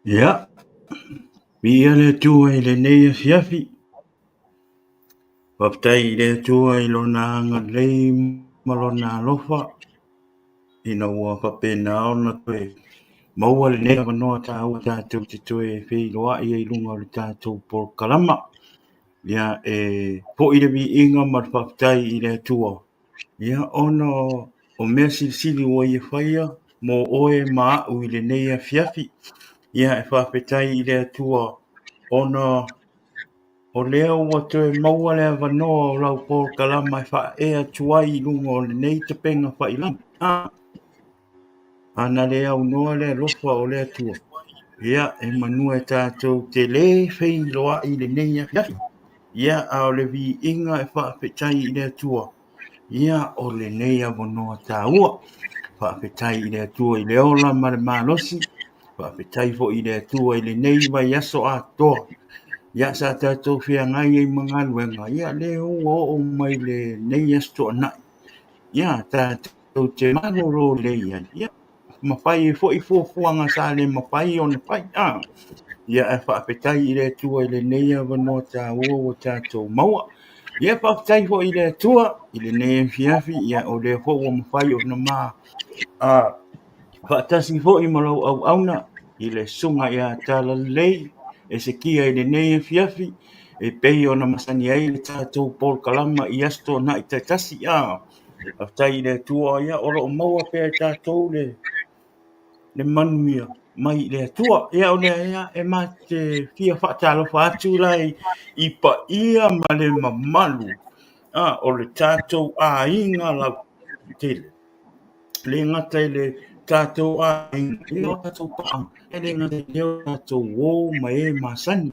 Ia, viia le Atua i lenei afiafi. Faafetai i le Atua i Lona agalelei ma Lona alofa ina ua faapena ona toe maua lenei avanoa taua tatou te toe feiloai ai i luga o le tatou polokalama. Ia, e foi le viiga ma le faafetai i le Atua Ia, ona o mea silisili ua ia faia mo oe ma a'u i lenei afiafi. Ia, e faafetai i le Atua ona o lea ua toe maua le avanoa o lau polokalama e faaee atu ai i luga o lenei tapega failagi. A na le aunoa le alofa o le Atua, ia, e manua e tatou te lē feiloai i lenei afiafi. Ia, a o le viiga e faafetai i le Atua, ia, o lenei avanoa taua. Faafetai i le Atua i le ola ma le malosi. Faafetai foi i le Atua i lenei vaiaso atoa. Ia, sa tatou feagai ai ma galuega, ia, lea ua oo mai lenei Aso Toonai. Ia, tatou Ou te malolo lelei ai, ia, ma fai ai foi fuafuaga sa le mafai ona fai. A, ia, ae faafetai i le Atua i lenei avanoa taua ua tatou maua. Ia, faafetai foi i le Atua i lenei afiafi, ia, o lea foi ua mafai ona ma faatasi foi ma lau auauna i le Susuga ia Talalelei Esekia i lenei afiafi, e pei ona masani ai le tatou polokalama i Aso Toonai taitasi. A, Faafetai i le Atua, ia o lo o maua pea e tatou le manuia mai i le Atua. Ia o lea ia e ma te fia faatalofa atu la i paia ma le mamalu o le tatou aiga lautele. E le gata i le tatou aiga, ia o tatou paaga, e le gata i lea o tatou uo ma e masani.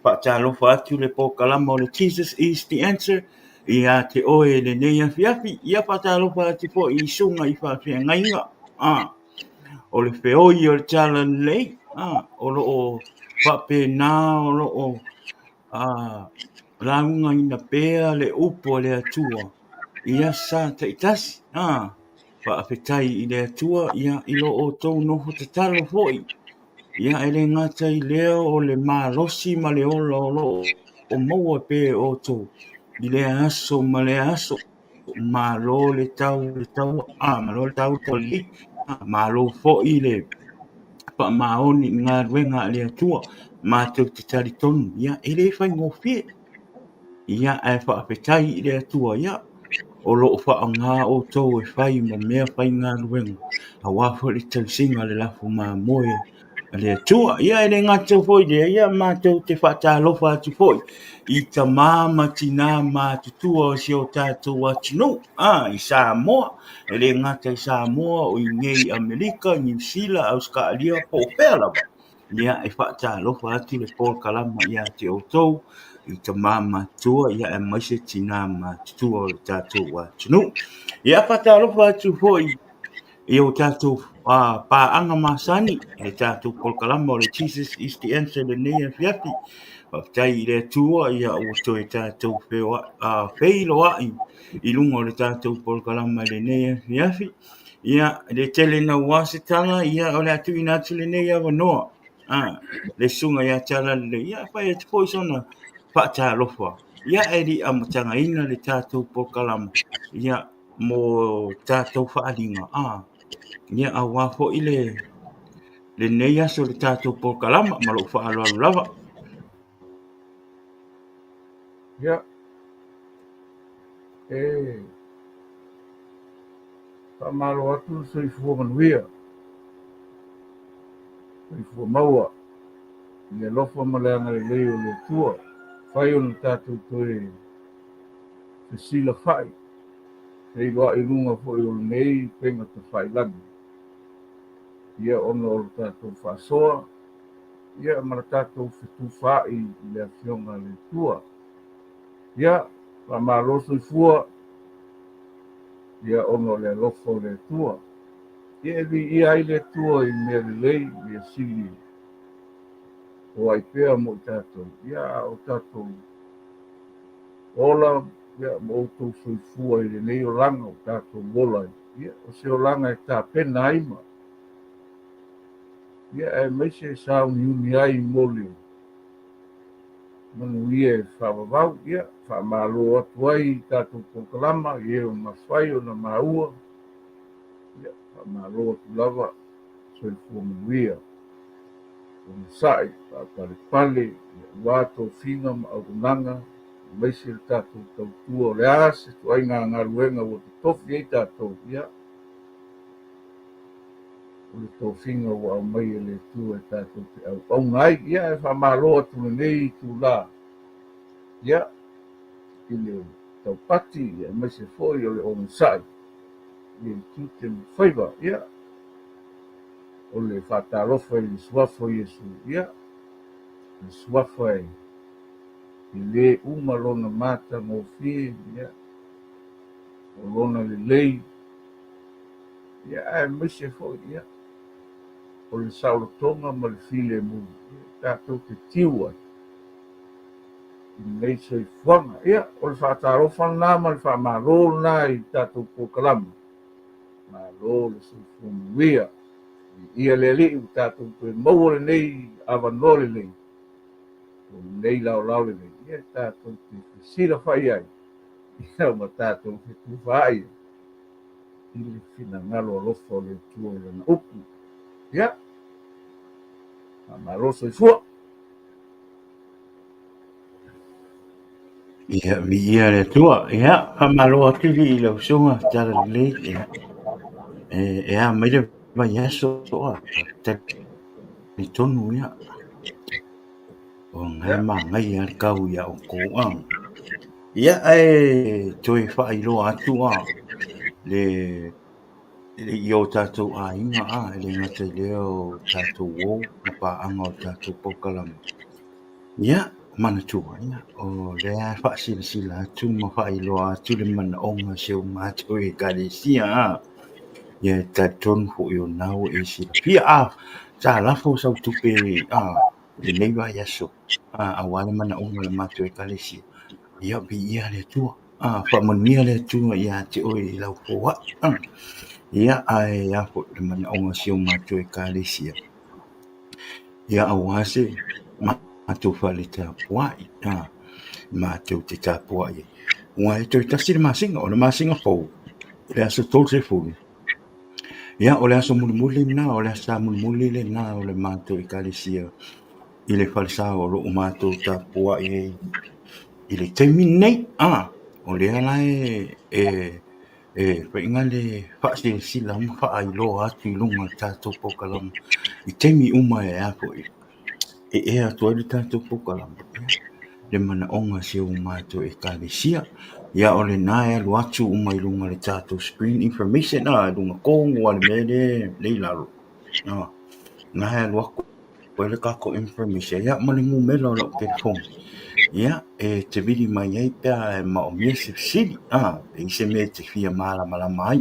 Faatalofa atu le polokalama o le Jesus is the Answer ia te oe i lenei afiafi. Ia faatalofa atu foi i susuga i faafeagaiga. O le feoi o le talalelei o lo o faapena o lo o laugaina pea le upu a le Atua i asa taitasi. Faafetai i le Atua i lo outou nofo tatalo foi. Ia, e le gata i lea o le malosi ma le ola o lo o maua pea e outou i lea aso ma lea aso. Malo le tau le taua, malo le tau lelei, malo foi le faamaoni i galuega a le Atua. Matou te talitonu, ia, e le faigofie. Ia, ae faafetai i le Atua, ia, o lo o faaaoga outou e fai ma mea faigaluega aua foi le tausiga o le lafo mamoe a le Atua. Ia, e le gata foi i lea, ia matou te faatalofa atu foi i tama ma tina matutua o si o tatou atunuu i Samoa. E le gata i Samoa, o i inei i Amerika, Niu Sila, Ausetalia po o fea lava. Ia, e faatalofa atu le polokalama ia te outou i tama matutua, ia aemaise tina matutua o le tatou atunuu. Ia, faatalofa atu foi i o tatou paaga masani i le tatou polokalama o le Jesus is the Answer i lenei afiafi. Faafetai i le Atua, ia ua toe tatou feiloai i luga o le tatou polokalama i lenei afiafi. Ia, e le tele naua se tala, ia o le a tuuina atu lenei avanoa le susuga ia Talalelei, ia e fai atu foi sona faatalofa, ia e le i amataina le tatou polokalama, ia mo tatou faaaliga, ia aua foi lenei aso i le tatou polokalama ma lou faaaloalo lava. Ia, e Faamalo atu le soifua manuia, soifua maua i le alofa ma le agalelei o le Atua, fai ona tatou toe fesilafai, feiloai i luga foi o lenei upega tafailagi, ia ona o le tatou faasoa, ia ma le tatou fetufaai i le Afioga a le Atua. Ia, faamalo soifua. Ia ona o le alofa o le Atua. Ia e viia ai le Atua i mea lelei, mea sili o ai pea mo i tatou. Ia a o tatou ola, ia ma outou soifua i lenei olaga o tatou ola ai. Ia o se olaga e tapena ai ma Ia, aemaise e sauniuni ai mo le manuia e faavavau. Ia, faamalo atu ai i tatou polokalama i e ua mafai ona maua. Ia, faamalo atu lava, soifua manuia. Onosai, faapalepale, ia aua tofiga ma auaunaga, aemaise le tatou tautua o le a se ituaiga galuega ua totofi ai tatou, ia, o le tofiga ua aumai e le Atua e tatou te auauna ai. Ia, e faamalo atu lenei itula, ia, i le taupati, ia, aemaise foi o le onosai i tiute ma faiva. Ia, o le faatalofa i le suafa o Iesu, ia, le suafa e le uma lona matagofie, ia, o lona lelei, ia, aemaise foi, ia, o le saolotoga ma le filemu, ia, tatou te tiu ai i lenei soifuaga. Ia, o le faatalofa lena ma le faamalo lena i tatou polokalama. Malo le soifua manuia. Viia le Alii ua tatou toe maua lenei avanoa lelei, o lenei laolao lelei, ia tatou te fesilafai ai, ia ma tatou fetufaai ai i le finagalo alofa o le Atua i Lana upu. Ia, faamalo soifua. Ia, viia le Atua. Ia, faamalo atu i lau Susuga Talalelei. Ia, e a mai le vaiaso, talitonu ia, o lena e manaia le tau ia outou a. Ia, ae toe faailoa atu a le i o tatou aiga a, e le gata i lea o tatou uo ma paaga o le tatou polokalame. Ia, manatua, ia, o lea e faasilasila atu ma faailoa atu le manaoga o si o matou Ekalesia a. Ia, e talitonu foi o lena ua e silafia. A, sa lafo sau tupe a lenei vaiaso a, aua le manaoga o le matou Ekalesia. Ia, viia le Atua. A, faamanuia le Atua ia te oe i lau foai. A, ia, ae a foi le manaoga o si o matou Ekalesia. Ia, aua se matou fale tapuai, a, matou te tapuai ai. Aua e toe tasi le masina, o le masina fou, le aso 30. Ia, o le aso mulimuli lena, o le aso Sa mulimuli lena o le matou Ekalesia i le falesa o lo o matou tapuai ai i le taimi lenei. A, o lea la e faiga le faasilasila ma faailoa atu i luga o le tatou polokalame i taimi uma e a foi e ea atu ai le tatou polokalame, le manaoga o si o matou Ekalesia. Ia, o lena e alu atu uma i luga o le tatou screen information, a, i luga tonu lava o le mea lea i lalo. A, lena e alu atu ai le tatou information, ia ma le numera o lau telefoni, ia, e te vili mai ai pe a e maomia se fesili, a, pe i ai se mea e te fia malamalama ai.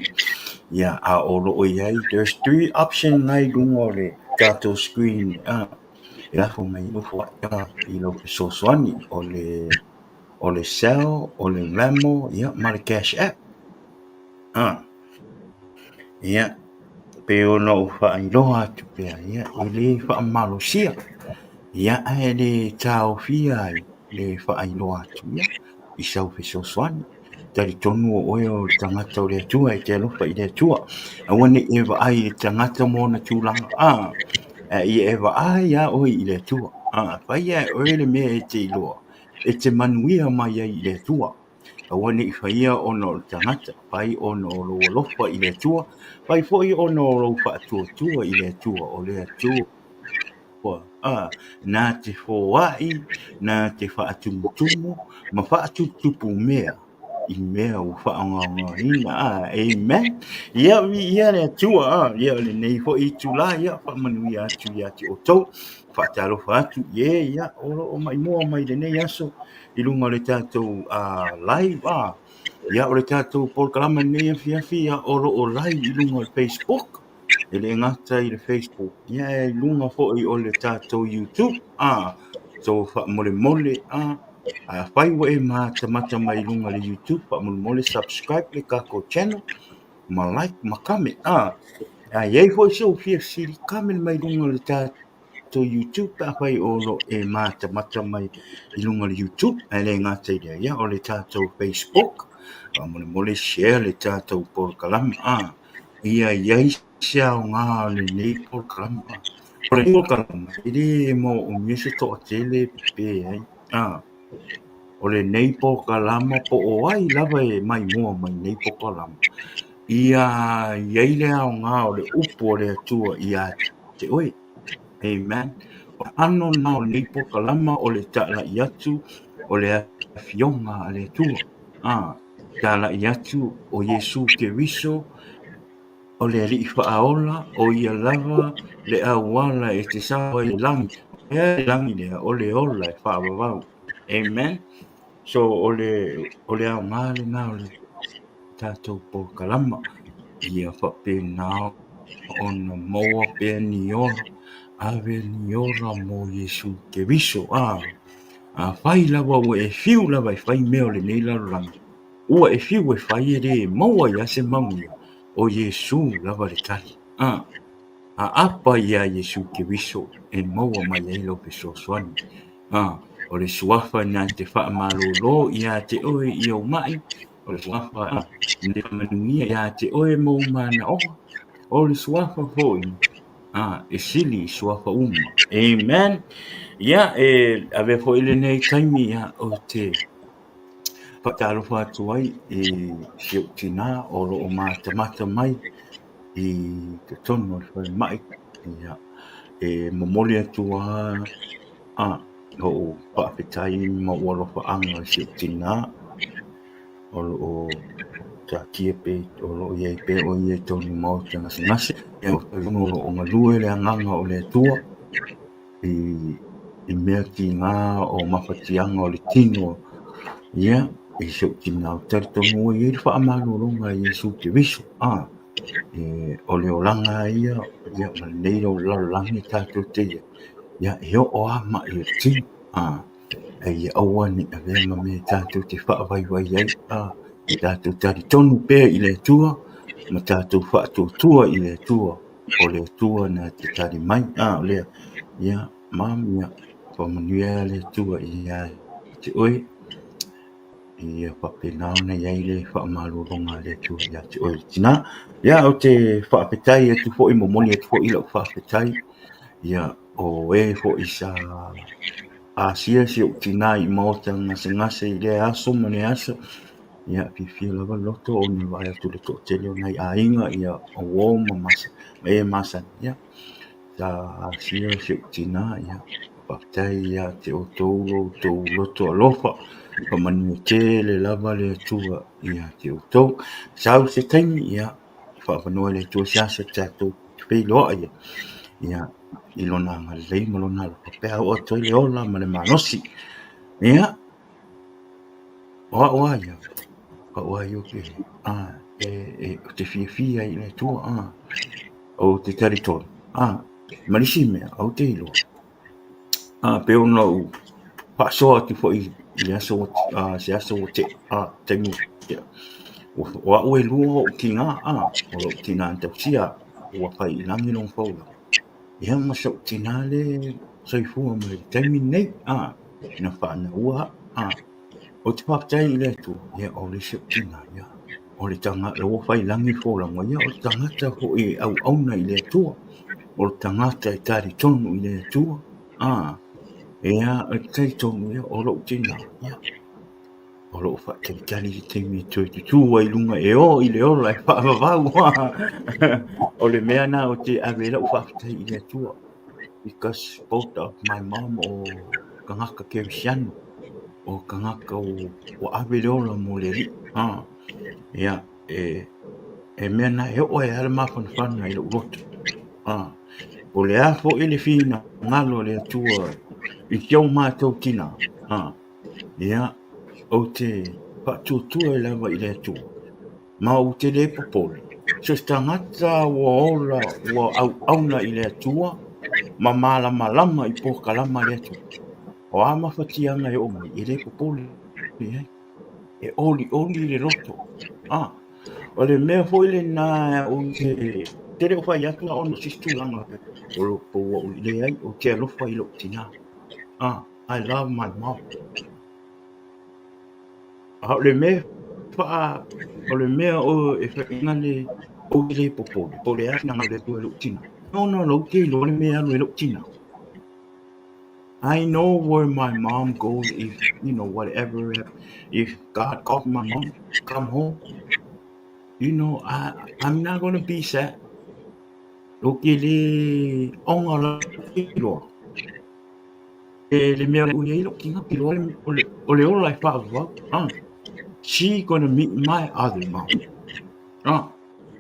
Ia, a o lo o i ai, there's three option na i luga o le tatou screen, a, e lafo mai ai i lau fesoasoani, o le o le Zelle, o le Venmo, ia ma le Cash App. A, ia, pei ona ou faailoa atu pea, ia, e le faamalosia, ia, ae le taofia ai le faailoa atu, ia, i sau fesoasoani. Talitonu o oe o le tagata o le Atua e te alofa i le Atua. Aua ne i e vaai i le tagata ma ona tulaga, a, ae ia e vaai lava oe i le Atua. A, faia e oe le mea e te iloa, e te manuia mai ai i le Atua. Aua ne i faia ona o le tagata, fai ona o lou alofa i le Atua, fai foi ona o lou faatuatua i le Atua, o le Atua a, na te foai, na te faatumutumu ma faatuputupu mea i mea ua faaaogaogaina. A, amen. Ia, viia le Atua. A, ia, o lenei foi itula, ia, faamanuia atu ia te outou. Faatalofa atu i e, ia, o lo o maimoa mai lenei aso i luga o le tatou live. A, ia, o le tatou polokalame lenei afiafi, ia, o lo o live i luga o le Facebook. E le gata i le Facebook, ia, e i luga foi o le tatou YouTube. A, so faamolemole, a, afai ua e matamata mai i luga o le YouTube, faamolemole subscribe le tatou channel, ma like ma comment. A, A i ai foi sou fia fesili, comment mai luga o le tatou YouTube pe afai o lo o e matamata mai i luga o le YouTube, ae le gata i lea, ia o le tatou Facebook, faamolemole share le tatou polokalame, ia i ai se aoga o lenei polokalame. O le polokalame, e le manaomia se toatele pe ai, O lenei polokalama po o ai lava e maimoa mai nei polokalama, ia i ai le aoga o le upu a le Atua ia te oe. Amen. O le ʻano lena o lenei polokalama o le talai atu o le Afioga a le Atua. Talai atu o Iesu Keriso O le Alii Faaola, o ia lava le auala e te sao ai i le lagi. O le a le lagi lea? O le ola e faavavau. Amen. So, o le, o le aoga lena o le tatou polokalama, ia faapena ona maua pea ni ola, ave ni ola mo Iesu Keriso. Afai lava ua e fiu lava e fai mea o lenei lalolagi, Ua e fiu e fai e lē maua ai se manuia, o Iesū lava le tali. A aapa iā Iesū Keriso e maua mai ai lau fesoasoani. A o le suafa na te faamalōlō iā te oe i ou maʻi, o le suafa na te faamanuia iā te oe ma ou manaoga, o le suafa foi e sili i suafa uma. Amen. Ia, e avea foi lenei taimi ia ou te Faatalofa atu ai i si ou tinā o lo o matamata mai i totonu o le falemai. Ia, e momoli atu lava lou faafetai ma ou alofaaga i si ou tinā o lo o taatia pea, o lo o i ai pea o ia i totonu o le maota gasegase. Ia, o lo o galue le agaga o le Atua i mea tiga o mafatiaga o le tino, ia, i si ou tina ou te talitonu ua i ai le faamalologa a Iesu Keriso, o le olaga lava ia, ia ma lenei lalolagi tatou te i ai, ia, e oo lava mai i le tino, a ia aua ne i avea ma mea tatou te faavaivai ai, tatou talitonu pea i le Atua ma tatou faatuatua i le Atua. O le Atua na te tali mai, a o lea, ia, mom, ia, faamanuia le Atua ia te oe, ia faapena ona i ai le faamalologa a le Atua ia te oe le tinā. Ia, ou te faafetai atu foi, momoli atu foi lau faafetai, ia, o e foi sa asia si ou tinā i maota gasegase i lea aso ma lea aso, ia, fiafia lava le loto ona vaai atu i le toatele o nai aiga, ia, o uo ma ma e masani, ia, sa asia si ou tinā, ia, faafetai ia te outou lo outou loto alofa, faamanuia tele lava le Atua ia te outou. Sau se taimi, ia, faavanoa e le Atua se aso tatou feiloai ai, ia, i lona agalelei ma lona alofa pe a oo atu ai le ola ma le malosi. Ia, o au lava ia, o au lava ia ou te, ou te fiafia ai i le Atua, ou te talitonu, ma le isi mea, ou te iloa, pei ona ou faasoa atu foi i le aso se aso ua tea, taimi ua tea, o au e lua ou tina, o lou tina na tausia ua fai i lagi lona faulaga, ia ma si ou tina lea e soifua mai i le taimi lenei, na fanau au. Ou te faafetai i le Atua, ia o le isi ou tina ia, o le tagata ua fai i lagi le folauga, ia o le tagata foi e auauna i le Atua, o le tagata e talitonu i le Atua, ia, ou te talitonu ia o lou tina, ia, o lo o faatalitali le taimi e toe tutū ai i luga e o i le ola e faavavau. O le mea lena ou te ave ai lau faafetai i le Atua, because both of my mom o tagata kerisiano, o tagata ua ave le ola mo le Alii. Ia, e mea lena e oo ai lava le mafanafana i lou loto. Po o le a foi le finagalo o le Atua i si o matou tina, ia, ou te faatuatua ai lava i le Atua, ma ou te le popole, so o se tagata ua ola, ua auauna i le Atua ma malamalama i polokalama a le Atua, o a mafatiaga e oo mai, e le popole i ai, e olioli le loto. O le mea foi lena ou te te le o fai atu ona o se isi tulaga o lo o ua ou leai, ou te alofa i lou tinā. Ah, I love my mom. A o le mea faa, o le mea o e whainga le ou te le popole, po o le a finagalo o le Atua i lou tinā. No, no, no, ou te iloa le mea e alu ai lou tinā. I know where my mom goes if, you know, whatever, if God calls my mom, come home, you know, I'm not gonna be sad. Ou te le ona la te iloa. E le mea o i ai lou tinā, te iloa o le ola e faavavau. Ah, she gonna meet my other mom. Ah,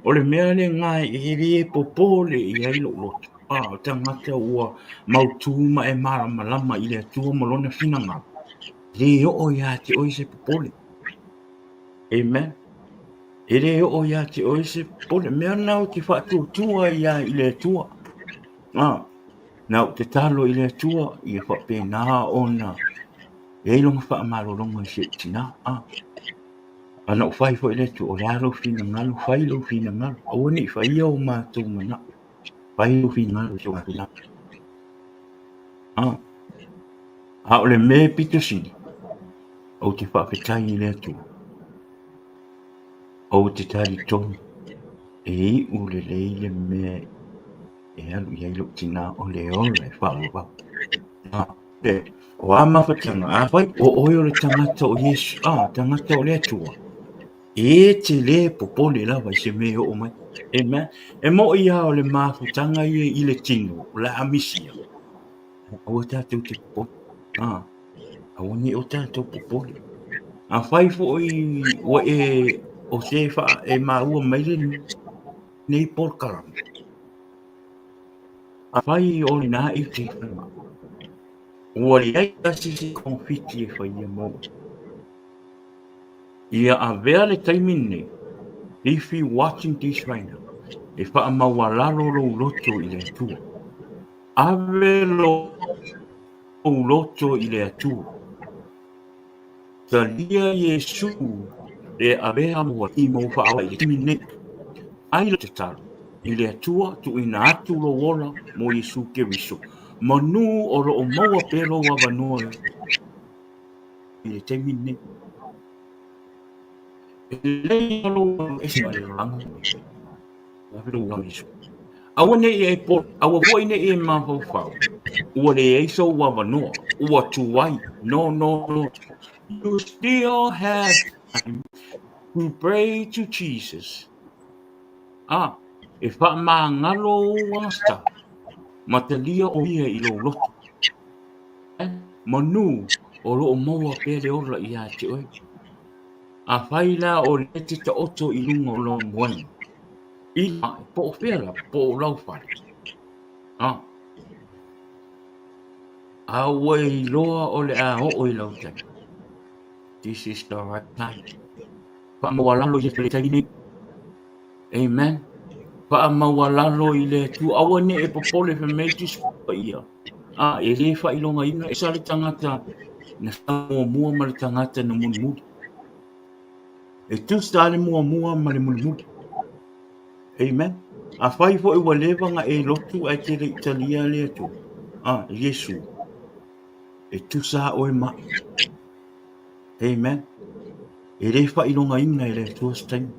o le mea lena e le popole i ai lou loto. Ah, o tagata ua mautū ma e malamalama i le Atua ma lona finagalo. E le oo ia te oe se popole. Amen. E le oo ia te oe se popole. Mea na ou te faatuatua ai ia i le Atua. Ah, na ou tatalo i le Atua ia faapena ona e ai lona faamalologa i si ou tinā. Ah, a na ou fai foi i le Atua, o le a lou finagalo, fai lou finagalo. Aua ne i faia o matou manao. Fai lou finagalo i si o matou tinā. Ah, a o le mea pito sili, ou te faafetai i le Atua. Ou te talitonu e iu lelei le mea e alu i ai lou tinā o le ola e faavavau. O a mafatiaga, afai o oe o le tagata o Iesu, a, tagata o le Atua, e te le popole lava i se mea e oo mai. Amen. E moʻi lava o le mafutaga ia i le tino, o le a misia. Aua tatou te popole. A, aua ne i o tatou popole. Afai foi ua e o se faa e maua mai lenei polokalame, afai o lena i te falemai, ua leai tasi se togafiti e faia mo oe. Ia avea le taimi lenei, if you watching this right now, e faamaualalo lou loto i le Atua. Ave lou loto i le Atua. Talia Iesu le avea mua i mou faaola i le taimi lenei. Ai le tatalo i le Atua tuuina atu lou ola mo Iesu Keriso, manu o lo o maua pea lou avanoa i le taimi lenei. E lelei lou alu ese mai le lalolagi lenei. Aua ne i e polo, aua foi ne i e mafaufau, ua leai sou avanoa, ua tuai, no, no, no, you still have time to pray to Jesus. A, e faamagalo ou agasala, ma talia o ia i lou loto. Manu o lo o maua pea le ola ia te oe. Afai la o lea te taoto i luga o lou moena, i la, po o fea lava, po o lau fale, a, a ua iloa o le a oo i lau taimi. This is the right time. Faamaualalo i le taimi nei. Amen. Faamaualalo i le Atua. Aua ne i e popole fai mai Tusi Paia. A, e le faailogaina e sa le tagata na muamua ma le tagata na mulimuli. E tusa le muamua ma le mulimuli. Amen. Afai foi ua leva ona e lotu ae te le i talia le Atua, a, Iesu, e tusa oe ma. Amen. E le faailogaina e le Atua se taimi.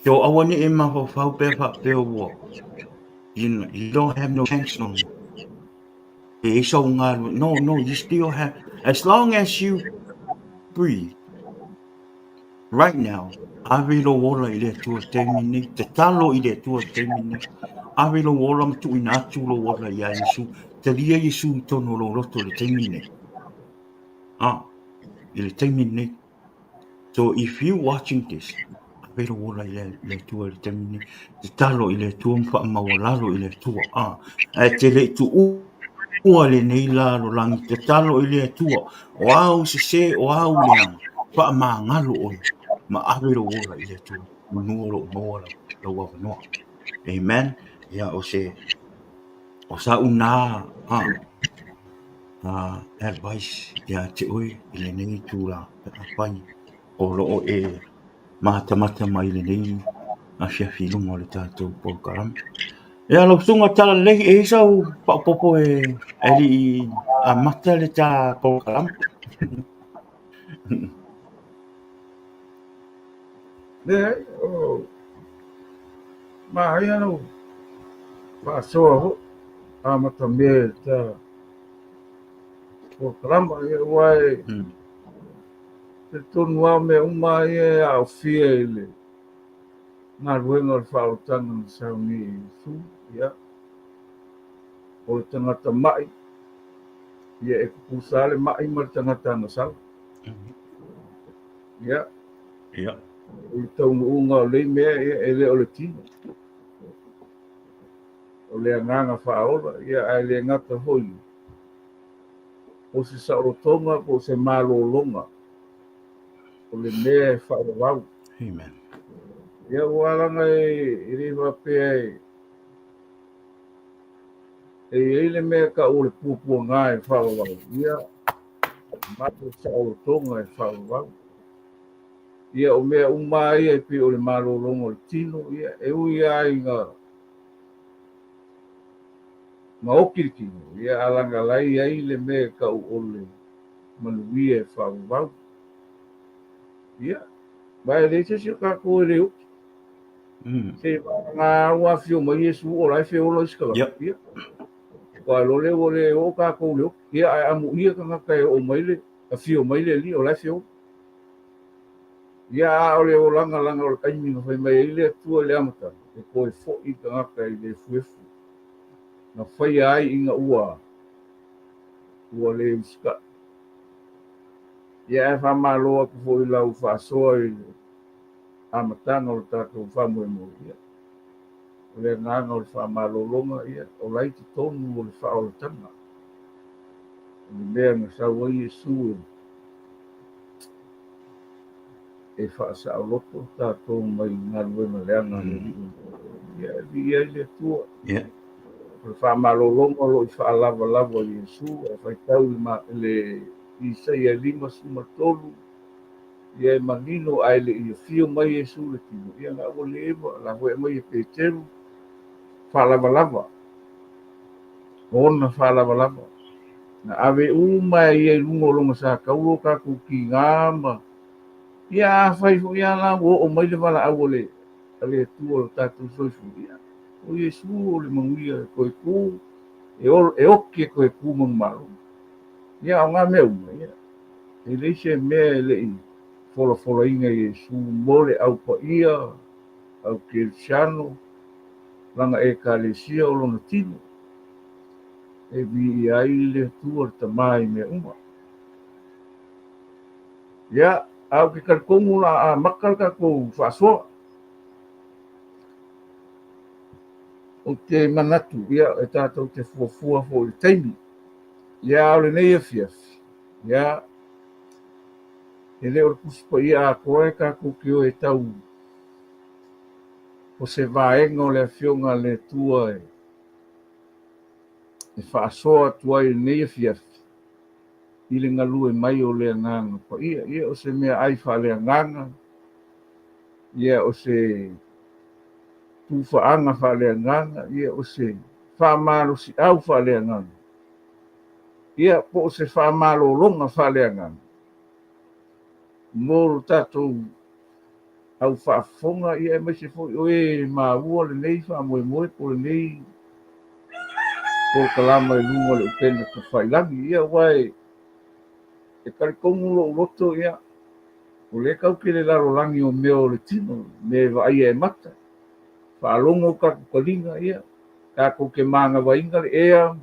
So aua ne i e mafaufau pea faapea ua, you know, you don't have no chance no more. E ai sau galue. No, no, you still have, as long as you breathe, right now, ave lou ola i le Atua taimi nei, tatalo i le Atua taimi nei, ave lou ola ma tuuina atu lou ola iā Iesu, talia Iesu i totonu o lou loto i le taimi nei. Ah, i le taimi nei. So if you watching this, ave lou ola i le Atua i le taimi nei, tatalo i le Atua ma faamaualalo i le Atua. Ah, ae te le i tuua lenei lalolagi, tatalo i le Atua, o au sese, o au leaga, faamagalo oe ma ave lou ola i le Atua, manu o lo o maua lou avanoa. Amen. Ia, o se, o sa'u nā, ah, advice ia te oe i lenei itula pe afai o lo o e matamata mai lenei afiafi i luga o le tatou polokalame. Ia lau susuga Talalelei, e i ai sau faaopoopo e le i amata le ta polokalame? Leai, o manaia lau faasoa foi amatamea i le ta polokalama, ia aua e talitonu lava o mea uma ia e aofia i le galuega o le faaolataga na saunia e Iesu, ia, o le tagata mai, ia e tutusa lava le mai ma le tagata agasala. Ia, o le taunuuga o nei mea, ia, e le o le tino. O le agaga faaola, ia, ae le gata foi o se saolotoga po o se malologa o le mea e faavavau. Amen. Ia ua laga e le faapea e e i ai le mea tau o le puapuaga e faavavau. Ia, ma le saolotoga e faavavau. Ia, o mea uma ia e pei o le malologa o le tino, ia, e ui lava ina na oti le tino, ia, a laga la e i ai le mea e tau o le manuia e faavavau. Ia, ma e leai se isi o tatou e le oti. Seiavagana ua afio mai Iesu o la e feola isi tagata. Ia. Aua loa lea ua le oo tatou i le oti. Ia, ae amuia tagata e oo mai le, afio mai le Alii o la e feola. Ia, a o le olaga leaga o le taimi na fai mai ai le Atua i le amataga, e toe foi tagata i le efuefu na faia ai ina ua ua le usitai. Ia, ae faamalo atu foi i lau faasoa i le amataga o le tatou faamoemoe. Ia, o le agaga o le faamalologa, ia, o la i totonu o le faaolataga. O le mea na sau ai Iesu e faasaoloto tatou mai galuega leaga a le Alii. Ia, e viia ai le Atua. O le faamalologa o lo o i faalavalava i Iesu, e faitau i le Isaia 53, ia e manino ae le i afio mai Iesu i le tino, ia na ua leva, la foi e aumai e Peteru, faalavalava, ona faalavalava. Na ave uma e ia i luga o lona satauro o tatou tiga ma, ia afai foi lava la ua oo mai le valaau a le a le Atua o le tatou soifua, ia, o Iesu o le manuia e toe tu, e, e oti e toe tu manumalo. Ia, o ngā mea uma, ia, e leai se mea e le i folafolaina e Iesu mo le Au Paia, au Kerisiano, lana Ekalesia o lona tino, e viia ai le Atua le Tama i mea uma. Ia, a ou te talitonu o le a amata le tatou faasoa. Ou te manatu, ia, e tatou te fuafua foi i le taimi. Ia, a o lenei afiafi, ia, e le o le Tusi Paia atoa e tatou te o e tau o se vaega o le Afioga a le Atua e faasoa atu ai i lenei afiafi i le galue mai o le Agaga Paia. Ia, o se meaai faaleagaga, ia, o se tufaaga faaleagaga, ia, o se faamalosiau faaleagaga, ia, po o se faamalologa faaleagaga mo lo tatou au faafofoga, ia, aemaise foi o e maua lenei faamoemoe po o lenei polokalama i luga o le upega tafailagi. Ia, aua e talitonu lou loto, ia, o lea tatou te le lalolagi o mea o le tino, mea e vaaia e mata, faalogo tatou taliga, ia, tatou te manavaina le ea,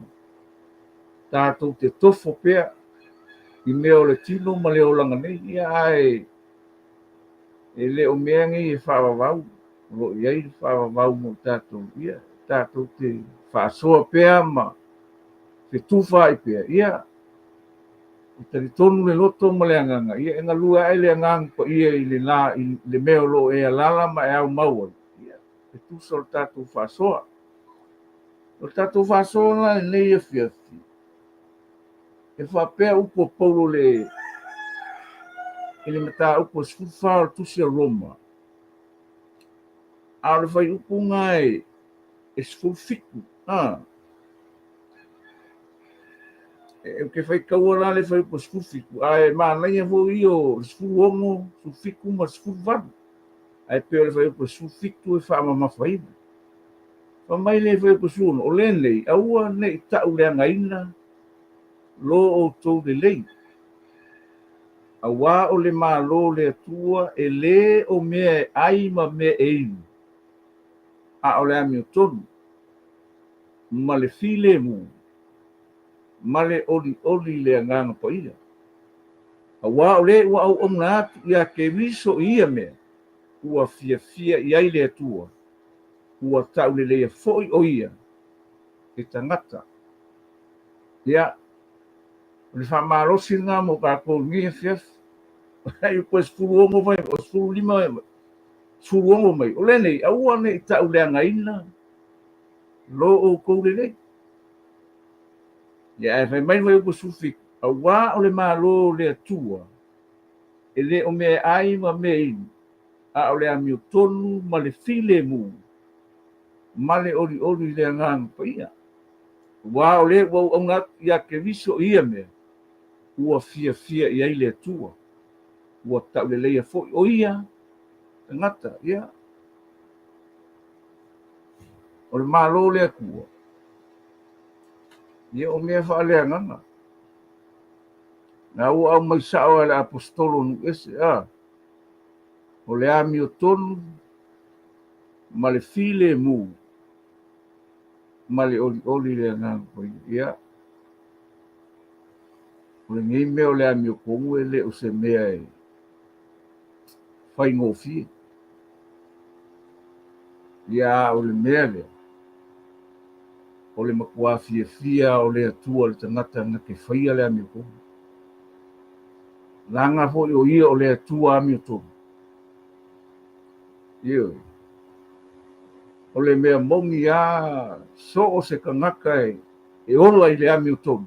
tatou te tofo pea i mea o le tino ma le olaga nei, ia, ae e le o mea nei e faavavau, o lo o i ai le faavavau mo tatou, ia, tatou te faasoa pea ma fetufaai pea, ia, e talitonu le loto ma le agaga, ia, e galue ae le Agaga Paia i le la, i le mea o lo o e alaala ma e aumau ai, ia, e tusa o le tatou faasoa. O le tatou faasoa la i lenei afiafi, e faapea upu a Paulo le i le mataupu 14 o le Tusi a Roma. A o le fuaiupu lena e 17, a. Ou te faitaua la le fuaiupu 17, ae manaia foi ia o le 16, 17 ma le 18. Ae pei o le fuaiupu 17 e faamamafaina. Fai mai le fuaiupu 16, o lenei, aua ne i tauleagaina lo outou lelei, auā o le Malo o le Atua e lē o mea e ai ma mea e inu, a o le amiotonu, ma le filemu, ma le olioli i le Agaga Paia. Auā o le ua auauna atu iā Keriso i ia mea, ua fiafia i ai le Atua, ua tauleleia foi o ia e tagata. Ia, o le faamalosi lena mo tatou i lenei afiafi. Ai po e 16 mai, o 15 mai, 16 mai. O lenei, aua ne i tauleagaina lo outou lelei. Ia, ae fai mai le fuaiupu 17, auā o le Malo o le Atua, e le o mea e ai ma mea e inu, a o le amiotonu ma le filemu ma le olioli i le Agaga Paia. Auā o le ua auauna atu iā Keriso i ia mea, ua fiafia i ai le Atua, ua tauleleia foi o ia tagata, ia, o le Malo o le Atua, ia o mea faaleagaga. Na ua aumai sao e le aposetolo o nuu ese, a, o le amiotonu ma le filemu ma le olioli i le Agaga Paia. Ia, o lenei mea o le amiotonu e le o se mea e faigofie. Ia, a o le mea lea, o le matuā fiafia o le Atua i le tagata na te faia le amiotonu. Leaga foi o ia o le Atua amiotonu. Ioe. O le mea moni lava, so o se tagata e ola i le amiotonu.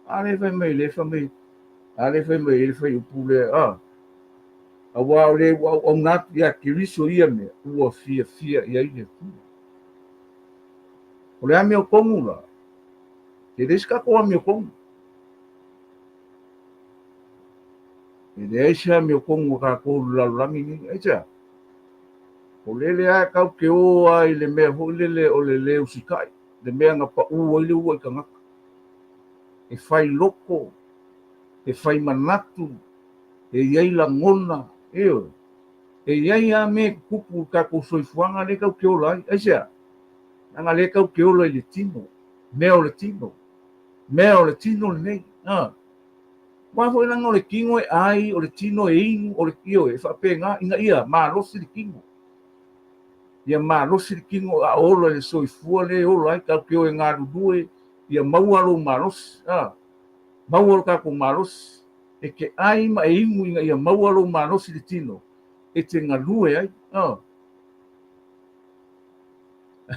A lea fai mai, lea fai mai, a lea fai mai ai le fuaiupu lea, a, auā o le ua auauna atu iā Keriso ia mea, ua fiafia i ai le Atua. O le amiotonu la, e leai se tatou amiotonu. E leai se amiotonu a tatou i le lalolagi nei. Aisea? O lele lava tatou te o lava i le mea foi lele o le lē usitai, le mea na pau ai le uluai tagata. E fai loto, e fai manatu, e i ai lagona, ioe. E i ai lava mea e tutupu i le tatou soifuaga lea tatou te ola ai. Aisea? Leaga lea tatou te ola i le tino, mea o le tino, mea o le tino lenei. A. Aua foi leaga o le tino e ai, o le tino e inu, o le, ioe, e faapena ina ia malosi le tino. Ia malosi le tino a ola i le soifua lea e ola ai, tatou te o e galulue, ia maua lou malosi. A, maua lo tatou malosi. E te ai ma e inu ina ia maua lou malosi i le tino e te galue ai. A.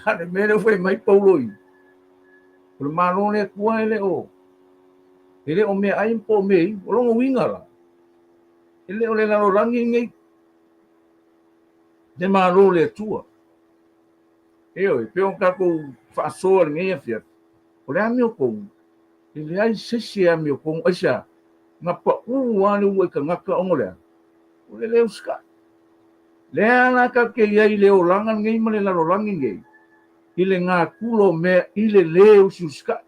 A le mea lea ua fai mai Paulo i, o le Malo o le Atua e le o, E le o meaai po o mea inu. O lona uiga la, e le o le lalolagi lenei le Malo o le Atua. Ioe, e pei ona tatou faasoa i lenei afiafi, o le amiotonu, e leai se isi e amiotonu. Aisea? Na pau lava le uluai tagata ona o le a? O le lē usitai. Lea la tatou te i ai i le olaga lenei ma le lalolagi lenei, i le natura o mea i le lē usiusitai.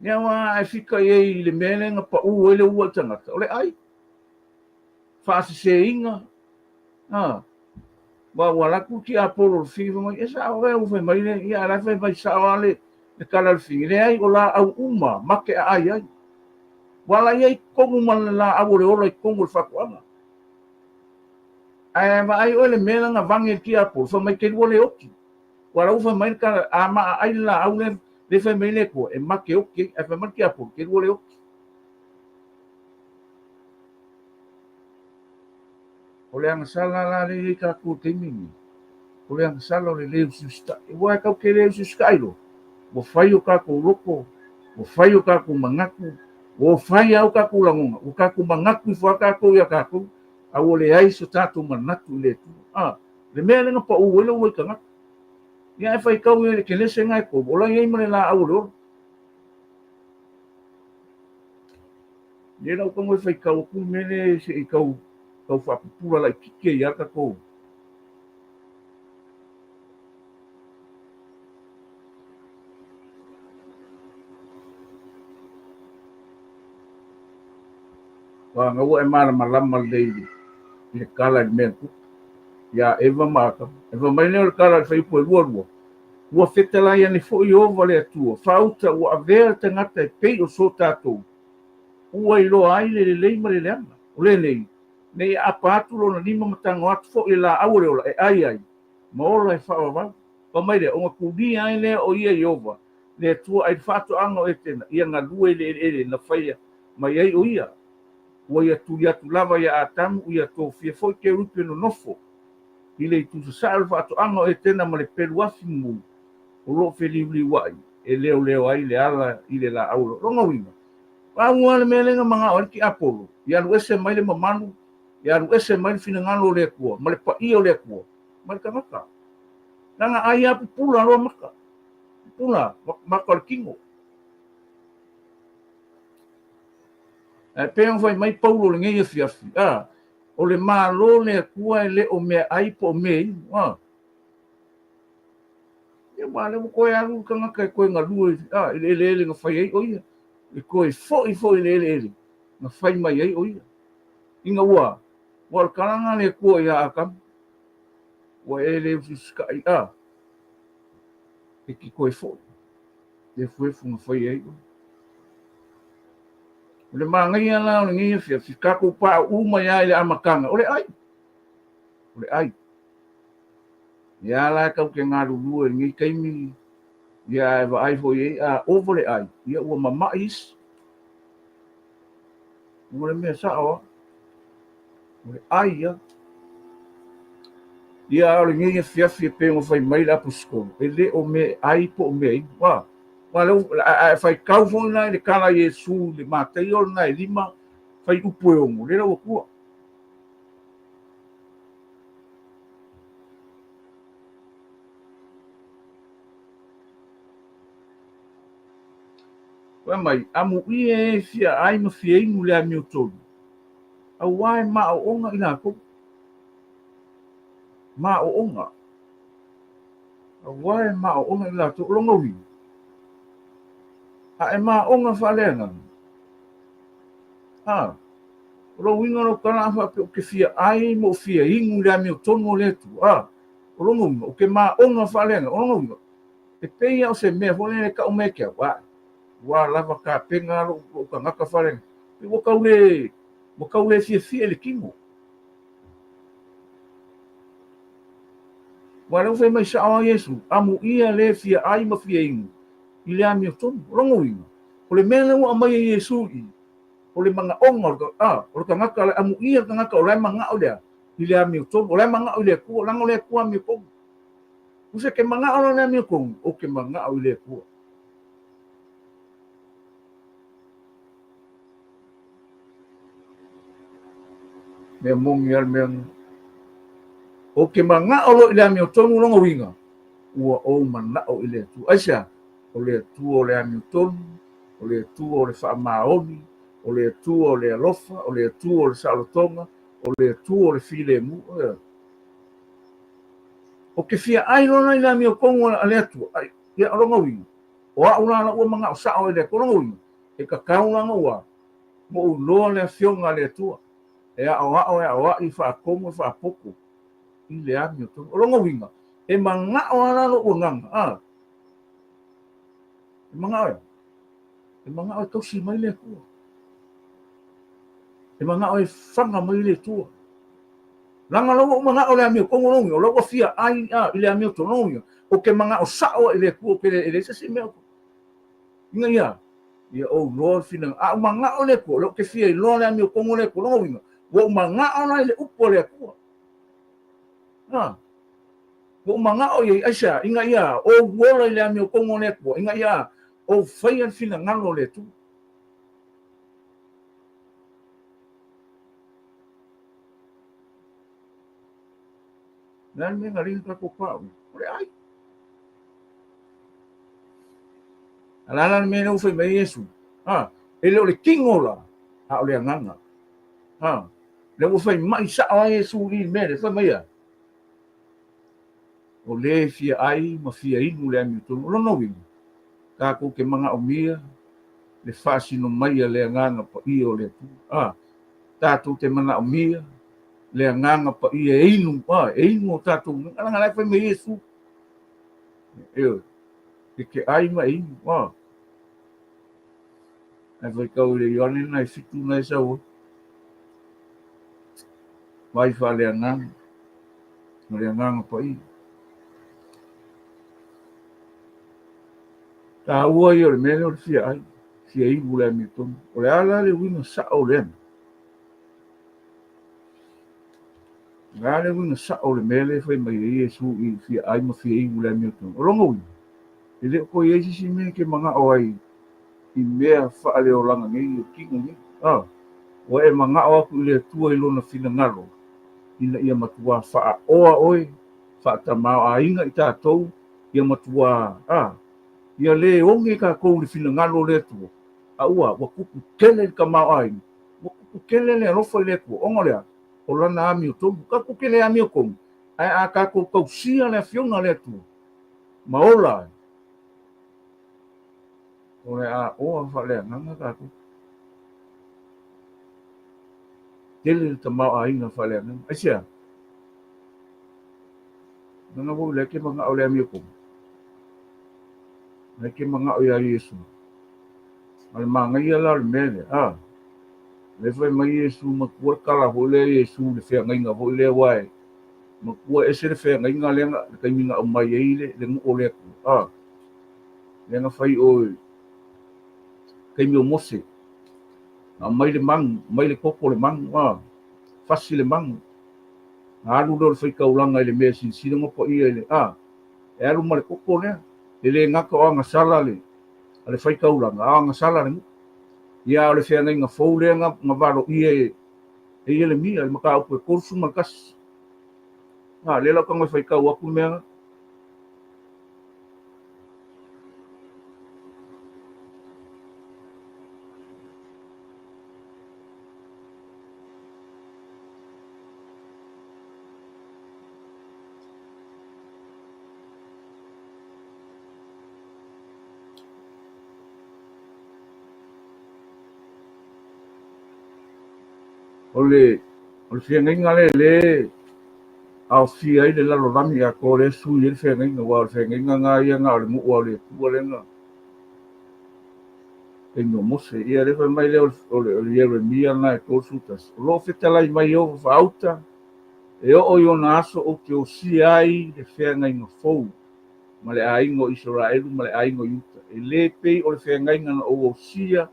Ia aua a e fika i ai i le mea lea na pau ai le uluai tagata, o le ai, faaseseina, a, aua ua alu atu le tiapolo o le figi fai mai, e sao ea ua fai mai le, ia a o la e fai mai sao lava le tala a le figi, leai o laau uma ma te aai ai. Ua ala i ai totonu ma le laau o le ola i totonu o le faatoaga. Ae vaai oe i le mea lea na vage e le tiapolo, fai mai te lua le oti. Ua la ua fai mai le tala, a maa ai le laau lea, lea fai mai le Atua, e ma te oti ai, ae fai mai le tiapolo, te lua le oti. O le agasala la lea e i ai tatou i le taimi lenei, o le agasala o le lē usiusitai. Aua e tatou te lē usiusitai loa, ua fai o tatou loto, ua fai o tatou manatu, ua fai lava o tatou lagona, ua tatou manatu ifo lava tatou ia tatou. A ua leai so tatou manatu i le Atua. A, le mea lea na pau ai le uluai tagata. Ia ae faitau ia i le Kenese na e 3, o la e i ai ma le laau o le ola. Lea la ua tago e faitau atu le mea lea se i tau tau faapupula laitiiti ai lava tatou. Aua ua e malamalama lelei i le tala i le mea na tupu ia Eva ma Atama. E fai mai lea o le tala i le fuaiupu e 22, Ua fetalai ane foi Ieova le Atua, faauta ua avea le tagata e pei o so tatou, ua iloa ai le lelei ma le leaga. O lenei, ne i aapa atu lona lima ma tago atu foi i le laau o le ola e ai ai, ma ola e faavavau. Fai mai lea, ona tulia ai lea o ia Ieova le Atua ai le faatoaga o Etena, ia galue i le eleele na faia mai ai o ia. Ua ia tuli atu lava ia Atamu, ia tofia foi kerupi e nonofo i le itu sasae o le faatoaga o Etena ma le pelu afi mumu o lo o feliuliuai e leoleo ai le ala i le laau o le Lona uiga, pau lava le mea lea na manao ai le tiapolo, ia alu ese mai le mamalu, ia alu ese mai le finagalo o le Atua ma le paia o le Atua mai le tagata. Leaga ai lava pupula loa maka, pupula maka o le tino. Ae pei ona fai mai Paulo i lenei afiafi, a, o le Malo o le Atua e le o meaai po o mea inu, a. Ia aua o lea ua toe alu le tagata e toe galue a, i le eleele na fai ai o ia, e toe foi foi i le eleele na fai mai ai o ia. Ina ua, ua o le tala lena a le Atua ia Atamu, ua e le usiusitaʻi, a, e te toe foi i le efuefu na fai ai oe. O le manaia la o lenei afiafi, tatou pauu mai lava i le amataga, o le ai. O le ai. Ia la e tau te galulue i lenei taimi, ia ae vaai foi i ai, a ova le ai, ia ua mama'i isi. O le mea sa'o lava, o le ai ia. Ia a o lenei afiafi e pei ona fai mai le Aposetolo, e le o mea ai po o mea inu. Ua, ae faitau foi la i le tala a Iesu i le Mataio lena e 5, fuaiupu e 6, lea la ua tua. Fai mai, amuia e fia ai ma fia inu le amiotonu, auā e maoona i latou. Maoona. Auā e maoona i latou. O lona uiga, a e maoona faaleagaga, a, o lou uiga o lau tala a faapea ou te fia ai ma ou fia inu i le amiotonu o le Atua, a, o lona uiga, ou te maoona faaleagaga, o lona uiga, e pei lava o se mea foi lele e tau mai ia te au, a, ua lava tapena lou, lou tagata faaleagaga. Ua tau le, ua tau le fiafia i le tino. Aua o lea ua fai mai sao lava Iesu, amuia le fia ai ma fia inu i le amiotonu. O lona uiga, o le mea lea ua aumai e Iesu i i, o le manaoga o le, a, o le tagata, amuia le tagata o la e manao i le a? I le amiotonu. O la e manao i le Atua, leaga o le Atua amiotonu. Tusa e te manao la i le amiotonu, ou te manao i le Atua. Mea moni lava le mea lena. Ou te manao loa i le amiotonu lona uiga, ua ou manao i le Atua. Aisea? O le Atua o le amiotonu, o le Atua o le faamaoni, o le Atua o le alofa, o le Atua o le saolotoga, o le Atua o le filemu. Ou te fia ai loa la i le amiotonu a le Atua, ia o lona uiga, o au la lau ua manao sao i le Atua, o lona uiga, e tatau la ona ua ou iloa le Afioga a le Atua, e aoao, e aoai, e faatonu, e faapoto i le amiotonu. O lona uiga, e manao lava la lou agaga, a, e manao e, e manao e tausi mai le Atua. E manao e faga mai le Atua. Leaga o la ua ou manao i le amiotonu, o lona uiga, o la ua fia ai a, i le amiotonu, o lona uiga, ou te manao sao ai i le Atua, ou te le, e leai se isi mea Ina ia, ia ou iloa le finagalo. A ou manao i le Atua, o lea ou te fia iloa le amiotonu o le Atua. O lona uiga, ua ou manao la i le upu a le Atua. A, ua ou manao i ai, aisea? Ina ia ou ola i le amiotonu o le Atua, ina ia ou faia le finagalo o le Atua. Le a le mea na alai ona tatou paau? O le ai. A la la le mea lea ua fai mai ai Iesu, a, e le o le tino la, a o le agaga. A, lea ua fai mai sao ai Iesu i le mea lea, fai mai a, o le fia ai ma fia inu le amiotonu. O lona uiga, tatou te manaomia le faasino mai a le Agaga Paia o le Atua. A, tatou te manaomia le Agaga Paia e inu, a, e inu o tatou agaga. Leaga la e fai mai Iesu, ioe, e te ai ma e inu, a. Ae faitau i le Ioane na e 7 na e sau ai. Vai faaleagaga, o le Agaga Paia. Taua ia o le mea lea o le fia ai, fia inu le amiotonu. O le a la le uiga sao o lea mea? O le a le uiga sao o le mea lea e fai mai ai Iesu i fia ai ma fia inu le amiotonu? O lona uiga, e le o toe i ai se isi mea e te manao ai i mea faaleolaga nei o tino nei. A, ua e manao atu i le Atua i Lona finagalo ina ia matuā faaoa oe, faatamaoaiga i tatou, ia matuā, a, ia lē oge tatou i le finagalo o le Atua, a ua, ua tupu tele le tamaoaiga, ua tupu tele le alofa i le Atua, ona o le a? O Lana amiotonu. Tatou te le amiotonu, ae a tatou tausia le Afioga a le Atua ma ola ai, o le a oa faaleagaga tatou. Tele le tamaoaiga faaleagaga. Aisea? Leaga foi o lea e te manao i le amiotonu. O lea e te manao ia Iesu. A o le manaia la o le mea lea, a, lea fai mai Iesu, matua le tala foi lea Iesu i le feagaiga foi lea aua e matua ese le feagaiga lea na, le taimi na aumai ai le, le nuu o le Atua, a, lea na fai o i taimi o Mose, na aumai le manu, aumai le toto o le manu, a, fasi le manu, na alu lea o le faitaulaga i le mea e silasila ma paia i le, a, e alu ma le toto lea, e le gata o agasala le, a le faitaulaga, a o agasala le nuu. Ia, a o le feagaiga fou lea na, na valoia e, e Ielemia i le mataupu e 31. A, lea la ou tago e faitau atu le mea na. O le, o le feagaiga lea lea aofia ai le lalolagi atoa lea e sui ai le feagaiga, aua o le feagaiga lena ia na o le nuu lava o le Atua lea na taimi o Mose. Ia lea fai mai lea o le, o le Ieremia lena e 31, o lo o fetalai mai Ieova faauta, e oo i ona aso ou te osia ai le feagaiga fou ma le aiga o Isaraelu ma le aiga o Iuta, e le pei o le feagaiga na ou osia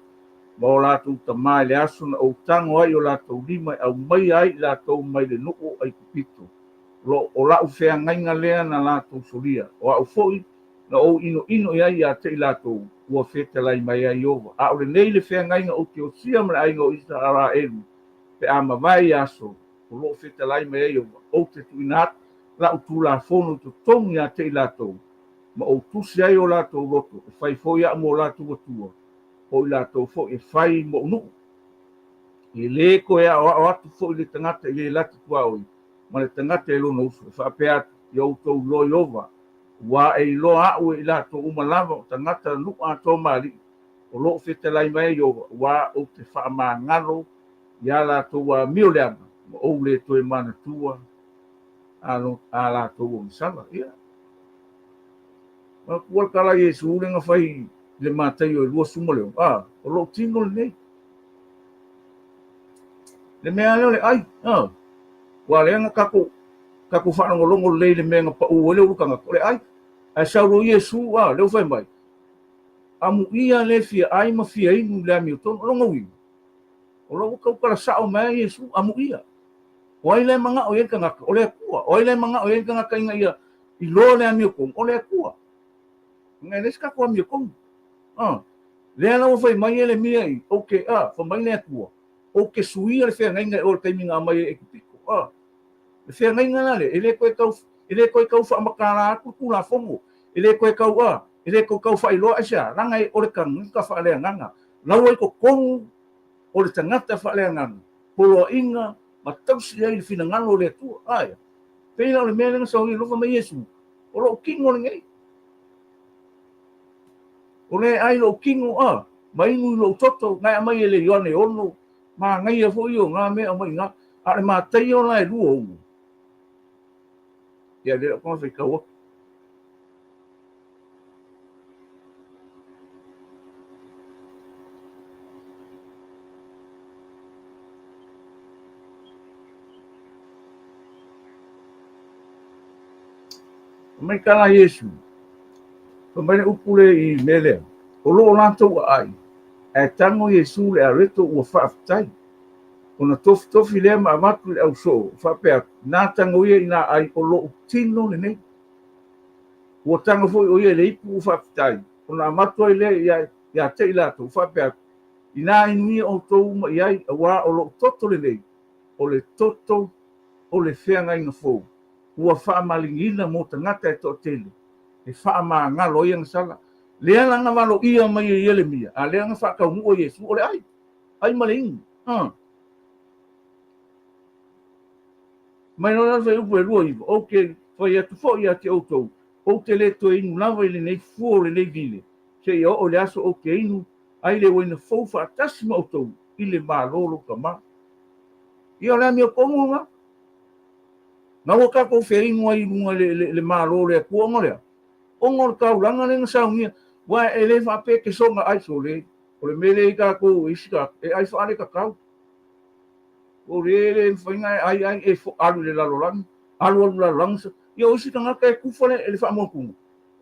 ma o latou tamā i le aso na ou tago ai i o latou lima e aumaia ai i latou mai le nuu o Aikupito. O, o la'u feagaiga lea na latou solia, o a'u foi na ou inoino i ai ia te i latou, ua fetalai mai ai Ieova. A o lenei le feagaiga ou te osia ma le aiga o Isaraelu, pe a mavae ia aso, o lo o fetalai mai ai Ieova, ou te tuuina atu la'u tulafono i totonu ia te i latou, ma ou tusi ai o latou loto, e fai foi a'u mo latou Atua, o i latou foi e fai mo'u nuu. E lē toe aoao atu foi le tagata i le lata tuaoi ma le tagata i lona uso, e faapea atu, Ia outou iloa Ieova, ua e iloa a'u e i latou uma lava o tagata nuu atoa ma alii, o lo o fetalai mai ai Ieova, ua ou te faamagalo iā latou amio leaga, ma ou lē toe manatua a latou agasala. Ia, manatua le tala a Iesu lea na fai i le Mataio e 26, a, o lou tino lenei. Le mea lea o le ai, a, ua lea na tatou, tatou faalogologo lelei i le mea na pau ai le ulu tagata, o le ai. Ae sau loa Iesu, a, lea ua fai mai, amuia le fia ai ma fia inu i le amiotonu. O lona uiga, o lo ua tautala sao mai ai Iesu, amuia. O ai la e manao i ai le tagata? O le Atua. O ai la e manao i ai le tagata ina ia iloa le amiotonu? O le Atua. Ina e leai se tatou amiotonu. Ah, lea la ua fai mai Ieremia i, ou te, ah, fai mai le Atua, ou te suia le feagaiga i o i le taimi na aumai ai Aikupito. Ah, le feagaiga la lea, e le toe tau E le toe tau faamatala atu le Tulafono, e le toe tau a, e le toe tau faailoa aisea, leaga o le tagata faaleagaga, laua i totonu o le tagata faaleagaga, poloaiga ma tausi ai le finagalo o le Atua. Ae, pei la o le mea lea na saunia alofa mai Iesu, o lou tino lenei. O le ai lou tino a, ma inu i lou toto, na e aumai e le Ioane 6, manaia foi o na mea aumai na, a o le Mataio la e 26. Ia lea o faitau atu. Mai tala Iesu, fai mai le upu le i mea lea, o lo o latou aai, ae tago Iesu le areto ua faafetai. Ona tofitofi lea ma avatu i le ausoo, faapea atu, na tago ia i nā ai o lou tino lenei. Ua tago foi o ia i le ipu ua faafetai, ona avatu ai lea ia te i latou, faapea atu, inā inu ia outou uma i ai, auā o lou toto lenei, o le toto o le feagaiga fou, ua faamaligiina mo tagata e toatele, e faamagalo ai agasala. Lea la na valoia mai e Ielemia, a lea na faataunuu e Iesu, o le ai, ai ma le inu. Mai loa le fuaiupu e 29, Ou te fai atu foi ia te outou, ou te le toe inu lava i lenei fua o lenei vine, seia oo i le aso ou te inu ai le uaina fou faatasi ma outou i le Malo o lou Tama. Ia o le amiotonu lena. Na ua tatou feinu ai i luga i le Malo o le Atua ona o le a? Ona o le taulaga lea na saunia. Aua e le faapea e te soga ai sole. O le mea lea i tatou isi tatou, e ai faaletatau. O le le mafai ona e ai ai e alu i le lalolagi, alu alu lalolagi. Ia o isi tagata e tufa le faamotuga,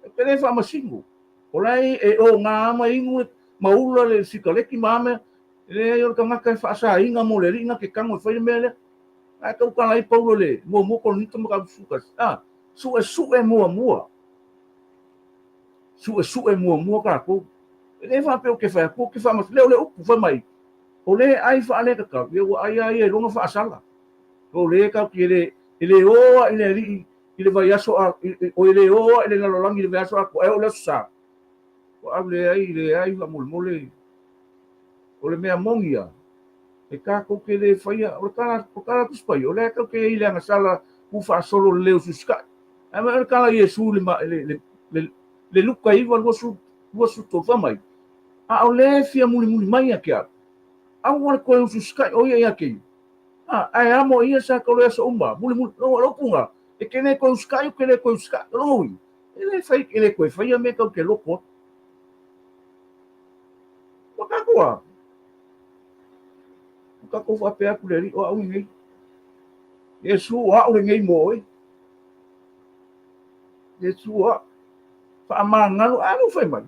e te le faamasino. O la e oga ma inu ma ula le sikaleti ma a mea. Leai o le tagata e faasaina mo le alii na te tago e fai le mea lea. Ae tautala ai Paulo le muamua Korinito ma tau sukasi. A, suesue muamua. Suesue muamua tatou. E le faapea ou te fai atu, ou te faamasino. Le o le upu fai mai, o le ai faaletatau, ia ua ai lava ia i lona faasala. O le tatou te le, e le o lava i le alii i le vaiaso a, o e le o lava i le lalolagi i le vaiaso atoa, ae oo i le aso Sa. Ua au leai, leai faamolemole. O le mea moni ia, e tatou te le faia, o le tala, o le tala Tusi Paia, o lea tatou te i ai i le agasala ku faasolo le leo susita'i. Ae mai o le tala a Iesu le, le, le, le, le Luka 9, 20, 23, fai mai, a o le fia mulimuli mai ia te au, aua le toe ususita'i o ia ia te ia. A, ae amo e ia sa tau le aso uma, mulimuli, o le upu na, e te le toe usitai, ou te le toe usitai. O lona uiga, e le fai, e le toe faia mea tau te loto atu. Ua tatou a? Ua tatou faapea atu le Alii, o au lenei. Iesu, o au lenei mo oe. Iesu, o au. Faamagalo, a lea ua fai mai.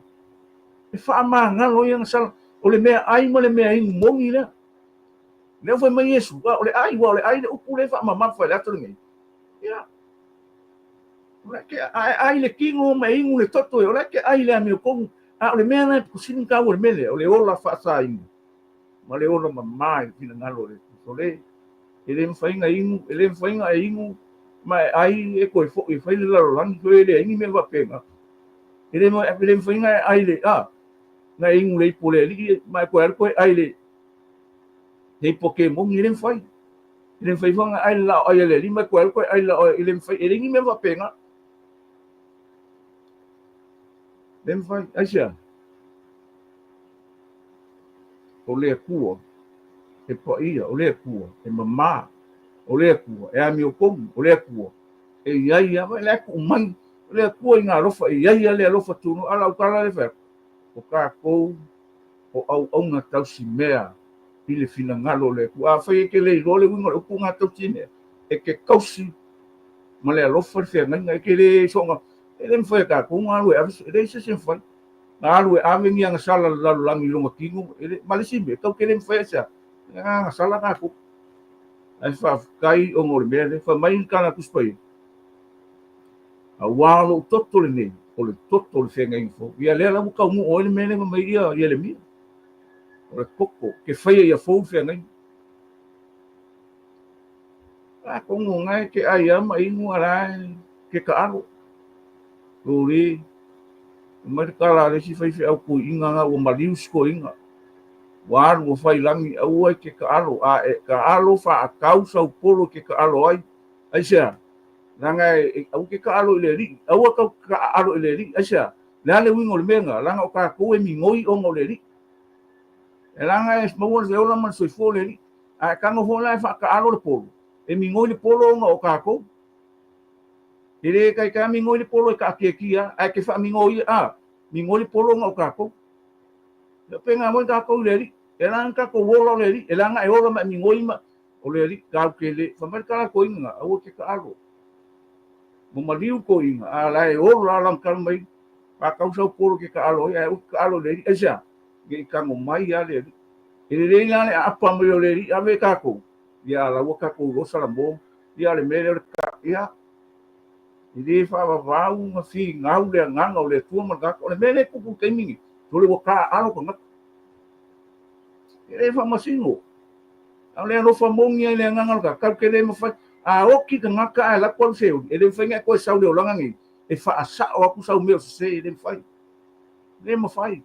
E faamagalo ia na o le mea ai ma le mea inu moni lea. Lea ua fai mai Iesu, o le ai, ua o le ai le upu lea faamamafa i le aso lenei. Ia, o la ke a e ai le tino ma e inu le toto e, o la ke ai le amiotonu. A o le mea la e sili ona taua i le mea lea, o le ola faasaina ma le ola mama i le finagalo o le Atua. E le mafai ona inu, e le mafai ona e inu ma e ai e toe foi e fai le lalolagi, toe e leai ni mea faapena. E le mafai ona e ai le, a, na e inu le ipu o le Alii ma e toe alu toe ai le ipu a kemoni, e le mafai. E le mafai foi ona ai le laau ai a le Alii ma e toe alu toe ai le laau ai, e le mafai, e leai ni mea faapena. Le mafai, aisea? O le Atua e paia, o le Atua e mamā, o le Atua e amiotonu, o le Atua e i ai lava, le atu mai, o le Atua i ngā alofa, e i ai lava le alofa tunoa, a o lau tala lea e fai atu, o tatou o auauna tausi mea i le finagalo o le Atua. Afai e te le iloa le uiga o le upu ngā tausi mea, e te tausi ma le alofa le feagaiga, e te le soona, e le mafai e tatou ona alu e ave, e leai se isi e mafai. Na alu e ave ni agasala i le lalolagi i lona tino, e le, ma le isi mea, tatou te le mafai aisea, e agasala tatou. Ae faafetai ona o le mea lea, fai mai le tala a Tusi Paia, auā o lou toto lenei, o le toto o le feagaiga fou. Ia lea la ua taunuu ai le mea lea fai mai ia Ieremia, o le toto, ke faia ia fou le feagaiga. Atonu o na e te ai lava ma inu a la e. ke taalo. Loli, mai le tala a le isi faifeau toeaina na ua maliu si toeaina. Ua alu ua fai lagi, aua e te taalo, a e taalo faatau sau polo e te taalo ai. Aisea? Leaga e, aua te taalo i le Alii, aua tau taaalo i le Alii. Aisea? Le a le uiga o le mea lena? Leaga o tatou e migoi ona o le Alii. E leaga e maua le ola ma le soifua o le Alii. A e tago foi la e faataalo le polo, e migoi le polo ona o tatou. E le taitai migoi le polo e taatiatia, ae te faamigoi a, migoi le polo ona o tatou. E pena foi tatou i le Alii. E leaga tatou ola o le Alii, e leaga e ola ma e migoi ma o le Alii, tau te le, fai mai le tala toeaina na, aua te taalo. Ua maliu toeaina, a la e ola lana tala mai, faatau sau polo te taalo ai, ae aua te taalo i le Alii. Aisea? Ne i tago mai lava le Alii. E lelei la le aapa mai o le Alii ave e tatou, ia la ua tatou iloa salamo, ia le mea lea o le ta, ia, e le faavavau na finau le agaga o le Atua ma le tagata. O le mea lea e tupu i le taimi nei, sole ua taaalo tagata. E le faamasino. A o le alofa moni ai le agaga o le tagata, tatou te le mafai. A oti tagata ae alu atu alu seoli, e le mafai ona e toe sau i le olaga nei e faasao atu sau mea o sese, e le mafai. E le mafai.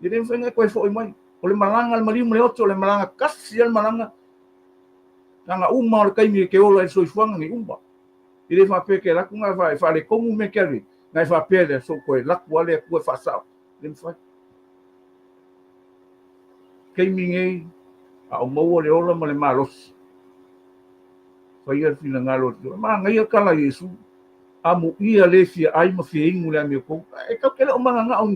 E le mafai ona e toe foi mai. O le malaga a le maliu ma le oto, o le malaga tasi lava le malaga. Leaga uma o le taimi e te ola ai le soifuaga nei, uma. E le faapea e te alu atu na e faaletonu mea e te alu ai, na e faapea lea, so toe alu atu lava le Atua e faasao. E le mafai. Taimi nei, a o maua le ola ma le malosi, faia le finagalo o le Atua. Manaia tala a Iesu, amuia le fia ai ma fia inu le amiotonu. E tatou te le o mananao,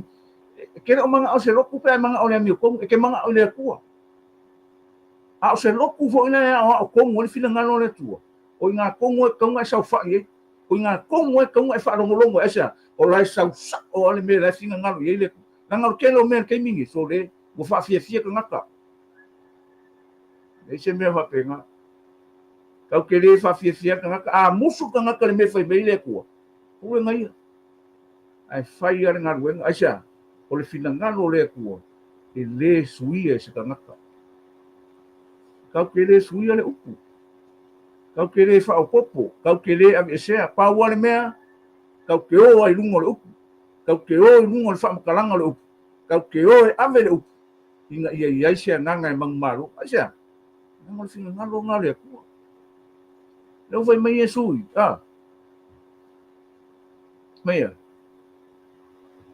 e te le o mananao se lotu pe a e mananao i le amiotonu, e te mananao i le Atua. A o se lotu foi lea e aoao tonu ai le finagalo o le Atua, o i ina tonu e tatau ona e saofai ai, o i ina tonu e tatau ona e faalogologo ai, aisea? O la e sau sao lava le mea la e finagalo i ai le Atua. Leaga o le tele o mea i le taimi nei, sole, ua faafiafia tagata. Leai se mea faapena. Tatou te le faafiafia tagata. A musu le tagata i le mea e fai mai ai le Atua, pulega ia. Ae fai lava le galuega. Aisea? O le finagalo o le Atua, e le suia e se tagata. Tatou te le suia le upu. Tatou te le faaopoopo. Tatou te le aveesea. Pau lava le mea, tatou te o ai i luga o le upu. Tatou te o i luga o le faamatalaga o le upu. Tatou te o e ave le upu ina ia i ai se agaga e manumalo. Aisea? Leaga o le finagalo lena o le Atua. Lea ua fai mai Iesu i, a, mai a,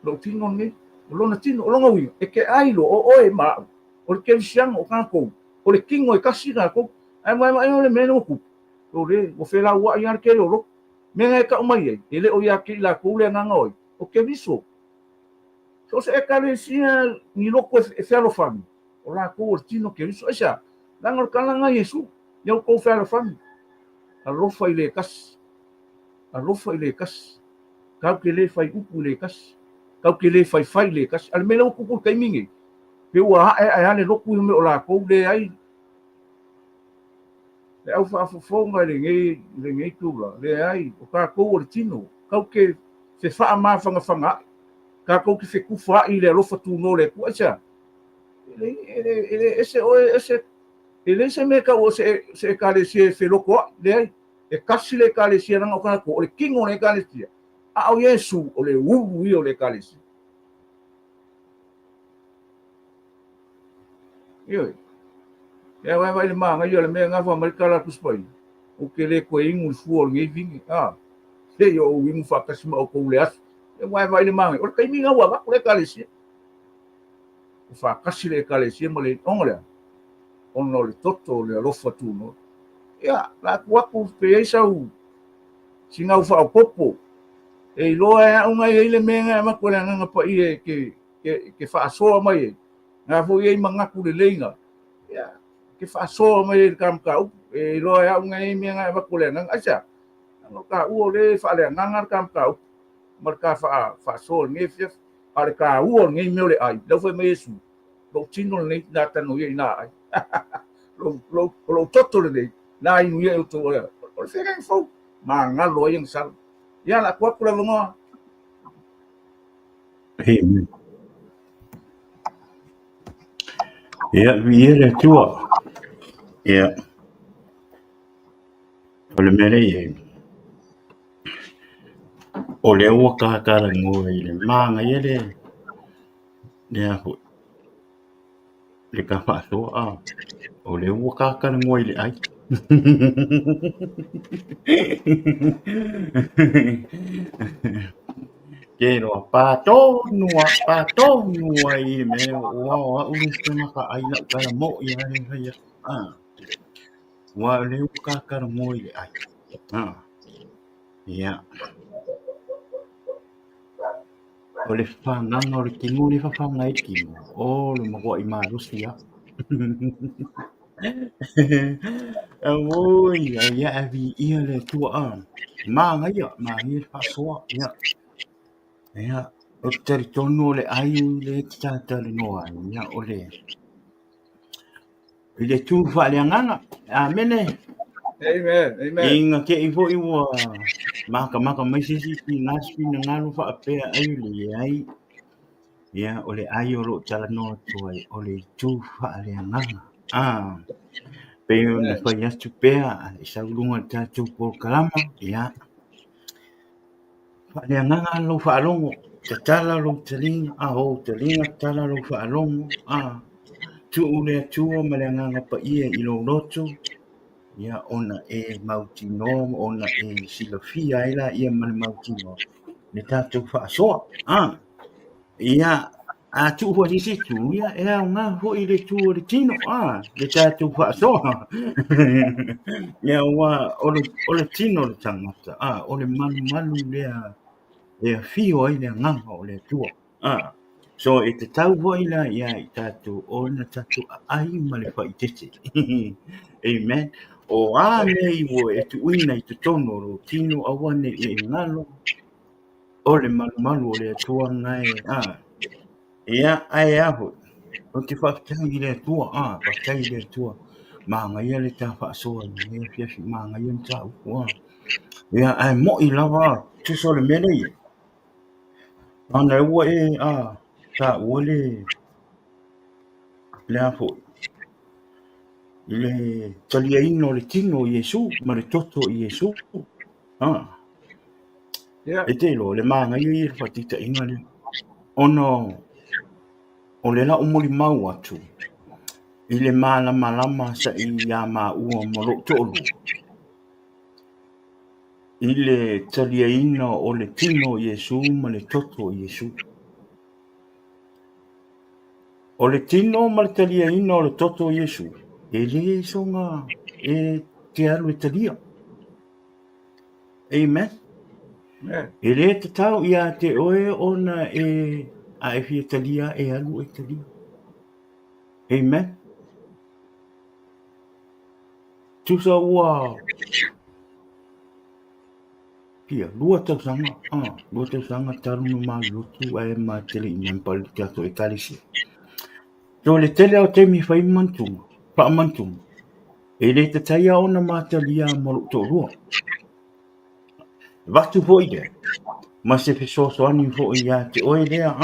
lou tino lenei, o lona tino, o lona uiga, e te ai loa, o oe ma au, o le kerisiano, o tatou, o le tino e tasi tatou, ae vaevae o le mea lea ua tupu, o le, ua felauai lava le tele o lotu. Mea na e tau mai ai, e le o ia te i latou le agaga o ai, o Keriso. So o se ekalesia ni lotu e fealofani, o latou o le tino Keriso. Aisea? Leaga o le tala lena a Iesu, ia outou fealofani, alofa i le tasi, alofa i le tasi, tatou te le fai upu i le tasi, tatou te le faifai i le tasi. A o le mea lea ua tupu i le taimi nei, pei ua ae ae lava le lotu i mea o latou, leai. Le au faafofoga i lenei, lenei tula, leai, o tatou o le tino, tatou te fefaamafagafagaai, tatou te fetufaai i le alofa tunoa o le Atua. Aisea? E le, e le, e le ese oe, ese, e leai se mea e tau o se, se ekalesia e felotoai, leai. E tasi le ekalesia leaga o tatou, o le tino o le ekalesia, a o Iesu, o le ulu ia o le ekalesia. Ioe. Ia vaevae le manaia o le mea gafa mai le tala a Tusi Paia, ou te le toe inu i le fua o lenei vine, a, seia ou inu faatasi ma outou i le aso. Ia vaevae le manaia, o le taimi lena ua avatu le Ekalesia. Ua faatasi le Ekalesia ma le ona lea, ona o le toto o le alofa tunoa. Ia, la atu atu pe i ai sau sinau faaopoopo, e iloa e au na i ai le mea na e avatu e le Agaga Paia e te ke faasoa mai ai, na foi e i ai manatu lelei na, ia, ke faasoa mai ai i le ta mataupu, e iloa e au na i ai mea na e avatu e le agaga. Aisea? Leaga o taua o lea e faaleagaga le ta mataupu ma le ta faasoa i lenei afiafi. A o le taua o lenei mea o le ai, lea ua fai mai Iesu, lou tino lenei na tano ia i na ai. O lou toto lenei na inu ia e outou. O le feagaiga fou, magalo ai ana sala. Ia, lako atu le avanoa. Amen. Ia, viia le Atua. Ia, o le mea lea e i ai. O lea ua tatalanoa i le manaia le le a foi le ta faasoa a o lea ua tatalanoa i le ai. Ke loa pa tonu a pa tonu ai i le mea ua o au le isi tagata ai lau tala mo'i lava lea e fai atu a. Aua o lea ua tatalanoa i le ai a. Ia. O le fagaga o le tino lea e fafaga ai le tino, o le matuai malosi lava. Auoi, ia ae viia le Atua a. Manaia, manaia le faasoa. Ia, ia, ou te talitonu o le ai lea e te talatalanoa ai, ia o le i le tu faaleagaga. Amene. Amen. Amen. Ina te i foi ua matamata mai se isi tiga se finagalo faapea ai o le leai. Ia, o le ai o lo o talanoa atu ai, o le itu faaleagaga. Ah, pei ona fai atu pea i sau luga o le tatou polokalama, ia, faaleagaga lou faalogo, tatala lou taliga, a ou taliga tatala lou faalogo, a tuu le Atua ma le Agaga Paia i lou loto, ia ona e mautinoa ma ona e silafia ai laia ma le mautinoa le tatou faasoa. A ia, a tuu foi i se isi itu, ia e aoga foi le itu o le tino, a le tatou faasoa. Ia aua o le tino o le tagata, a o le malumalu lea e afio ai le Agaga o le Atua. A so e tatau foi la ia i tatou ona tatou aai ma le faaeteete. Amen. O a mea ua e tuuina i totonu o lou tino, aua ne i e galo o le malumalu o le Atua lena e a. Ia, ae a foi, ou te faafetai i le Atua, a, faafetai i le Atua. Manaia le ta faasoa i lenei afiafi, manaia le mataupu, a. Ia, ae mo'i lava, tusa o le mea lea e i ai, ona ua e a, taua le, le a foi, le taliaina o le tino o Iesu ma le toto o Iesu. A. E te iloa, le manaia ia o le faataitaiga lea, ona o le lau molimau atu i le malamalama sa i ia maua ma lou toalua, i le taliaina o le tino o Iesu ma le toto o Iesu. O le tino ma le taliaina o le toto o Iesu, e le soona e te alu e talia. Amen. E le tatau ia te oe ona e a e fia talia e alu e talia. Amen. Tusa ua Ia, 2 tausaga, 2 tausaga talu ona malolotu ae ma te le i member i le tatou Ekalesia. So le tele lava o taimi e fai mantuga, faamantuga, e le tatau lava ona matalia ma lou toalua. Avatu foi lea ma se fesoasoani foi ia te oe lea,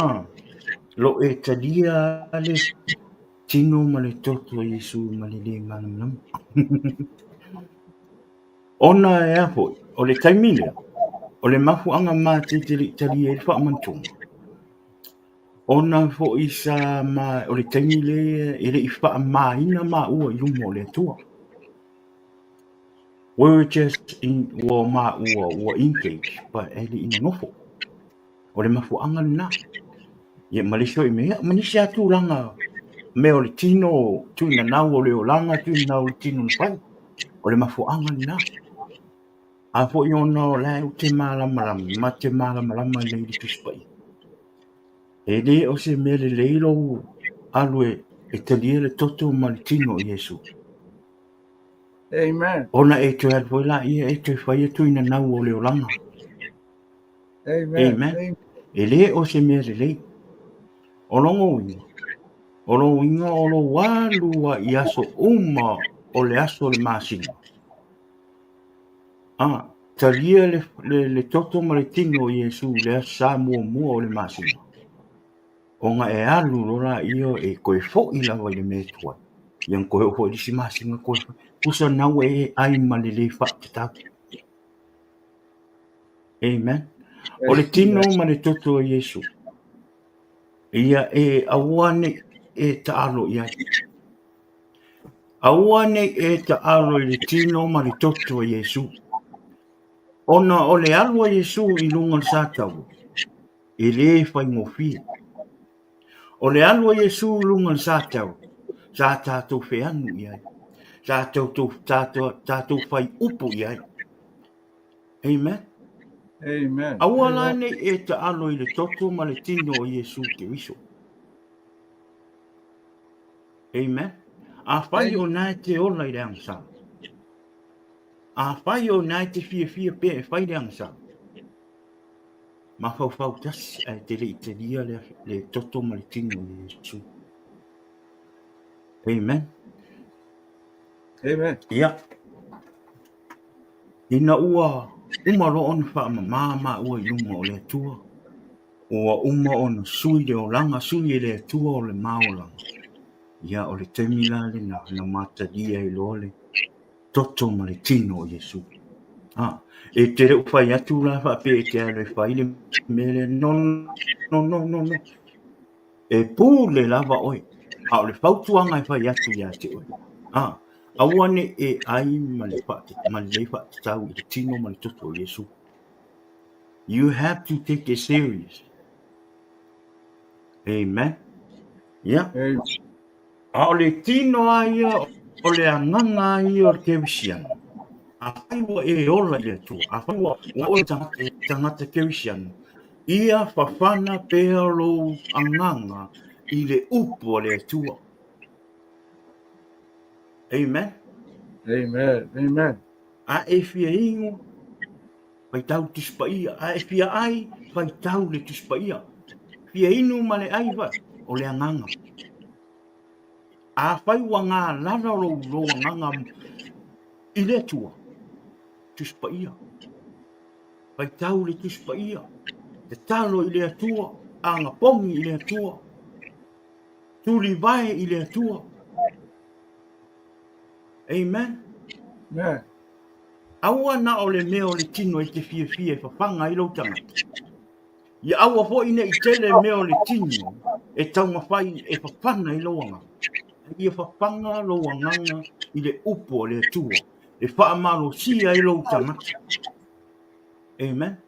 lo e talia le tino ma le toto o Iesu ma le le malamalama. Ona e a foi, o le taimi lea, o le mafuaaga matou te le i talia ai le faamanatuga, ona foi sa ma, o le taimi lea e le i faamamaina maua i luma o le Atua. We were just in, ua maua, ua engaged, but e le i nonofo. O le mafuaaga lena. Ia ma le isi foi mea, ma nisi lava tulaga, mea o le tino, tuinanau o le olaga, tuinanau o le tino na fai. O le mafuaaga lena. A foi ona o la e ou te malamalama, ma te malamalama lelei i le Tusi Paia. E le o se mea lelei lou alu e talia le toto ma le tino o Iesu. Amen. Ona e toe alu foi laia e toe fai tuinanau o le olaga. Amen. Amen. E le o se mea lelei. O lona uiga, o lona uiga o lou alu a i aso uma o le aso o le masina. A, talia le, le, le toto ma le tino o Iesu i le aso sa muamua o le masina. Ona e alu loa laia e toe foi lava i le mea e tuai. Ia na toe oo foi i le isi masina toe foi. Tusa na ua e ai ma le le faatatau. Amen. O le tino ma le toto o Iesu, ia e aua nei e taalo i ai. Aua nei e taalo i le tino ma le toto o Iesu. Ona o le alu a Iesu i luga o le sataua, e lē faigofie. O le alu a Iesu i luga o le sataua, sa tatou feanu i ai, sa tatou fai upu i ai. Amen. Amen. Aua la nei e taalo i le toto ma le tino o Iesu Keriso. Amen. Afai o na e te ola i le agasala. Afai o na e te fiafia pea e fai le agasala. Mafaufau tasi ae te le i talia le, le toto ma le tino o Iesu. Amen. Amen. Ia. Ina ua uma loa ona faamama maua i luma o le Atua, ua uma ona sui le olaga, sui e le Atua o le ma olaga, ia o le taimi la lena na matalia ai loa le toto ma le tino o Iesu. A, e te le o fai atu la faapea e te alu e fai le mea lea, no, no, no, no, no. E pule lava oe, a o le fautuaga e fai atu ia te oe. A, aua ne i e ai ma le ma le lē faatatau i le tino ma le toto o Iesu. You have to take it serious. Amen. Yeah. Amen. A o le tino lava ia, o le agaga lava ia o le kerisiano, afai ua e ola i le Atua, afai ua oe le tagata kerisiano, ia fafana pea lou agaga i le upu a le Atua. Amen. Amen. Amen. A e fia inu, faitau Tusi Paia. A e fia ai, faitau le Tusi Paia. Fia inu ma le ai, o le agaga. Afai ua galala lou, lou agaga i le Atua, Tusi Paia. Faitau le Tusi Paia, tatalo i le Atua, agapogi i le Atua, tulivae i le Atua. Amen. Amen. Aua na o le mea o le tino e te fiafia e fafaga ai lou tagata. Ia aua foi ne i tele mea o le tino e taumafai e fafana i lou agaga. Ia fafaga lou agaga i le upu a le Atua e faamalosia ai lou tagata. Amen.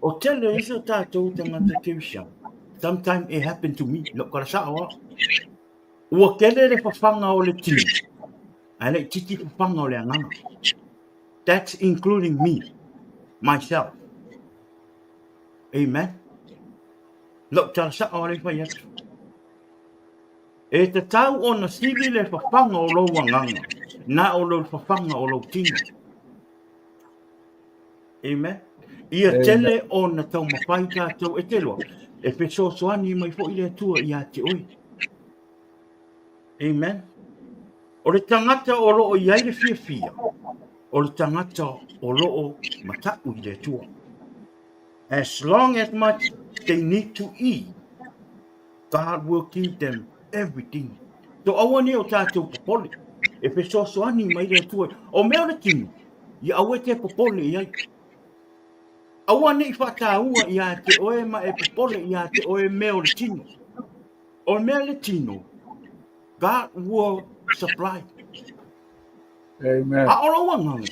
O tele isi o tatou tagata Kerisiano. Sometimes it happened to me. Lou tala sao lava. Ua tele le fafaga o le tino, ae laitiiti fafaga o le agaga. That's including me, myself. Amen. Lou tala sao lea e fai atu. E tatau ona sili le fafaga o lou agaga, na o lou fafaga o lou tino. Amen. Ia tele ona taumafai tatou e te iloa, e fesoasoani mai foi le Atua ia te oe. Amen. O le tagata o lo o i ai le fiafia, o le tagata o lo o mataʻu i le Atua. As long as much they need to eat, God will give them everything. So aua nei o tatou popole, e fesoasoani mai le Atua. O mea o le tino, ia aua e te popole i ai. Aua nei faataua ia te oe ma e popole ia te oe mea o le tino. O mea le tino, God will supply. Amen. A o lou agaga,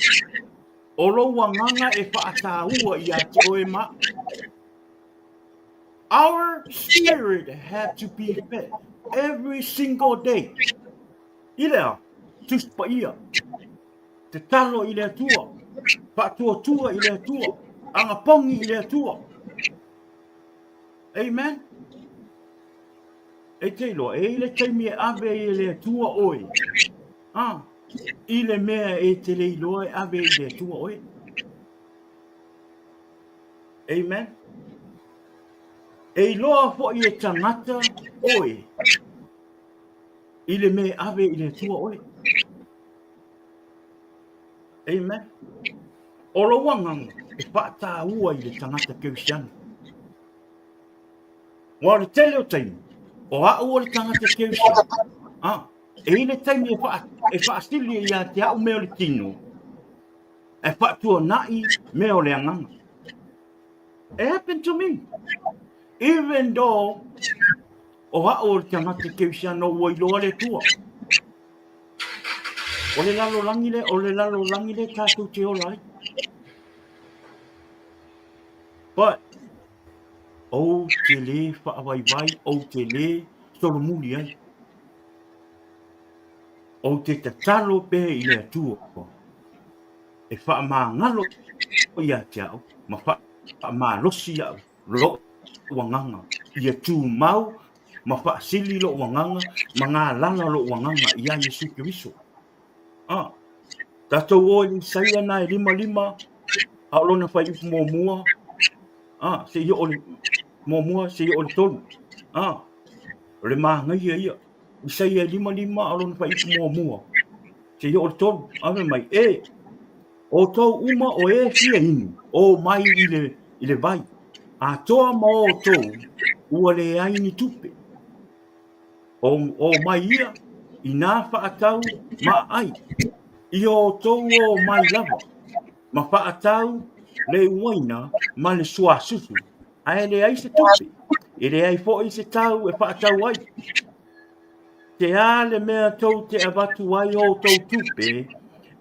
o lou agaga e faataua ia te oe ma Our spirit have to be fed every single day. I le a? Tusi Paia. Tatalo i le Atua. Faatuatua i le Atua. Agapogi i le Atua. Amen. E te iloa, e i le taimi e ave ai e le Atua oe. Ah, i le mea e te le iloa e ave i le Atua oe. Amen. E iloa foi e tagata oe i le mea e ave i le Atua oe. Amen. O lou agaga e faataua i le tagata Kerisiano. Ua o le tele o taimi, o au o le tagata Kerisiano. Ah, e i le taimi e, wha, e whaasili ia te au mea o le tino, e faatuanai mea o le agaga. It happened to me. Even though o a'u o le tagata kerisiano ua iloa le Atua. O le lalolagi le, o le lalolagi le tatou te ola ai. But, ou te lē faavaivai, ou te lē solomuli ai. Ou te tatalo pea i le Atua e faamagalo ia te au ma faamalosi iaʻu loʻu agaga ia tumau ma faasili loʻu agaga ma galala loʻu agaga iā Iesu Keriso. A, tatou o i le Isaia na e 55, a o lona fuaiupu muamua, a, seia oo i le muamua seia oo i le tolu. A, o le manaia ia. Isaia e 55 a o lona fuaiupu muamua seia oo i le tolu. Ave mai, e, outou uma o e fia inu, o mai i le, i le vai, atoa ma outou ua leai ni tupe. O, o mai ia i nā faatau ma ai, i outou o mai lava, ma faatau le uaina ma le suasusu, ae leai se tupe, e leai foi se tau e faatau ai. Te a le mea tou te avatu ai outou tupe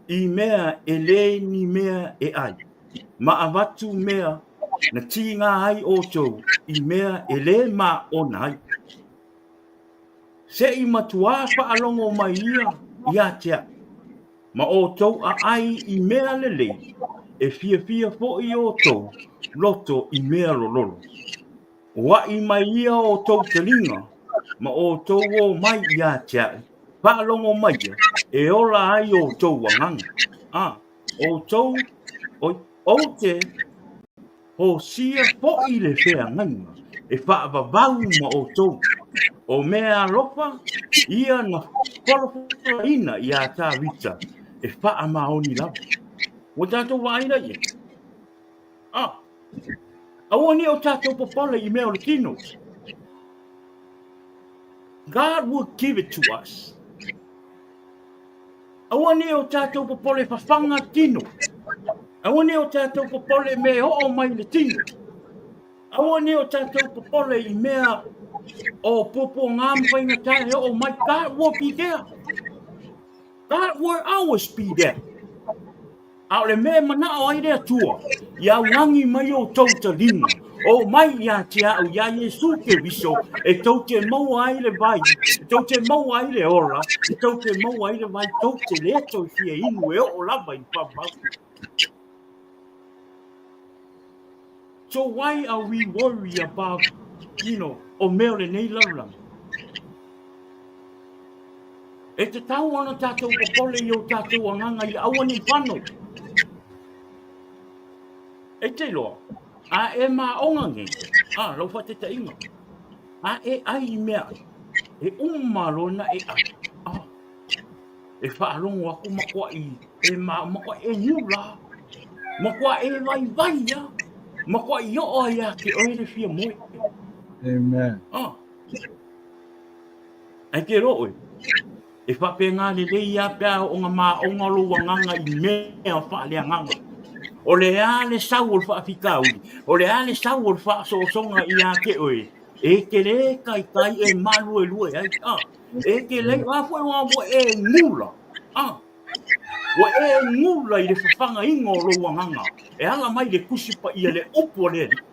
i mea e lē ni mea e ai, ma avatu mea na tīgā ai outou i mea e lē māʻona ai. Se i matuā faalogo mai ia iā te au, ma outou aʻai i mea lelei, e fiafia foi outou loto i mea lololo. Uaʻi mai ia outou taliga, ma outou o mai iā te a'u, faalogo mai ia, e ola ai outou agaga. A, outou, oi, ou te hosia foʻi le feagaiga e faavavau ma outou, o mea alofa ia na folafolaina iā Tāvita e faamaoni lava. Ua tatou vaai la i ai. A, aua ne i o tatou popole i mea o le kino. God will give it to us. Aua ne i o tatou popole fafaga tino. Aua ne i o tatou popole me oo mai le tino. Aua ne i o tatou popole i mea o puapuaga ma faigata e oo mai. God will be there. God will always be there. A o le mea e manaʻo ai le Atua, ia augani mai outou taliga, o mai iā te a'u iā Iesū Keriso, e tou te maua ai le vai, e tou te maua ai le ola, e tou te maua ai le vai tou te lē toe fia inu e oo lava i le faavavau. So why are we worry about, you know, o mea o lenei lalolagi? E tatau ona tatou popole i o tatou agaga ia aua ne i fano. E te iloa, a e maoga nei, a lau faataitaiga, a e ai i mea ai, e uma loa na e ai, a, e faalogo aku makuaʻi e ma, makuaʻi e niu la, makuaʻi e vaivai ia, makuaʻi oo ai ia te oe le fia moe. Amen. A, Ai te roa oe, e faapena lelei lava pe a oo ina maoga lou agaga i mea faaleagaga. O le a le sau o le faafitauli, o le a le sau o le faasoasoga ia te oe, e te lē taitai e maluelue ai, a, e te lē, a foi ua e gula, a, ua e gula i le fafagaina o lou agaga, e ala mai le Tusi Paia, le upu a le Alii,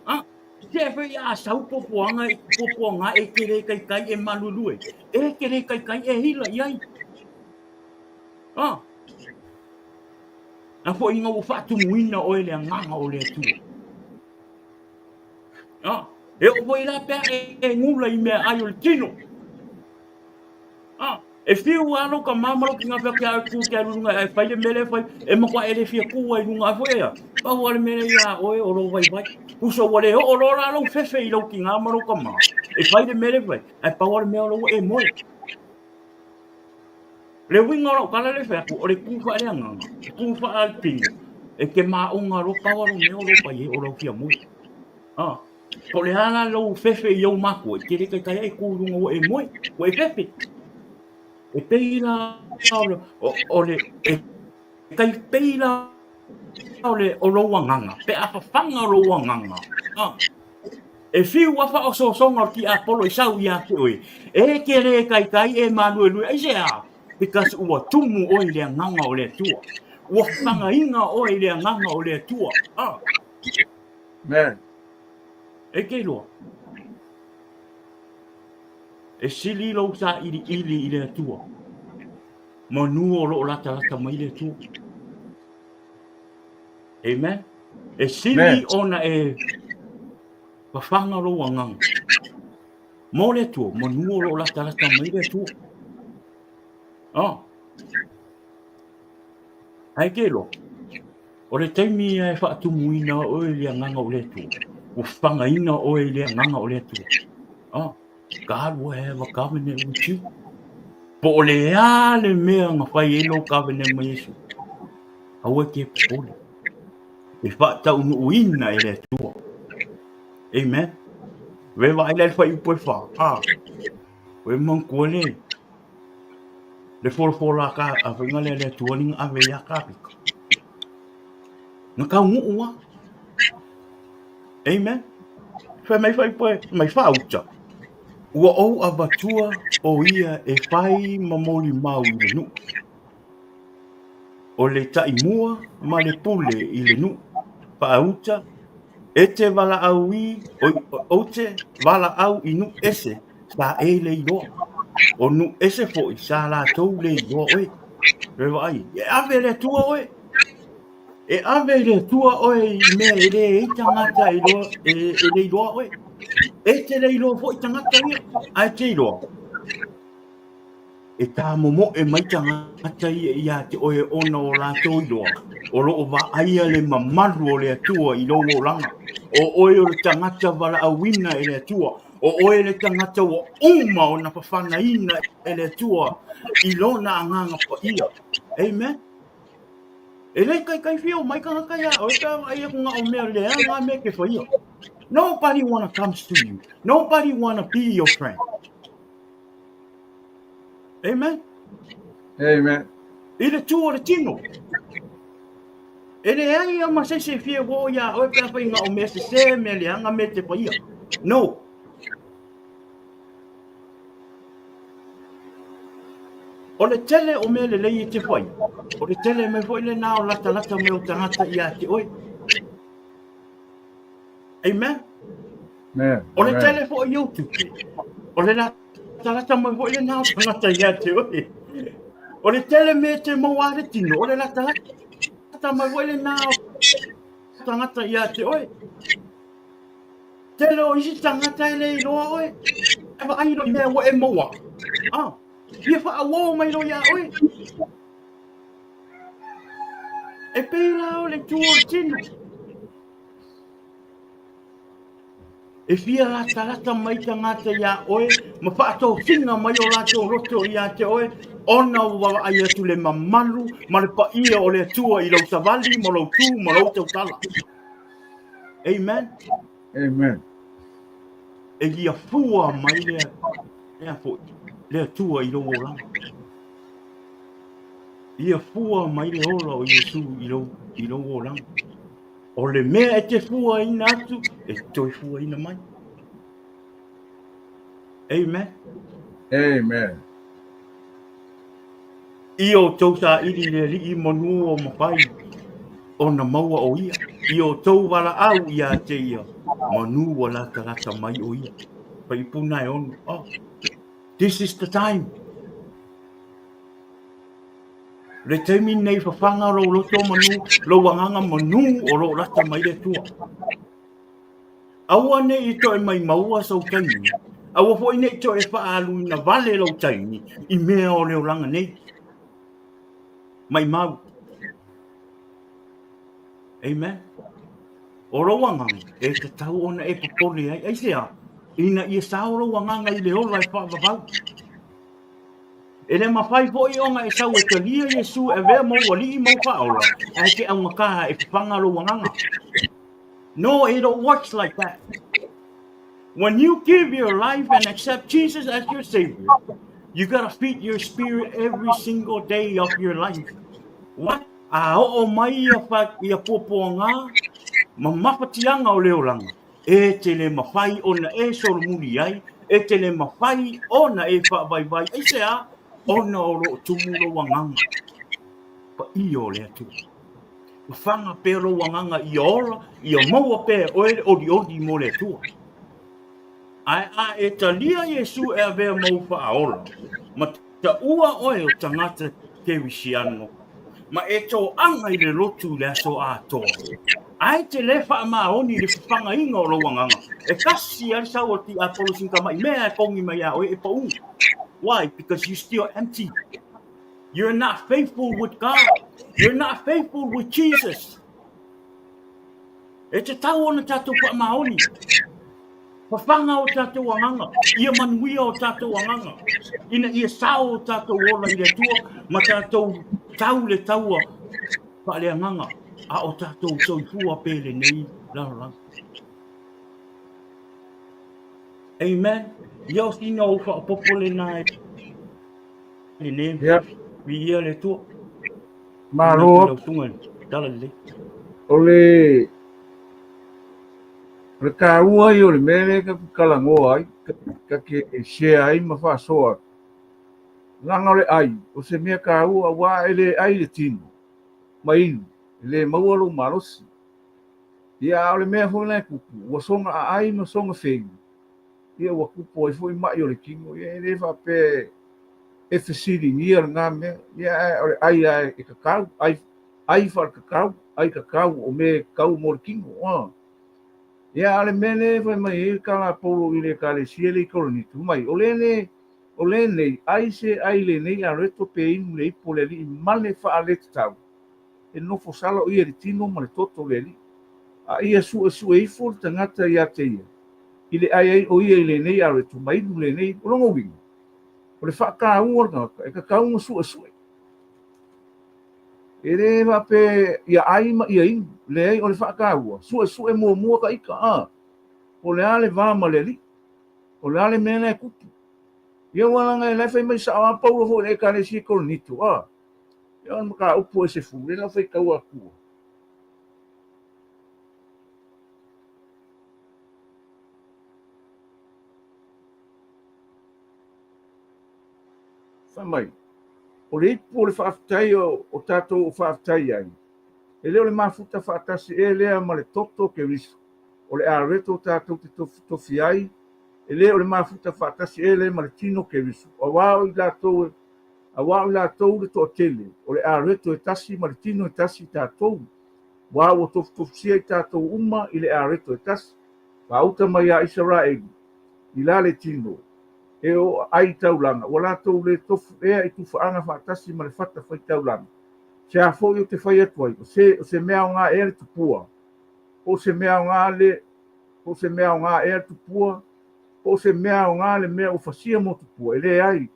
a. Te whai a sau puapuaga i puapuaga e te lē taitai e maluelue, e te lē taitai e hila i ai. A, a foi ina ua faatumuina oe le agaga o le Atua. A, e oo foi la pe a e gula i meaai o le tino. A, e fiu lava lou tama ma lou tina fai atu ia oe, tu te alu i luga ae fai le mea lea e fai, e matua e le fia tu ai i luga foi ea. Pau lava le mea lea ia oe o lou vaivai. Pusa ua le oo loa la lou fefe i lou tina ma lou tama, e fai le mea lea e fai, ae pau lava le mea o la ua e moe. Le uiga o lau tala lea e fai atu, o le tu faaleagaga, le tu faalepino, e te maoga loa pau lava lou mea o lou vaivai o lau fia moe. A. Po o le a la lou fefe i ou makua, e te le taitai ai e ku i luga ua e moe, ua e fefe. E pei la o le, e tai pei la o le o lou agaga, pe a fafaga lou agaga, a, e fiu a faaosoosoga o le tiapolo e sau ia te oe, e te le taitai e maluelue, aisea? Because ua tumu oe i le agaga o le Atua. Ua fagaina oe i le agaga o le Atua. A. Amen. E te iloa. E sili lou sailiili i le Atua. Manu o lo o latalata mai le Atua. Amen. E sili ona e fafaga lou agaga. Mo le Atua, manu o lo o latalata mai le Atua. Oh. Ae te iloa, o le taimi ia e faatumuina oe i le agaga o le Atua, ua fagaina oe i le agaga o le Atua. Oh. God will have a covenant with you. Po o le a le mea na fai ai lou covenant ma Iesu, aua e te popole. E faataunuuina e le Atua. Amen. Ve vaai la i le fuaiupu e fa. Ah. Oe manatua le le folafola a ka a faiga lea le Atua ni ave ia Kāpita. Na taunuu lava. Amen. Fai mai fai poe, mai faauta. Ua ou avatua o ia e fai ma molimau i le nuu. O le taimua ma le pule i le nuu. Faauta, e te valaau i, ou te valaau i nuu ese sa e le iloa. O nuu ese foi sa latou le iloa oe. E vaai, e ave le Atua oe. E ave i le Atua oe i mea e le ai tagata e iloa, e, e le iloa oe. E te le iloa foi tagata ia, ae te iloa. E tāmomoe mai tagata ia ia te oe ona o latou iloa, o loo vaaia le mamalu o le Atua i lou olaga. O oe o le tagata valaauina e le Atua. O oe le tagata ua uma ona fafanaina e le Atua i lona agaga paia. Amen. E le taitai fia omai tagata ia oe pe a vaai atu na o mea leaga mea e te faia. Nobody wanna comes to you. Nobody wanna be your friend. Amen. Amen. I le tu o le tino. E leai a ma se isi e fia uo ia oe pe a fai na o mea sese, mea leaga, mea e te faia. No. O le tele o mea lelei e te fai, o le tele mai foi lena o latalata mai o tagata ia te oe. Amen. Amen. O le tele foi o tupe, o le latalata mai foi lena o tagata ia te oe. O le tele mea e te maua ai le tino, o le latalata mai foi lena o tagata ia te oe. Tele o isi tagata e le iloa oe. E vaai loa i mea ua e maua. Ah, fia faauo mai loa iā oe. E pei la o le tu o le tino. E fia latalata mai tagata iā oe ma faatofina mai o latou loto ia te oe, ona ua vaai atu le mamalu ma le paia o le Atua i lou savali ma lou tu ma lou tautala. Amen. Amen. E ia fua mai lea, lea foi, le Atua i lou olaga. Ia fua mai le ola o Iesu i lou, i lou olaga. O le mea e te fuaina atu, e toe fuaina mai. Amen. Amen. I outou saili i le Alii manu o mafai ona maua o ia. I outou valaau ia te ia, manu ua latalata mai o ia. Faipuna e ono. Oh, this is the time. Le taimi nei fafaga lou loto manu, lou agaga manu o loo lata mai le Atua. Aua ne i toe maimaua sou taimi, aua foi ne i toe faaaluina vale lou taimi i mea o le olaga nei. Maimau. Amen. O lou agaga, e tatau ona e popole ai. Aisea? Ina ia sao lou agaga i le ola e faavavau. E le mafai foi ona e sau e talia Iesu e avea mou alii ma ou faaola, ae te augata e fafaga lou agaga. No, it don't works like that. When you give your life and accept Jesus as your Savior, you gotta feed your spirit every single day of your life. Why? A oo mai ia, fa, ia puapuaga ma mafatiaga o le olaga, e te le mafai ona e solomuli ai, e te le mafai ona e faavaivai. Aisea? Ona o lo o tumu lou agaga paia o le Atua. Fafaga pea lou agaga ia ola, ia maua pea e oe le olioli mo le Atua. Ae a e talia Iesu e avea ma ou faaola, ma taua oe o tagata Kerisiano, ma e toaga i le lotu i le aso atoa, ae te le faamaoni i le fafagaina o lou agaga, e tasi lava le sau o le tiapolo sina tamai mea e kogi mai ia oe e pau. Why? Because you still empty. You're not faithful with God. You're not faithful with Jesus. E tatau ona tatou faamaoni. Fafaga o tatou agaga, ia manuia o tatou agaga, ina ia sao o tatou ola i le Atua ma tatou tau le taua faaleagaga, a o tatou soifua pea i lenei lalolagi. Amen. Ia o sina ou faaopoopo lena e lenei. Ia. Viia le Atua. Malo lau susuga i le tala lelei. O le o le taua ia o le mea lea tatou te talanoa ai, ta te share ai ma faasoa atu, leaga o le ai, o se mea taua aua e le ai le tino ma inu, e le maua lou malosi. Ia a o le mea foi la e tupu, ua soga aai ma soga feinu, ia ua tupu ai foi mai o le tino, ia e le faapea e fesiligia lena mea, ia ae o le ai lava e tatau, ai, ai faaletatau, ai tatau o mea e tatau mo le tino. A. Ia a o le mea lea e fai mai ai le tala a Paulo i le Ekalesia lea i Korinito, fai mai, o le o lenei, ai se ai lenei aloeto pe inu le ipu o le Alii ma le faaletatau, e nofo sala o ia i le tino ma le toto o le Alii. A ia suesue ifo le tagata ia te ia, i le ai ai o ia i lenei aloeto ma inu lenei, o lona uiga, o le faataua o le tagata, e tatau ona suesue. E le faapea ia ai ma ia inu, leai o le faataua, suesue muamua ta ita, a, po o le a le va ma le Alii, o le a le mea la e tupu. Ia aua leaga la e fai mai sao lava Paulo foi i le Ekalesia i Korinito, a, ia o le mataupu e se fulu, lea la faitau atu. Fai mai, o le ipu o le faafetai o tatou o faafetai ai, e le o le mafuta faatasi ea lea ma le toto o Keriso, o le areto tatou te tofitofi ai, e le o le mafuta faatasi ea lea ma le tino o Keriso, aua o i latou e aua o i latou le toatele, o le areto e tasi ma le tino e tasi i tatou, aua ua tofitofusia i tatou uma i le areto e tasi, faauta mai ia Isaraelu i la le tino, e o ai taulaga, ua latou le tofu ea i tufaaga faatasi ma le fata faitaulaga. Se a foi ou te fai atu ai, o se, o se mea aoga ea le tupua, po o se mea aoga le, po o se mea aoga ea le tupua, po o se mea aoga le mea ua fasia mo tupua, e leai,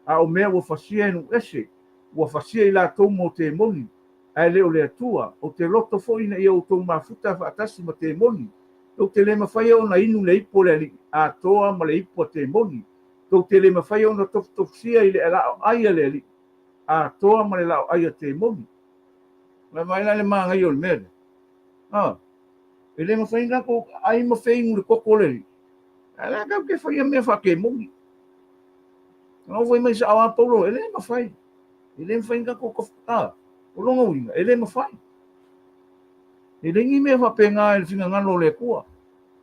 a o mea ua fasia e nuu ese, ua fasia i latou mo temoni, ae le o le Atua. Ou te loto foi ina ia outou mafuta faatasi ma temoni. Tou te le mafaia ona inu le ipu o le Alii atoa ma le ipu a temoni. Tou te le mafaia ona tofutofusia i le laoai a le Alii atoa ma le laoai a temoni. Vaai la i le manaia o le mea lea. A, e le mafai ona tatou ai ma feinu i le toto o le Alii. Ae la tatou te faia mea faatemoni. Na ou fai mai sao lava Paulo, e le mafai. E le mafai ona tatou tofu. A, o lona uiga, e le mafai. E leai ni mea faapena i le finagalo o le Atua.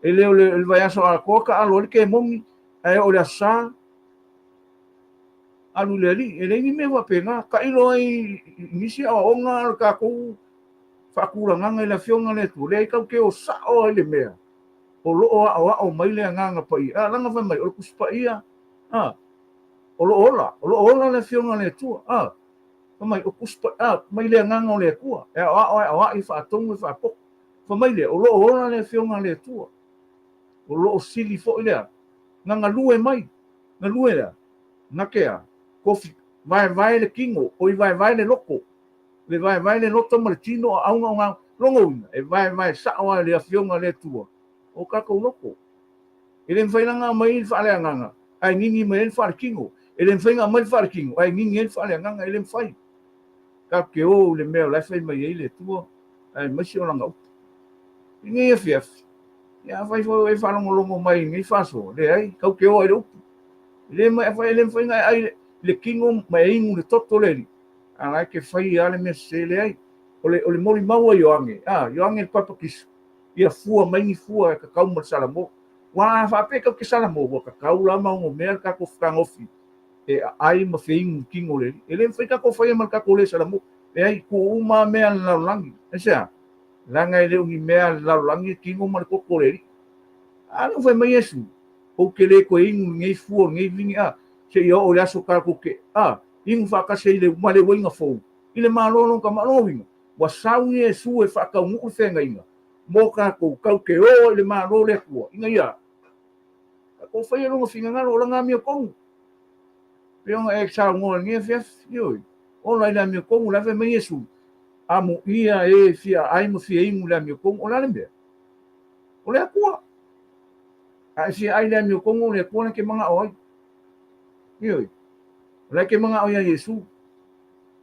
E le o le vaiaso atoa taalo ai le kemoni, ae oo i le Aso Sa, alu i le Alii. E leai ni mea faapena. Tailo ai i nisi aoaoga a o le tatou faatulagaga i le Afioga a le Atua, leai, tatou te o sao lava i le mea o lo o aoao mai le Agaga Paia. A, leaga fai mai, o le Tusi Paia, a, o lo o ola, o lo o ola le Afioga a le Atua, a. Fai mai, o Tusi Paia, mai le Agaga o le Atua, e aoao, e aoai, e faatonu, e faapoto. Fai mai lea, o lo o ola le Afioga a le Atua. O lo o sili foi lea, na galue mai, galue lea, na ke a, tofi, vaevae le tino, oi vaevae le loto, le vaevae le loto ma le tino a auga o ngā, lona uiga, e vaevae sao lava e le Afioga a le Atua o tatou loto. E le mafai la ona aumai le faaleagaga ae gigi mai ai le faaletino. E le mafai ona aumai le faaletino ae gigi ai le faaleagaga. E le mafai. Tatou te o i le mea o la e fai mai ai le Atua, aemaise o Lana upu. I lenei afiafi, ia afai foi o e faalogologo mai i lenei faasoa, leai, tatou te o ai i le upu. E le mai, afai e le mafai ona e ai le tino ma e inu le toto o le Alii, a la e te fai lava le mea sese, leai. O le, o le molimau a Ioane, a, Ioane le Papatiso, ia fua mai ni fua e tatau ma le Salamo. Ua a faapea tatou te Salamo, ua tatau la ma onomea le tatou fetagofi e aai ma feinu i tino o le Alii. E le mafai tatou faia ma le tatou le Salamo. Leai, tuu uma lava mea a le lalolagi. Aisea? Leaga e le o ni mea a le lalolagi le tino ma le toto o le Alii. A lea ua fai mai Iesu, Ou te le toe inu i lenei fua o lenei vini, a, seia oo i le aso tatou te, a, inu faatasi ai i le ma le uaiga fou, i le Malo o Lona Tama. O lona uiga, ua sau Iesu e faataunuu le feagaiga mo tatou, tatou te o i le Malo o le Atua, ina ia tatou faia Lona finagalo, o Lana amiotonu. Pei ona e saunoa i lenei afiafi, ioe, ola i le amiotonu, o le a fai mai Iesu, Amuia e fia aai ma fia inu i le amiotonu. O le a le mea? O le Atua. A e fia ai i le amiotonu, o le Atua la e te manao ai. Ioe. O la e te manao ia Iesu.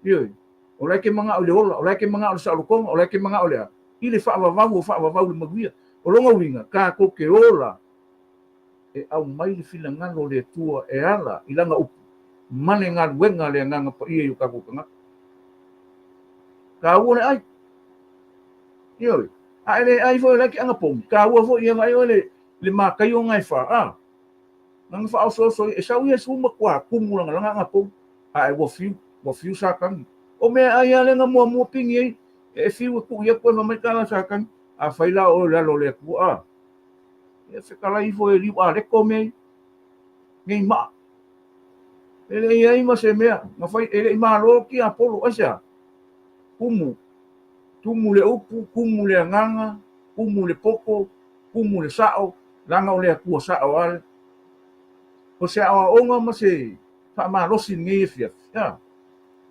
Ioe. O la e te manao i le ola, o la e te manao i le saolotoga, o la e te manao i le a? I le faavavau o faavavau i le manuia. O lona uiga, tatou te ola e aumai le finagalo o le Atua e ala i Lana upu ma le galuega a le Agaga Paia i o tatou tagata. Taua le ai. Ioe. A e le ai foi o la e te anapogi, taua foi ia vaai oe le, le mataio na e fa, a. Lana faaosooso e sau Iesu matua tumu lagalaga anapogi, a e ua fiu, ua fiu Satani. O mea ai a lea na muamua pigi ai, e fiu e kuʻi atu e fai mai tala Satani, afai la o oe o le alo o le Atua, a. Ia fetalai ifo e liu aleko mea ia, nei maa. E le i ai ma se mea, na fai, e le i malo tiapolo, aisea? Tumu, tumu le upu, tumu le agaga, tumu le poto, tumu le sao, leaga o le Atua sao lava. O se aoaoga ma se faamalosi i lenei afiafi, a,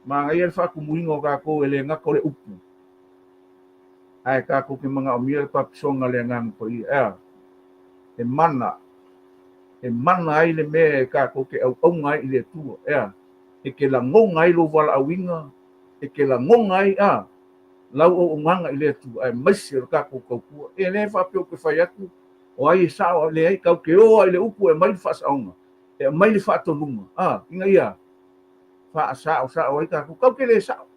manaia le faatumuina o tatou e le gata o le upu, ae tatou te manaomia le papisoga a le Agaga Paia, e a? E mana, e mana ai le mea e tatou te auauna ai i le Atua, e a? E te lagona ai lou valaauina, e te lagona ai, a, lau auaunaga i le Atua, aemaise o le tatou tautua. E le faapea ou te fai atu, o ai e sao, leai, tatou te o lava i le upu e aumai le faasaoga, e aumai le faatonuga, a, ina ia faasaosao ai tatou. Tatou te le sao.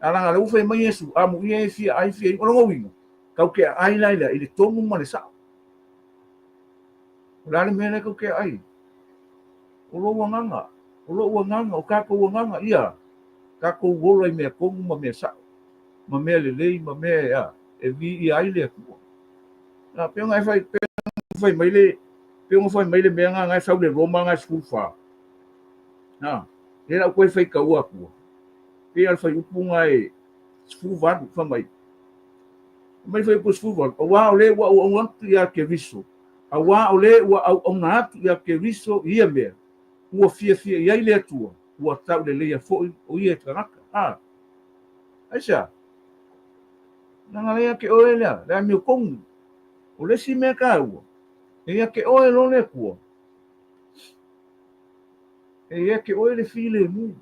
A leaga o lea ua fai mai Iesu, amuia e fia ai fia inu. O lona uiga, tatou te aai la i le, i le tonu ma le sao. O le a le mea lea tatou te aai ai? O lou agaga, o lou agaga, o tatou agaga, ia tatou ola i mea tonu ma mea sao, ma mea lelei, ma mea e viia ai le Atua. A, pei ona e fai, pei ona fai mai le, pei ona fai mai le mea na e sau le Roma na e 14. A, lea la ou toe faitaua atua. Pei a le fuaiupu na e 18, fai mai, fai mai le fuaiupu 18, auā o le ua auauna atu ia Keriso, auā o le ua auauna atu ia Keriso i ia mea, ua fiafia i ai le Atua, ua tauleleia foi o ia e tagata. A, aisea? Leaga lea ia te oe lea, le amiotonu. O le isi mea taua, e ia te oe loa le Atua, e ia te oe le filemu.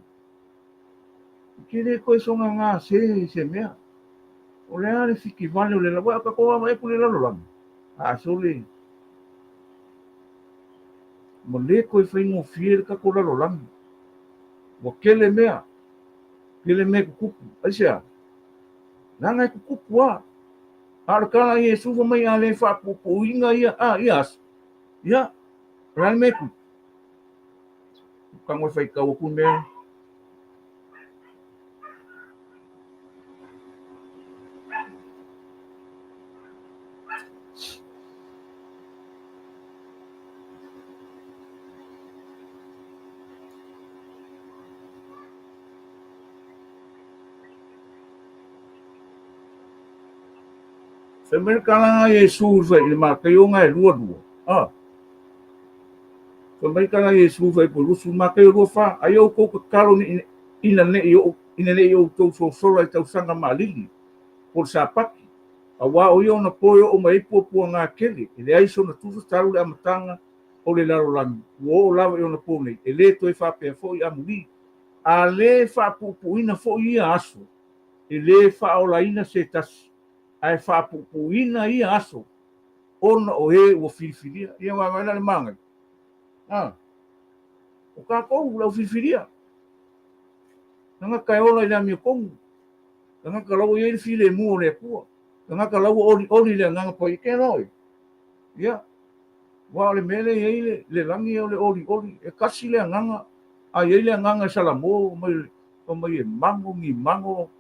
E te le toe soga gase i se mea. O le a le fitivale o le lau, aua o tatou vaavaai atu i le lalolagi, a sole, ua le toe faigofie le tatou lalolagi. Ua tele mea, tele mea e tutupu. Aisea? Leaga e tutupu lava. A o le tala a Iesu fai mai a le faapuupuuina ia, a, ia aso, ia, o le a le mea e tupu? Tago e faitau atu le mea. Fai mai le tala a Iesu i le Mataio na e 22. Ah. Fai mai tala Iesu fai Paulusu, Mataio 24, ai outou tatalo ina ne i oo ina ne i outou sosola i tausaga maalili, po o le Sapati, auā o ia ona po e oo mai ai puapuaga tele, e leai sona tusa talu le amataga o le lalolagi, ua oo lava i ona po nei, e le toe faapea foi amuli. A lē faapuupuuina foi ia aso, e lē faaolaina se tasi, ae faapuupuuina ia aso ona o e ua filifilia. Ia vaavaai la le manaia. A, o tatou le au filifilia. Tagata e ola i le amiotonu. Tagata la ua i ai le filemu o le Atua. Tagata la ua olioli i le Agaga Paia. Ke loe. Ia, aua o le mea lea e i ai le, le lagi o le olioli, e tasi le agaga, a i ai le agaga e salamo mai, fai mai e mago ni mago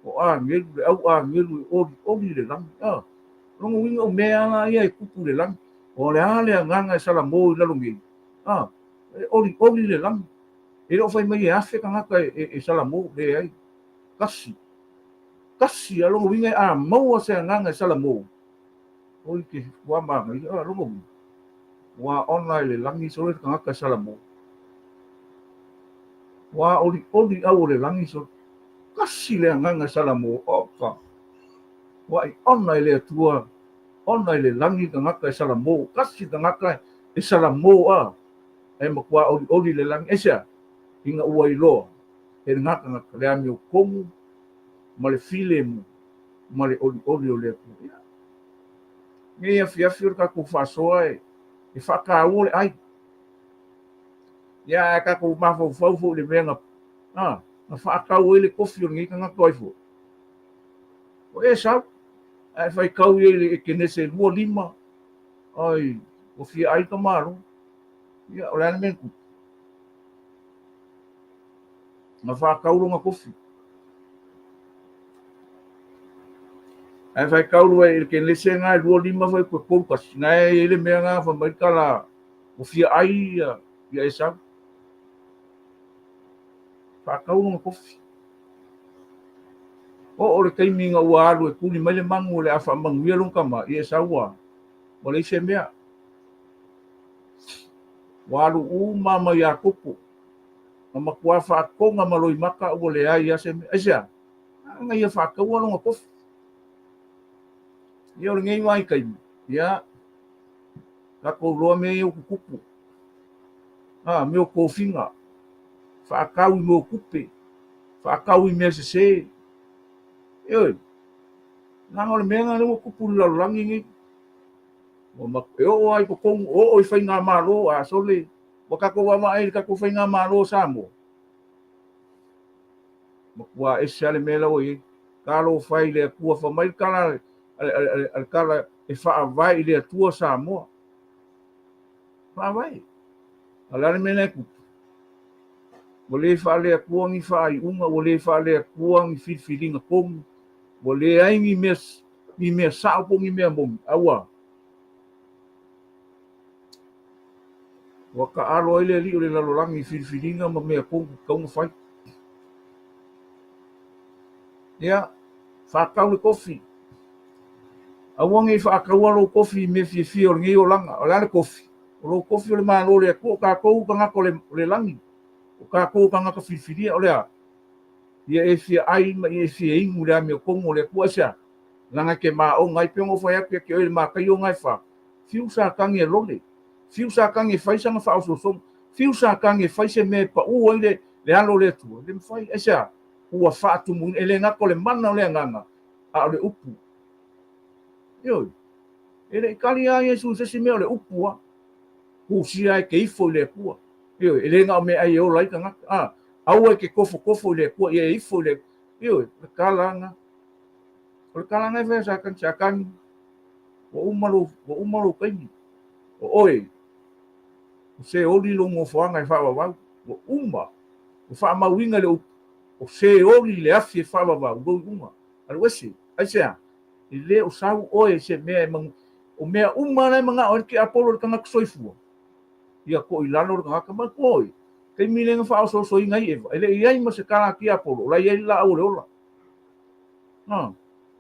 o agelu, le au agelu e olioli i le lagi. A, lona uiga o mea lava ia e tupu i le lagi. O le a le agaga e salamo i lalo nei? A, e olioli le lagi. E le o fai mai e afe tagata e, e, e salamo, leai. Tasi. Tasi, a lona uiga a maua se agaga e salamo, Oi ke ua manaia, a lona uiga, ua ona i le lagi sole le tagata e salamo. Ua olioli au o le lagi sole. Tasi le agaga e salamo, oka. Ua i ona i le Atua, ona i le lagi le tagata e salamo. Tasi le tagata e salamo a, e matua olioli le lagi. Aisea? Ina ua iloa e lena tagata le amiotonu ma le filemu ma le olioli o le Atua. Ia, nei afiafi o le tatou faasoa e, e faataua le ai. Ia, ae tatou mafaufau foi i le mea na, a, na faatau ai le tofi o lenei tagata o ai foi. O Esau, ae faitau ia i le Ekenese 25, ai, ua fia ai ka malo. Ia, o le a le mea na tupu? Na faatau lona tofi. Ae faitau loa i le Kenese lena e 25 foi toe 31, na e i ai le mea lena fai mai le tala ua fia ai ia, ia Esau. Faatau lona tofi. Oo le taimi ina ua alu e tuli mai le manu o le a faamanuia lona tama, ia Esau ua, ua leai se mea. Ua alu uma ma Iakopo. Na matua faatoga ma loimata ua leai lava se mea. Aisea? Na ia faataua lona tofi. Ia o lenei vaitaimi, ia, tatou iloa mea ia ua tutupu. A, mea o tofiga, faatau i mea o tupe, faatau i mea sese. Ioe, leaga o le mea lena lea ua tupu i le lalolagi nei. E oo lava i totonu, oo i faigamalo, a sole, ua tatou vaavaai i le tatou faigamalo o Samoa, matua ese lava le mea la ua i ai. Talofa e i le Atua, fai mai le tala a le tala e faavae i le Atua Samoa. Faavae. A o le a le mea la e tupu? Ua le faale-Atua ni faaiuga, ua le faale-Atua ni filifiliga tonu, ua leai ni mea, ni mea sao po o ni mea moni. A ua? Ua taalo ai le alii o le lalolagi i filifiliga ma mea tonu e tatau ona fai. Ia, faatau le kofi. Aua ne i faataua lou kofi i mea fiafia o lenei olaga. O le a le kofi? O lou kofi o le Malo o le Atua, o tatou tagata o le, o le lagi, o tatou tagata filifilia, o le a? Ia e fia ai ma ia e fia inu i le amiotonu o le Atua. Aisea? Leaga e te maona ai, pei ona ou fai atu ia te oe i le Mataio na e fa, fiu Satani e lole, fiu Satani e fai sana faaosoosoga, fiu Satani e fai se mea e pau ai le, le alo o le Atua, e le mafai. Aisea? Ua faatumuina, e le gata o le mana o le agaga, a o le upu. Ioe. E le i kali lava Iesu i se isi mea, o le upu lava. Tusia e te ifo i le Atua. Ioe, e le na o meaai e ola ai tagata. A, aua e te tofotofo i le Atua, ia e ifo i le Atua. Ioe, o le tala lena. O le tala lena e fai a Satani, Satani, ua uma lou, ua uma lou taimi. O oe, o seoli lou nofoaga e faavavau. Ua uma. Ua faamauina le upu, o seoli le afi e faavavau lou iuga. Alu ese. Aisea? E le o sau oe i se mea e manu... O mea uma la e manao ai le tiapolo i le tagata soifua, ia toʻi i lalo le tagata. Manatua oe, taimi lea na faaosoosoina ai Eva, e le i ai ma se tala a tiapolo, o la e i ai le laau o le ola. Ha,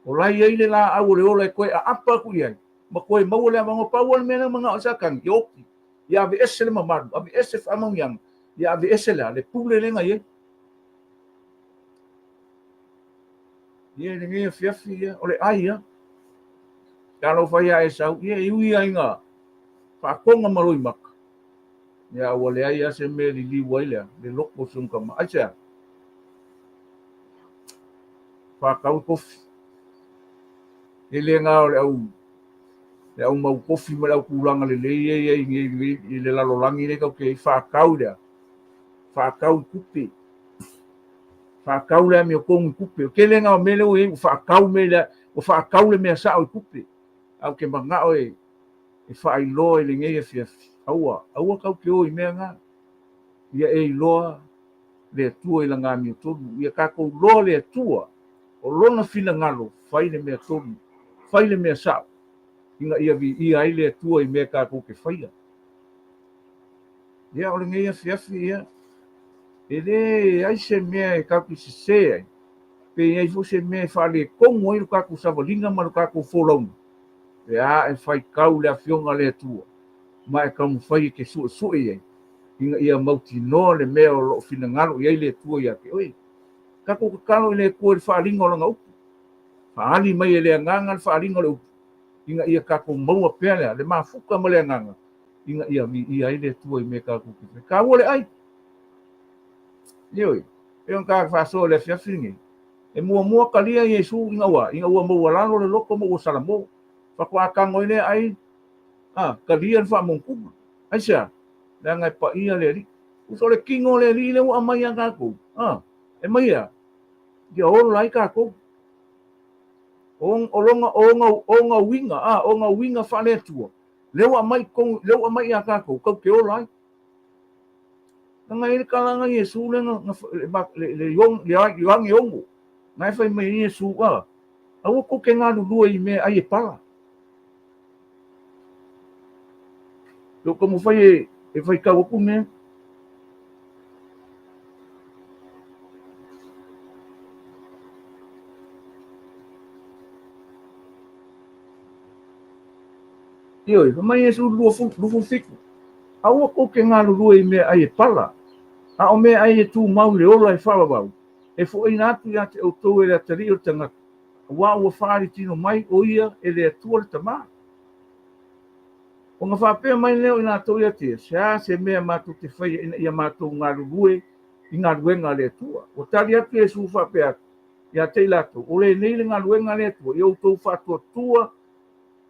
o la e i ai le laau o le ola e toe aapa atu i ai, ma toe maua le avanoa. Pau lava le mea lea na manao ai Satani, ia oti, ia aveese le mamalu, aveese faamanuiaga, ia aveese le a? Le pule lea na i ai. Ia, i lenei afiafi, ia, o le ai ia. Talofa ia Esau, ia, e ui lava ina faatoga ma loimata, ia, ua leai lava se mea e liliu ai le, le loto o si ona tama. Aisea? Faatau le kofi. E le na o le au le au mau kofi ma le au tulaga lelei ia i ai nei i le lalolagi lea tatou te i ai, faatau lea, faatau i tupe. Faatau le amiotonu i tupe. O le tele lena o mea lea ua i ai, ua faatau mea i le, ua faatau le mea sao i tupe. Ae ou te manao e e faailoa i lenei afiafi, aua, aua tatou te o i mea na. Ia e iloa le Atua i lana amiotonu. Ia tatou iloa le Atua, o Lona finagalo, fai le mea tonu, fai le mea sao, ina ia viia ai le Atua i mea tatou te faia. Ia, o lenei afiafi, ia, e leai se mea e tatou te sese ai, pe i ai foi se mea e faaletonu ai lo tatou savaliga ma lo tatou folauga, pe a e faitau le Afioga a le Atua, ma e taumafai e te suesue i ai, ina ia mautinoa le mea o lo o finagalo i ai le Atua ia te oe. Tatou tatalo i le Atua i le faaaliga o Lana upu. Faaali mai e le Agaga le faaaliga o le upu, ina ia tatou maua pea lea, le mafuta ma le Agaga, ina ia viia ai le Atua i mea tatou te fai. Taua le ai. Ioe, pei ona ta faasoa i le afiafi lenei, e muamua talia Iesu ina ua, ina ua maualalo le loto ma ua salamo. Faatoa tago ai lea ai, a, talia le faamotuga. Aisea? Leaga e paia le Alii. Tusa o le tino o le Alii lea ua aumai ia tatou, a, e mai ea? Ia ola ai tatou. O lona, o ona, ona uiga, a, ona uiga faale-Atua, lea ua aumai i totonu, lea ua aumai ia tatou, tatou te ola ai. Leaga e i ai le tala na Iesu lea na, na, le, le, le Ioane 6, na e fai mai ai Iesu, a, aua tou te galulue i mea ai e pala. Lou taumafai e, e faitau atu mea. Ioe, fai mai Iesu 27, Aua tou te galulue i meaai e pala, a o meaai e tumau i le ola e faavavau, e foaina atu ia te outou e le atalii o le tagata, aua ua faaali tino mai o ia e le Atua le Tama. Ona faapea mai lea o i latou ia te ia, Se a se mea matou te faia ina ia matou galulue i galuega a le Atua? Ua tali atu Iesu faapea atu ia te i latou, O lenei le galuega a le Atua, ia outou faatuatua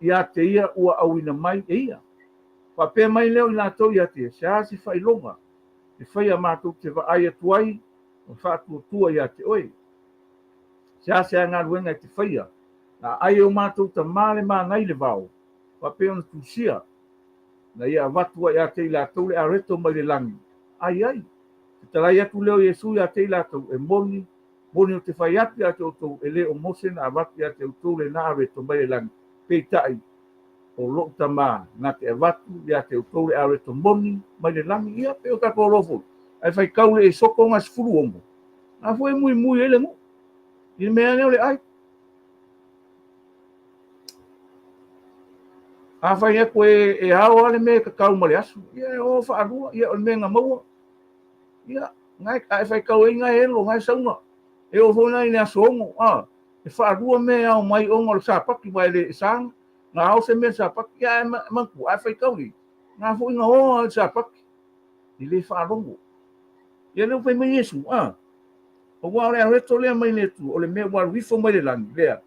ia te ia ua auina mai e ia. Faapea mai lea o i latou ia te ia, Se a se faailoga e faia matou te vaai atu ai ma faatuatua ia te oe? Seasea galuega e te faia, na ai e o matou tama le mana i le vao, faapea ona tusia, na ia avatu ai ia te i latou le areto mai le lagi, ai ai. Fetalai atu lea o Iesu ia te i latou, e moni, moni ou te fai atu ia te outou, e le o Mose na avatu ia te outou lena areto mai le lagi, peitai, o lou Tama na te avatu ia te outou le areto moni mai le lagi. Ia, pei o tatou alofa foi, ae faitau le Esoko na 16, Na foi e muimui ai le nuu i le mea lea o le ai. A fai atu e, e ao lava le mea e tatau ma le aso, ia e o faalua, ia o le mea na maua. Ia, na e, a e faitau ai na e elo, na e sauga. E oo foi na i le aso 6, a, e faalua mea e ao mai ona o le Sapati, aua e le e sa na ao se mea i le Sapati. Ia, ae manatua, a e faitau i, na foi na o lava i le Sapati, e le faalogo. Ia lea ua fai mai Iesu, a, aua o le areto lea mai le Atua, o le mea ua alu ifo mai le lagi, lea,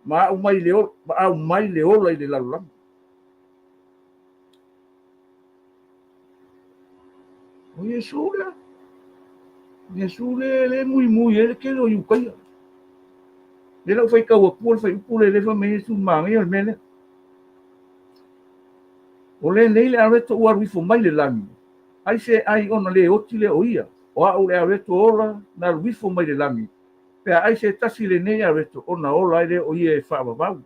ma au mai le, ma au mai le ola i le lalolagi. O Iesu lea. Iesu lea le muimui ai le tele o Iutaia. Lea lau faitau atua le faiupu lea, lea fai mai Iesu manaia o le mea lea. O lenei le areto ua alu ifo mai le lagi, Ai se ai ona le oti lea o ia, o a'u le areto ola na alu ifo mai le lagi, pe a ai se tasi lenei areto ona ola ai lea o ia e faavavau.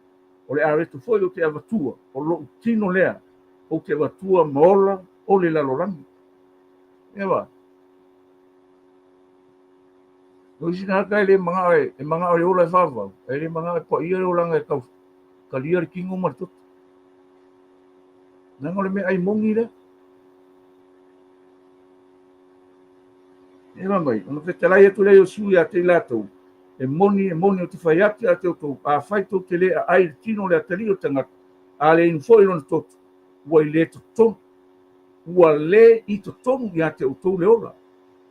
O le areto foi ou te avatua, o lo'u tino lea ou te avatua ma ola o le lalolagi. Ewa. O isi tagata e le manao e, e manao e ola e faavavau, e le manao e paia le olaga e tau talia le tino ma le toto. Leaga o le meaai moni lea. E fai mai, ona fetalai atu lea o Iesu ia te i latou, e moni, e moni, ou te fai atu ia te outou, afai tou te le aai i le tino o le atalii o le tagata, a le inu foi i lona toto, ua i le totonu, ua le i totonu ia te outou le ola.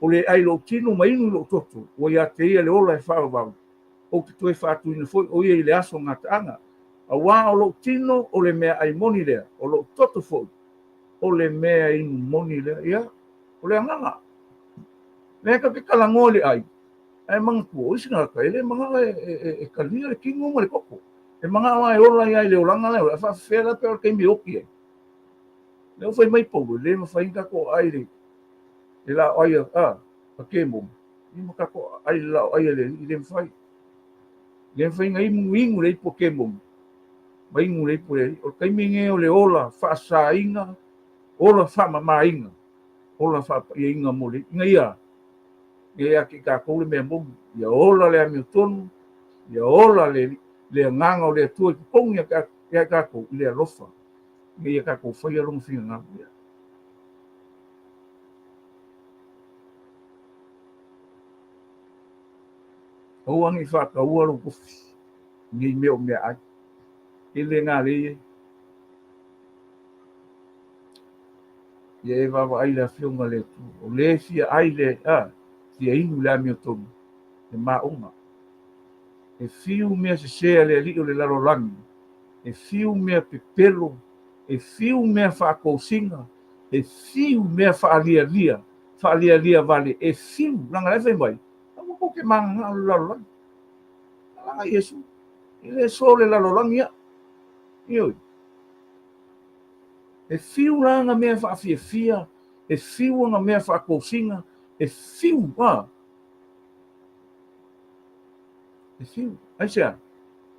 O le ai i lou tino ma inu i lou toto, ua ia te ia le ola e faavavau. Ou te toe faatuina foi o ia i le aso gataaga. Auā o lou tino o le meaai moni lea, o lou toto foi o le mea inu moni lea. Ia, o le agaga. Lea tatou te talanoa i le ai, ae manatua, o isi tagata e le manao e talia le tino ma le toto. E manao lava e ola ai lava i le olaga la e ola, ae faafefea la pe a o le taimi e oti ai. Lea ua fai mai Paulo, e le mafai ona tatou aai i le laau ai a Kemona, ia ma tatou aai i le laau ai a le Alii, e le mafai. E le mafai ona inu, inu le ipu a Kemona ma inu le ipu a le Alii. O le taimi lenei o le ola faasaina, ola faamamaina, ola faapaiaina mo le ina ia ia te i tatou le mea moni, ia ola le amiotonu, ia ola le le agaga o le Atua i totonu ia i tatou i le alofa, ina ia tatou faia lona finagalo. Ia. Aua ne i faataua lou tofi i nei mea o meaai. E le galei ai. Ia e vaavaai i le Afioga a le Atua, o le fia ai le, a, fia inu le amiotonu, e maoga. E fiu mea sese a le alii o le lalolagi, e fiu mea pepelo, e fiu mea faatosina, e fiu mea faalialia, faalialia vale, e fiu, leaga la e fai mai, aua tou te mananao i le lalolagi. Alaga Iesu, e le so le lalolagi ia. Ioe. E fiu la ana mea faafiafia, e fiu ana mea faatosina, e fiu, a. E fiu. Aisea?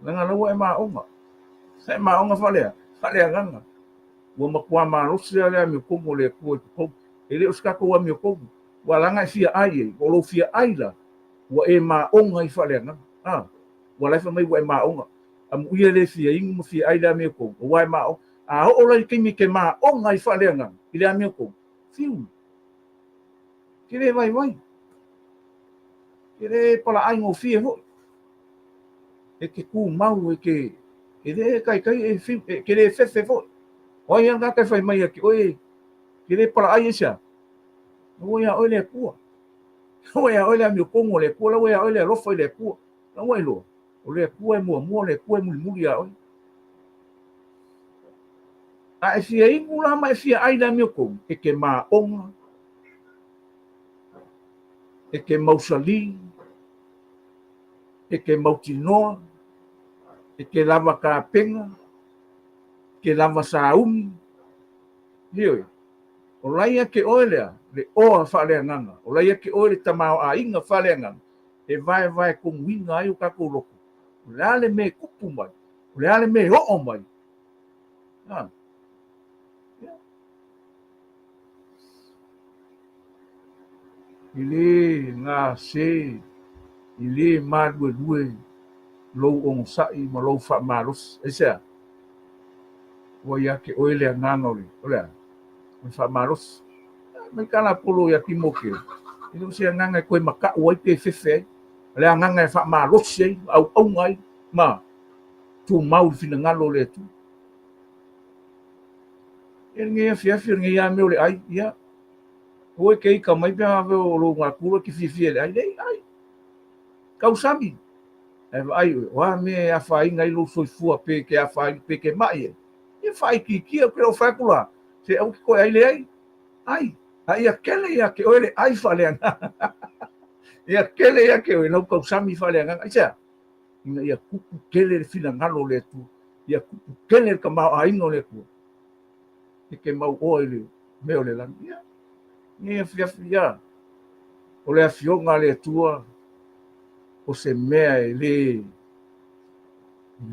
Leaga la ua e maoga. E maoga faalea, faaleagaga. Ua matua malosi lava le amiotonu o le Atua i totonu. E le o se tatou amiotonu. Ua leaga e fia ai ai. O lou fia ai la, ua e maoga ai faaleagaga. A, ua la e fai mai ua e maoga. Amuia le fia inu ma fia ai le amiotonu, aua e maoga. A oo la i le taimi e te maoga ai faaleagaga i le amiotonu, fiu. E te le vaivai. E le palaai gofie foi. E te tumau, e te, e le taitai e fiu, e te le fefe foi. O ai lava le tagata e fai mai ia te oe, e te le palaai aisea? La ua ia oe le Atua. La ua ia oe le amiotonu a le Atua, la ua ia oe le alofa i le Atua. La ua iloa, o le Atua e muamua, o le Atua e mulimuli ia oe. A e fia inu la ma e fia ai le amiotonu, e te maoga, e te mausali, e te mautinoa, e te lava tapena, e te lava sauni. Ioe, o la ia te oe lea, le oa faaleagaga, o la ia te oe le tamaoaiga faaleagaga, e vaevae tonuina ai o tatou loto. O le a le mea e tupu mai, o le a le mea e oo mai. A. E le gase, e le maluelue lou onosai ma lou faamalosi. Aisea? Ua ia te oe le agaga o le, o le a? O le faamalosi. Mai Kalapolo ia Timoteo, e le o se agaga e toe mata'u ai pe fefe ai, o le agaga e faamalosi ai, auauna ai ma tumau i le finagalo o le Atua. Ia lenei afiafi, o lenei lava mea o le ai, ia, aua e te ika mai pe a o lou natura e te fiafia i le ai, leai, ai. Tausami, ae vaai oe, o a mea e afaina ai lou soifua pe te afaina, pe te mai ai, ia faaitiitia, ou te le o fai atu la, se aua te toe ai, leai, ai, a ia tele ia te oe le ai faaleagaga. Ia tele ia te oe lau tausami faaleagaga. Aisea? Ina ia tupu tele le finagalo o le Atua, ia tupu tele le tamaoaiga o le Atua, e te mau oa i le mea o le lagi. Ia, nei afiafi ia, o le afioga a le Atua, o se mea e le,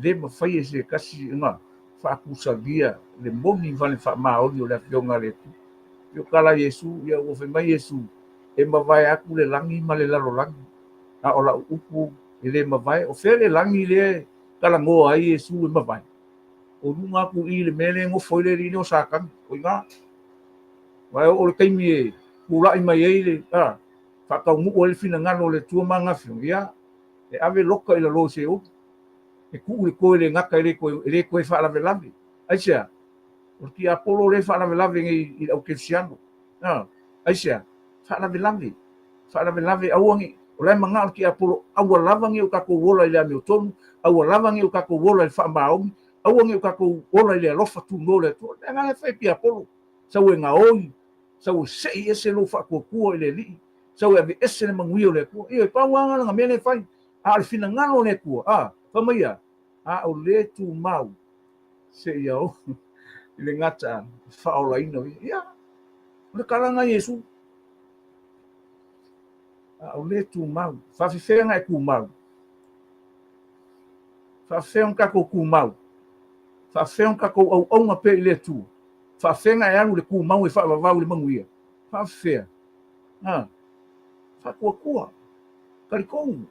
le mafai e se tasi ona faatusalia le moni ma le faamaoni o le afioga a le Atua. Ia o tala a Iesu, ia ua fai mai Iesu, e mavae atu le lagi ma le lalolagi, a o lau upu e le mavae. O fea le lagi lea e talanoa ai Iesu e mavae? O luga atu i i le mea lea e nofo ai le alii lea o Satani, o i ina. Aua e oo i le taimi e tulai mai ai le, a, faataunuu ai le finagalo o le Atua ma ana afioga, ia, e ave loka i lalo o Seoli, e tuu i le toe le gata e le toe, e le toe faalavelave. Aisea? O le tiapolo lea e faalavelave nei i le aukerisiano. A, aisea? Faalavelave, faalavelave, aua ne i. O la e manao le tiapolo, aua lava ne i o tatou ola i le amiotonu, aua lava ne i o tatou ola i le faamaoni, aua ne i o tatou ola i le alofa tunoa o le Atua. O le mea lena la e fai e le tiapolo, sau e gaoi, sau e sei ese lou faatuatua i le Alii, sau e aveese le manuia o le Atua. Ioe, pau lava lena o lana mea lea e fai. A o le finagalo o le Atua, a, fai mai a, a o le tumau seia oo i le gata faaolaina o ia. Ia, o le tala lena a Iesu. A o le tumau. Faafefea ona e tumau? Faafefea ona tatou tumau? Faafefea ona tatou auauna pea i le Atua? Faafefea ona e alu i le tumau e faavavau i le manuia? Faafefea? A, faatuatua, talitonu,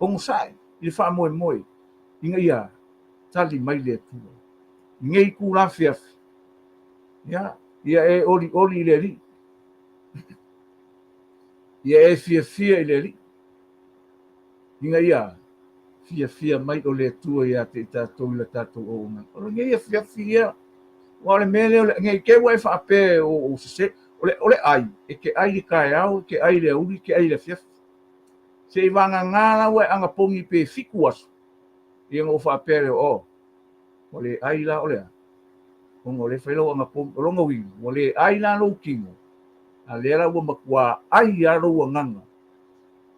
onosai i le faamoemoe ina ia tali mai le Atua. I nei itula afiafi, ia, ia e olioli i le Alii. Ia e fiafia i le Alii, ina ia fiafia mai o le Atua ia te i tatou i la tatou auaunaga. O lenei afiafi ia, aua o le mea lea, o le, nei te i ua e faapea o, o sese, o le, o le ai, e te ai i le taeao, e te ai i le aoauli, e te ai i le afiafi. Se i vagana la ua e anapogi pe 7 aso, ia ona ou faapea lea, oh, ua le ai la o le a? Ona o lea e fai lau anapogi. O lona uiga, ua le ai la lou tino, a lea la ua matuā ai lava lou agaga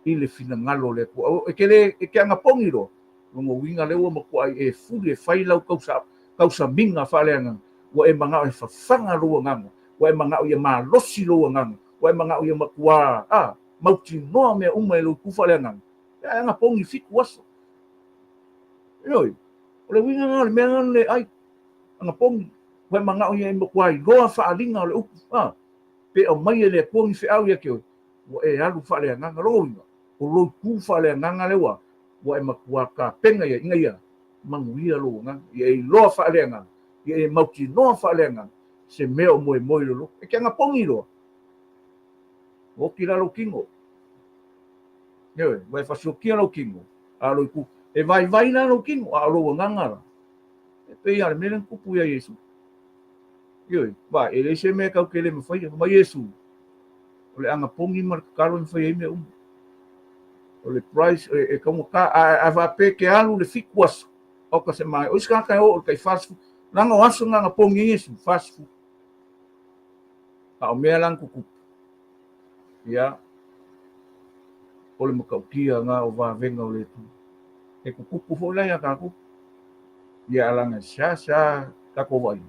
i le finagalo o le Atua. E te le, e te anapogi loa, lona uiga lea ua matuai e fuli e fai lau tausa, tausamiga faaleagaga, ua e manao e fafaga lou agaga, ua e manao ia malosi lou agaga, ua e manao ia matuā, a, mautinoa mea uma e lou itu faaleagaga, ae anapogi 7 aso. Ioe, o le uiga lena o le mea lena na le ai, anapogi, ua e manao ia e matuā iloa faaaliga o le upu, a, pe aumai e le Atua ni feau ia te oe, ua e alu faaleagaga. Lona uiga, o lou itu faaleagaga lea ua, ua e matuā tapena i ai, ina ia manuia lou agaga, ia e iloa faaleagaga, ia e mautinoa faaleagaga se mea o moemoe i lou loto. E te anapogi loa, ua oti la lou tino. Ioe, ua e fasiokia lou tino, a o lou itu, e vaivai la lou tino, a o lou agaga la, e pei lava o le mea lea na tupu ia Iesu. Ioe, vaai, e leai se mea tatou te le mafaia. Fai mai Iesu, o le anapogi ma le tatalo e mafai ai mea uma. O le price, e taugata, a faapea e te alu le 7 aso, oka se manaia. O isi tagata e oo i le tai 40, leaga o aso na anapogi ai Iesu, 40. A o mea la na tutupu, ia, o le matautia lena o vavega o le Atua. E tutupu foi la ia tatou. Ia, leaga e seasea tatou vaaiga,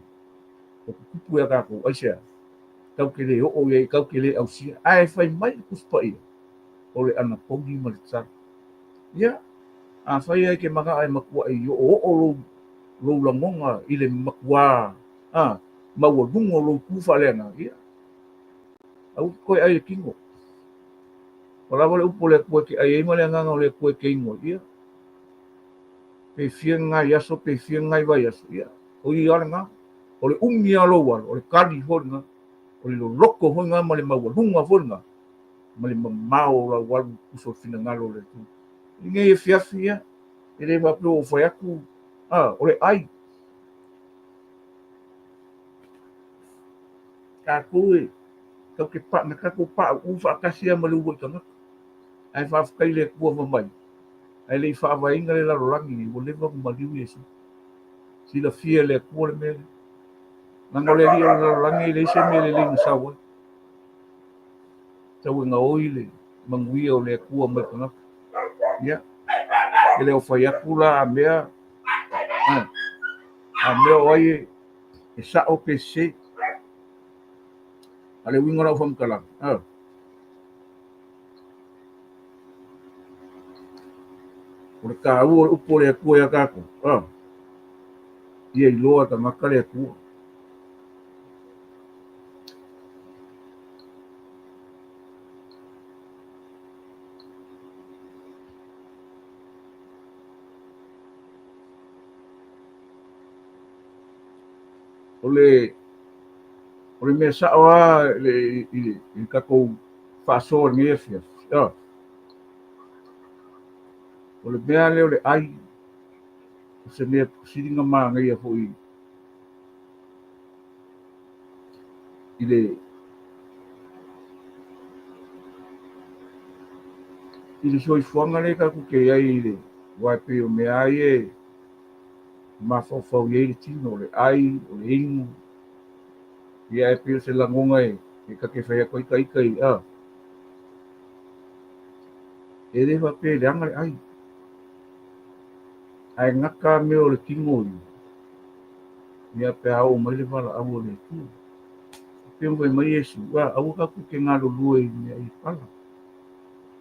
o tutupu ia tatou, aisea? Tatou te le oo i ai, tatou te le ausia. Ae fai mai le Tusi Paia, o le anapogi ma le tatalo. Ia, afai lava e te manao e matuai oooo lou, lou lagona i le matuā, a, maualuga o lou tu faaleagaga, ia, aua e te toe ai i le tino. Ua lava le upu o le Atua e te ai ai ma le agaga o le Atua e te inu ai, ia, pe fia ni nai aso, pe fia ni nai vaiaso, ia, o ia lava lena. O le umi lava o lou alo, o le tali foi lena, o le loloto foi lena ma le maualuga foi lena, ma le mamao o lau alu i tusa o le finagalo o le Atua. I lenei afiafi, ia, e le faapea ua ou fai atu, a, o le ai. Tatou e, tatou te pa, na tatou pauu faatasi lava ma le uluai tagata. Ae faafetai i le Atua fai mai, ae le i faavaeina le lalolagi nei, ua leva ona maliu Iesu. Silafia e le Atua le mea lea. Leaga o le alii o le lalolagi e leai se mea lelei na sau ai. Tau e gaoi le manuia o le Atua mai tagata. Ia, e le o fai atu la a mea, a mea o ai e, e sao pe sese. A le uiga o lau faamatalaga, O le taua o le upu o le Atua ia tatou, a, ia iloa e tagata le Atua. O le, o le mea sao lava i le, i le, i le tatou faasoa i lenei afiafi, a, o le mea lea o le ai, o se mea sili ona manaia foi i le I le soifuaga lea tatou te i ai i le aua e pei o mea lava ia e mafaufau i ai le tino, o le ai, o le inu, ia ae pei o se lagona e ta te fai atu ai ita i a. E le faapea e leaga le ai, ae gata mea o le tino ia, ia pe a oo mai le valaau a le Atua. Pei ona fai mai Iesu, a, aua tatou te galulue i meaai e pala.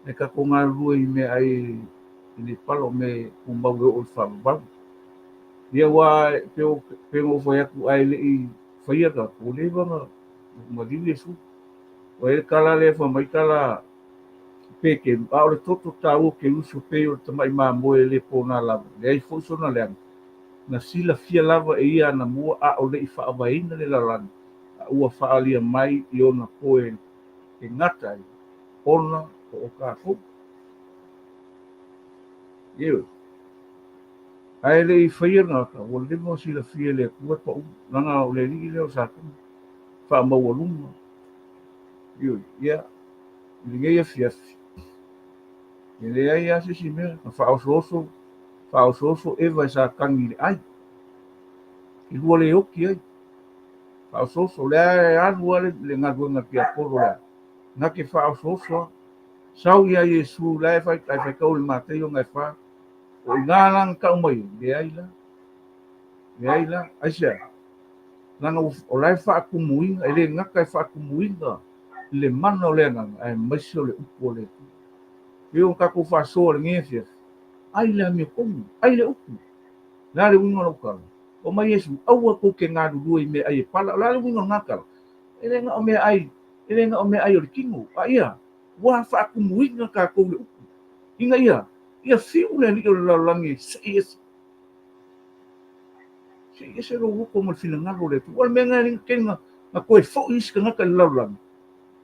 Ae tatou galulue i meaai e le pala, o mea e tumau e oo i le faavavau. Ia aua pei ona ou fai atu, a e le i faia tatou, ua leva ona maliu Iesu. Ua i ai le tala lea fai mai tala Peteru, a o le toto taua Keriso pei o le tamai mamoe e le pona lava, leai foi sona leaga. Na silafia lava e ia anamua a o le i faavaeina le lalolagi, a ua faaalia mai i ona toe e gata ai ona o tatou. Ioe. Ae le i faia le tagata, ua leva ona silafia e le Atua e pau, leaga o le alii lea o Satani, faamaualuga. Ioe. Ia, i lenei afiafi, e leai lava se isi mea, na faaosooso, faaosooso Eva e Satani i le ai. E lua le oti ai. Faaosooso, lea e alu lava le galuega a le tiapolo lea. Na te faaosooso lava. Sau ia Iesu la e fai, ai faitau i le Mataio gae fa. O i ina la na tau mai ai, leai la. Leai la. Aisea? Leaga o la e faatumuina, e le gata e faatumuina le mana o le agaga, aemaise o le upu a le Atua. Pei ona tatou faasoa i lenei afiafi, ai le amiotonu, ai le upu. O le a le uiga o lau tala? Fai mai Iesu, aua tou te galulue i meaai e pala. O le a le uiga o lena tala? E le na o meaai, e le na o meaai o le tino, a ia ua faatumuina tatou i le upu, ina ia ia fiu le alii o le lalolagi e sei ese. Sei ese lou loto ma le finagalo o le Atua. O le mea lena e le tele na toe foi isi tagata i le lalolagi,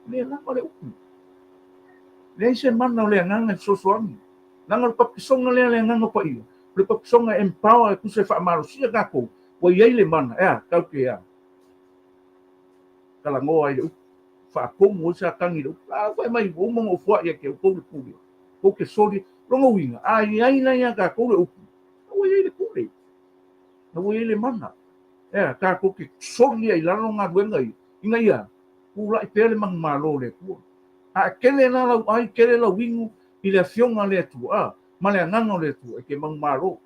e le lava le upu. Leai se mana o le agaga e fesoasoani. Leaga o le papisoga lea a le Agaga Paia, o le papisoga e empower e tusa e faamalosia tatou, ua i ai le mana, e a, tatou te a, talanoa ai i le upu, faatomu ai Satani i le upu. A fai mai, ua uma ona ou foai ia te outou le pule, tou te soli. Lona uiga, a i ai la ia tatou le upu, ua i ai le pule, ua i ai le mana. E a, tatou te soli ai i lalo galuega ia, ina ia tulai pea le manumalo o le Atua. A e tele la lau ai, tele lau inu i le Afioga a le Atua, a, ma le Agaga o le Atua, e te manumalo.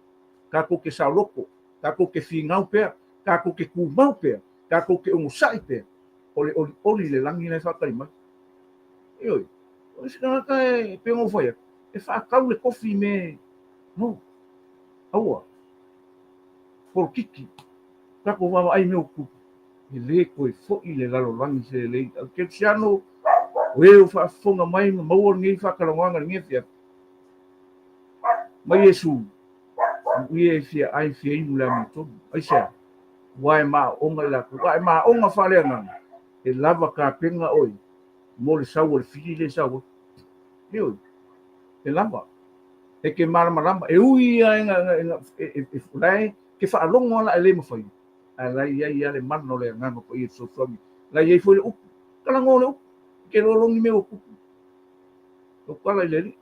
Tatou te saoloto, tatou te finau pea, tatou te tumau pea, tatou te onosai pea, o le olioli i le lagi la e faatali mai. Ioe, o isi tagata e pei ona ou fai atu, e faatau le kofi me, no, aua, polokiki, tatou vaavaai i mea o tutupu, e le toe foi le lalolagi se lelei. Au kerisiano, o e ua faafofoga mai ma maua lenei faatalanoaga i lenei afiafi, mai Iesu, ia e fia ai fia inu le amiotonu. Aisea? Aua e maoonga i latou. A e maoonga faaleagaga, e lava tapena oe mo le sau o le fili lea e sau ai. Ioe, e lava. E te malamalama. E ui lava o la e te faalogo lava la e le mafai, ae la e i ai lava le mana o le Agaga Paia e fesoasoani. La e i ai foi le upu. Talanoa le upu. E te lologi mea ua tupu. Lau tala i le Alii.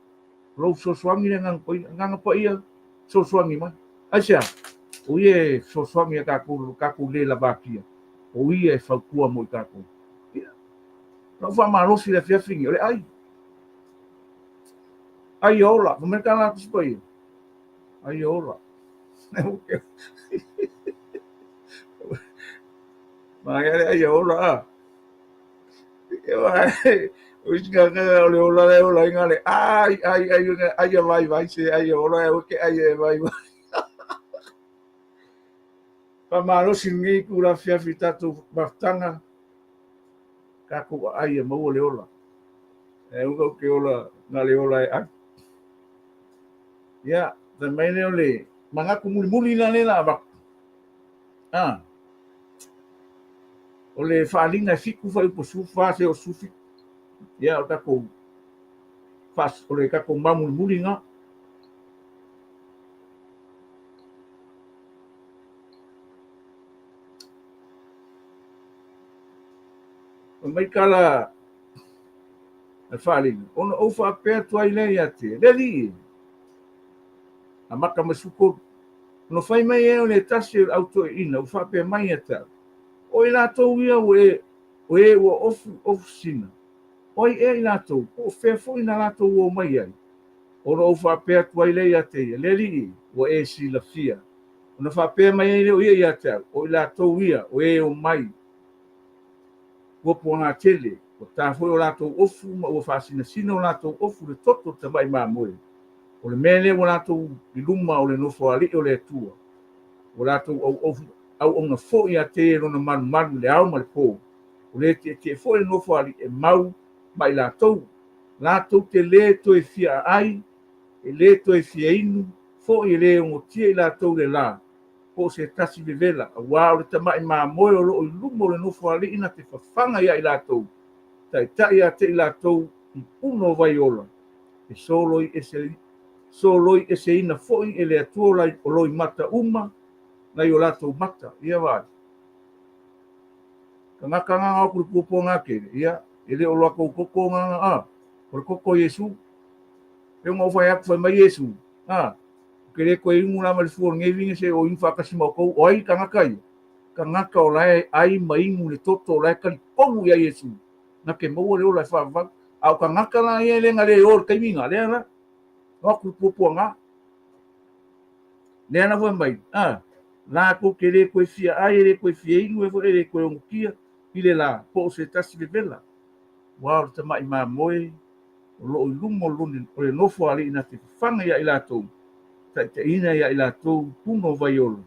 O lou fesoasoani le Agaga Paia. Agaga Paia, fesoasoani mai. Aisea? O ia e fesoasoani ia tatou, tatou le lavatia. O ia e fautua mo i tatou. Ia. Lau faamalosi le afiafi nei, o le ai. Ai ia ola. Fai mai le tala a Tusi Paia. Ai ia ola. Manaia le ai ia ola a. O isi tagata o le ola la e ola ai na le ai ai ai ai ia vaivai se ai ia ola e aua e te ai e vaivai. Faamalosi lenei itula afiafi i tatou mafutaga, tatou aai ia maua le ola. E aua tatou te ola na le ola e ai. Ia, fai mai lea o le manatu mulimuli la lea la avatu. Ah. O le faaaliga e 7 fuaiupu 14 seia oo 17. Ia, o tatou o le tatou mau mulimuli lena. Fai mai tala Ma le faaaliga, ona ou faapea atu ai lea ia te ia, Le Alii e! Amata mai 13. Ona fai mai ai o le tasi o le au toeaina ua faapea mai ia te au, O i latou ia ua e, o e ua ofu ofusina, o ai ea i latou, po o fea foi na latou o mai ai? Ona ou faapea atu ai lea ia te ia, Le Alii, ua e silafia. Ona faapea mai ai lea o ia ia te au, O i latou ia, o e o mai puapuaga tele, ua ta foi o latou ofu ma ua faasinasina o latou ofu i le toto o le tamai mamoe. O le mea lea ua latou i luma o le nofoalii o le Atua, ua latou auauna foi ia te ia i lona malumalu i le ao ma le po. O le tietie foi i le nofoalii e mau ma i latou, latou te lē toe fia aai, e lē toe fia inu foi, e lē ogotia i latou le lā, po o se tasi vevela, auā o le tamai mamoe o loo i luma o le nofoalii na te fafaga ia i latou, taitai ia te i latou i puna o vai ola, e soloi eseina foi e le Atua o loimata uma nai o latou mata. Ia vaai. Tagata na o atu i le puapuaga tele, ia, e le o latou toto na, a, o le toto o Iesu. E ona ou fai atu, fai mai Iesu, a, ou te le toe inu la ma le fua o lenei viga se o inu faatasi ma outou. O ai tagata ia? Tagata o la e ai ma inu le toto o la e talitonu ia Iesu. Na te maua le ola e faavavau. A o tagata la ia e le na le o le taimi na, lea la, o atu i le puapuaga. Lea la fai mai, a, latou te le toe fia ai, e le toe fia inu e foi e le toe ogotia i le la, po o se tasi vevela. Ua o le tamai mamoe o loo i luma o le nofoalii na te fafaga ia i latou, taitaiina ia i latou puna o vai ola.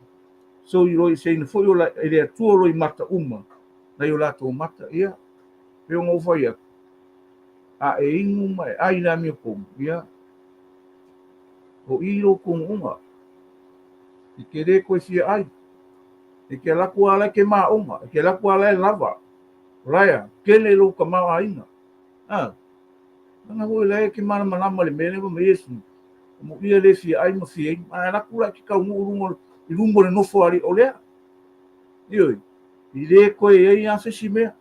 Soloi eseina foi o e le Atua o loimata uma nai o latou mata. Ia, pe ona ou fai atu, a e inu ma e ai le amiotonu, ia, o i lou taunuuga. E te le toe fia ai. E te alu atu lava la e te maoga, e te alu atu lava la e lava. O la ea, tele lou tamaoaiga. A, leaga foi la e te malamalama i le mea lea fai mai Iesu, amuia le fia ai ma fia inu. A e alu atu la e te taunuu i luma o le nofoalii o lea. Ioe, i le toe i ai lava se isi mea.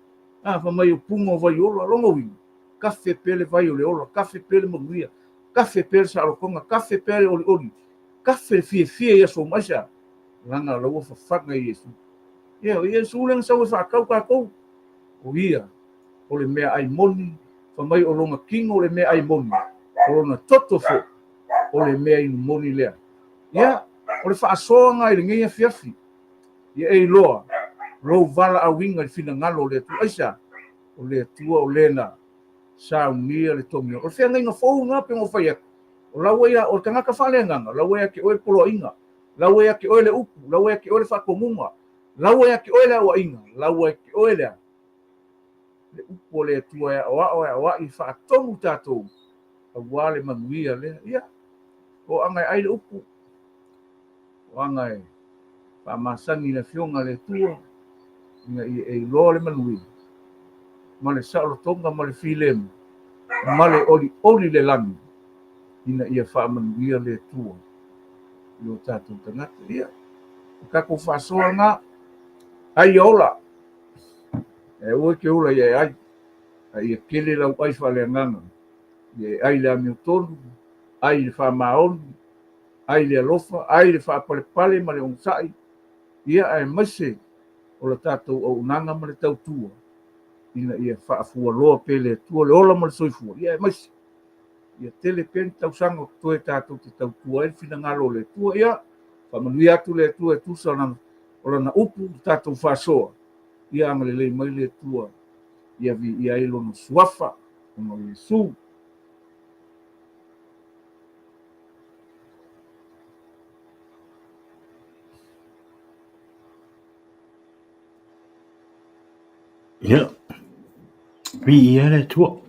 A, fai mai o puna o vai ola, lona uiga, kafe pea le vai o le ola, kafe pea le manuia, kafe pea le saolotoga, kafe pea le olioli, kafe le fiafia i aso uma. Aisea? Leaga o la ua fafaga i Iesu. Ia, o Iesu lea na sau e faatau tatou. O ia, o le meaai moni, fai mai o lona tino o le meaai moni, o lona toto foi o le mea inu moni lea. Ia, o le faasoaga i lenei afiafi, ia e iloa lou valaauina i le finagalo o le Atua. Aisea? O le Atua o lena saunia le togi. O le feagaiga fou lena pei ona ou fai atu. O la ua ia, o le tagata faaleagaga, o la ua ia te oe le poloaiga, la ua ia te oe le upu, la ua ia te oe le faatonuga, la ua ia te oe le aoaiga, la ua ia te oe le le upu o le Atua e aoao e aoai e faatonu tatou auā le manuia lea. Ia, o aga e ai le upu, o aga e faamasani i le Afioga a le Atua, ina ia e iloa le manuia, ma le saolotoga ma le filemu, ma le olioli i le lagi, ina ia faamanuia le Atua i o tatou tagata. Ia, o tatou faasoa lena, ai ia ola, e aua e te ola ia e ai, a ia tele lau ai faaleagaga, ia e ai i le amiotonu, ai i le faamaoni, ai i le alofa, ai i le faapalepale ma le onosai, ia aemaise o la tatou auaunaga ma le tautua, ina ia faafualoa pea e le Atua le ola ma le soifua, ia aemaise ia tele pea ni tausaga o totoe tatou te tautua ai le finagalo o le Atua. Ia, faamanuia atu le Atua e tusa o lana upu i le tatou faasoa, ia agalelei mai le Atua ia viia ai lona suafa ona o Iesu. Ia, viia le Atua.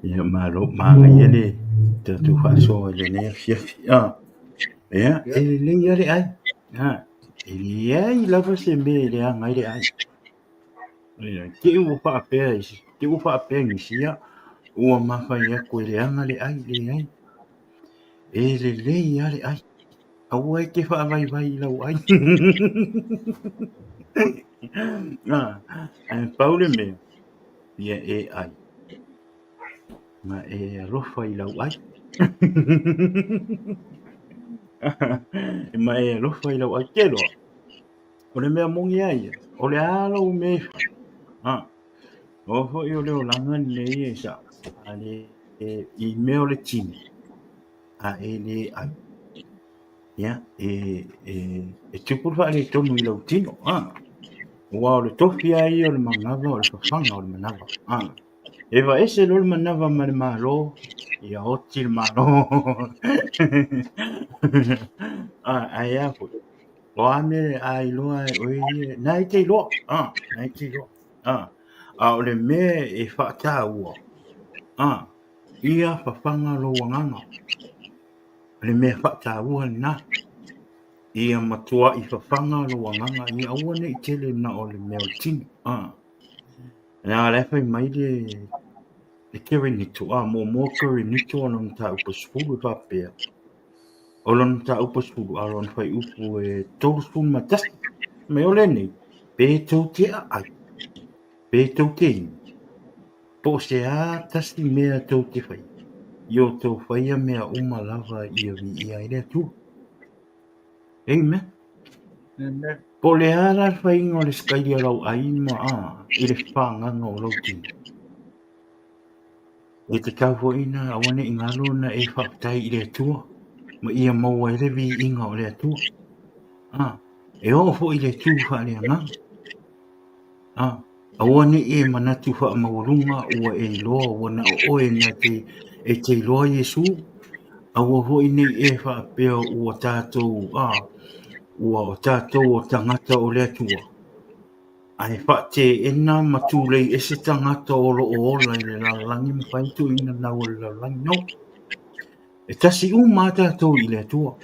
Ia malo, manaia le tatou faasoa i lenei afiafi. Ia, e lelei lava le ai. E leai lava se mea e leaga ai le ai. Te i ua faapea te i ua faapea nisi, ia ua mafai atu e leaga le ai, leai. E lelei lava le ai. Aua e te faavaivai i lau ai. Ae pau le mea, ia e ai, ma e alofa i lau ai. Ma e alofa i lau ai. Te loa, o le mea moni a ia, o le a lou mea e fai, o foi o le olaga lenei e sao, a le i mea o le tino, a e le ai, ia, e tupu le faaletonu i lau tino, aua o le tofi lava ia o le manava o le fafaga o le manava. E vaese loa le manava ma le Malo, ia oti le Malo. Ae a foi, o a mea a iloa e oe ia, na e te iloa, na e te iloa. A o le mea e faataua, ia fafaga lou agaga. O le mea faataua lena. Ia matuai fafaga lou agaga, ia aua ne i tele na o le mea o le tino. Leaga la e fai mai le Korinito, muamua Korinito o lona mataupu 10 e faapea, o lona mataupu 10 a o lona fuaiupu e 31. Mai o lenei, pe tou te aai, pe tou te inu, po o se a tasi mea tou te faia, ia outou faia mea uma lava ia viia ai le Atua. Amen. Amen. Po o le a la le faiga o le sikaili o lau ai ma a i le fagaga o lau tino. E tatau foi na aua ne i galo na e faafetai i le Atua ma ia maua ai le viiga o le Atua. E oo foi i le tu faaleagaga. Aua ne i e manatu faamaualuga ua e iloa ua na o oe na te e te iloa Iesu. Aua foi ne i e faapea ua tatou ua o tatou o tagata o le Atua, ae faateena ma tulei ese tagata o lo o ola i le lalolagi ma fai tuuina nau o le lalolagi. No. E tasi uma a tatou i le Atua.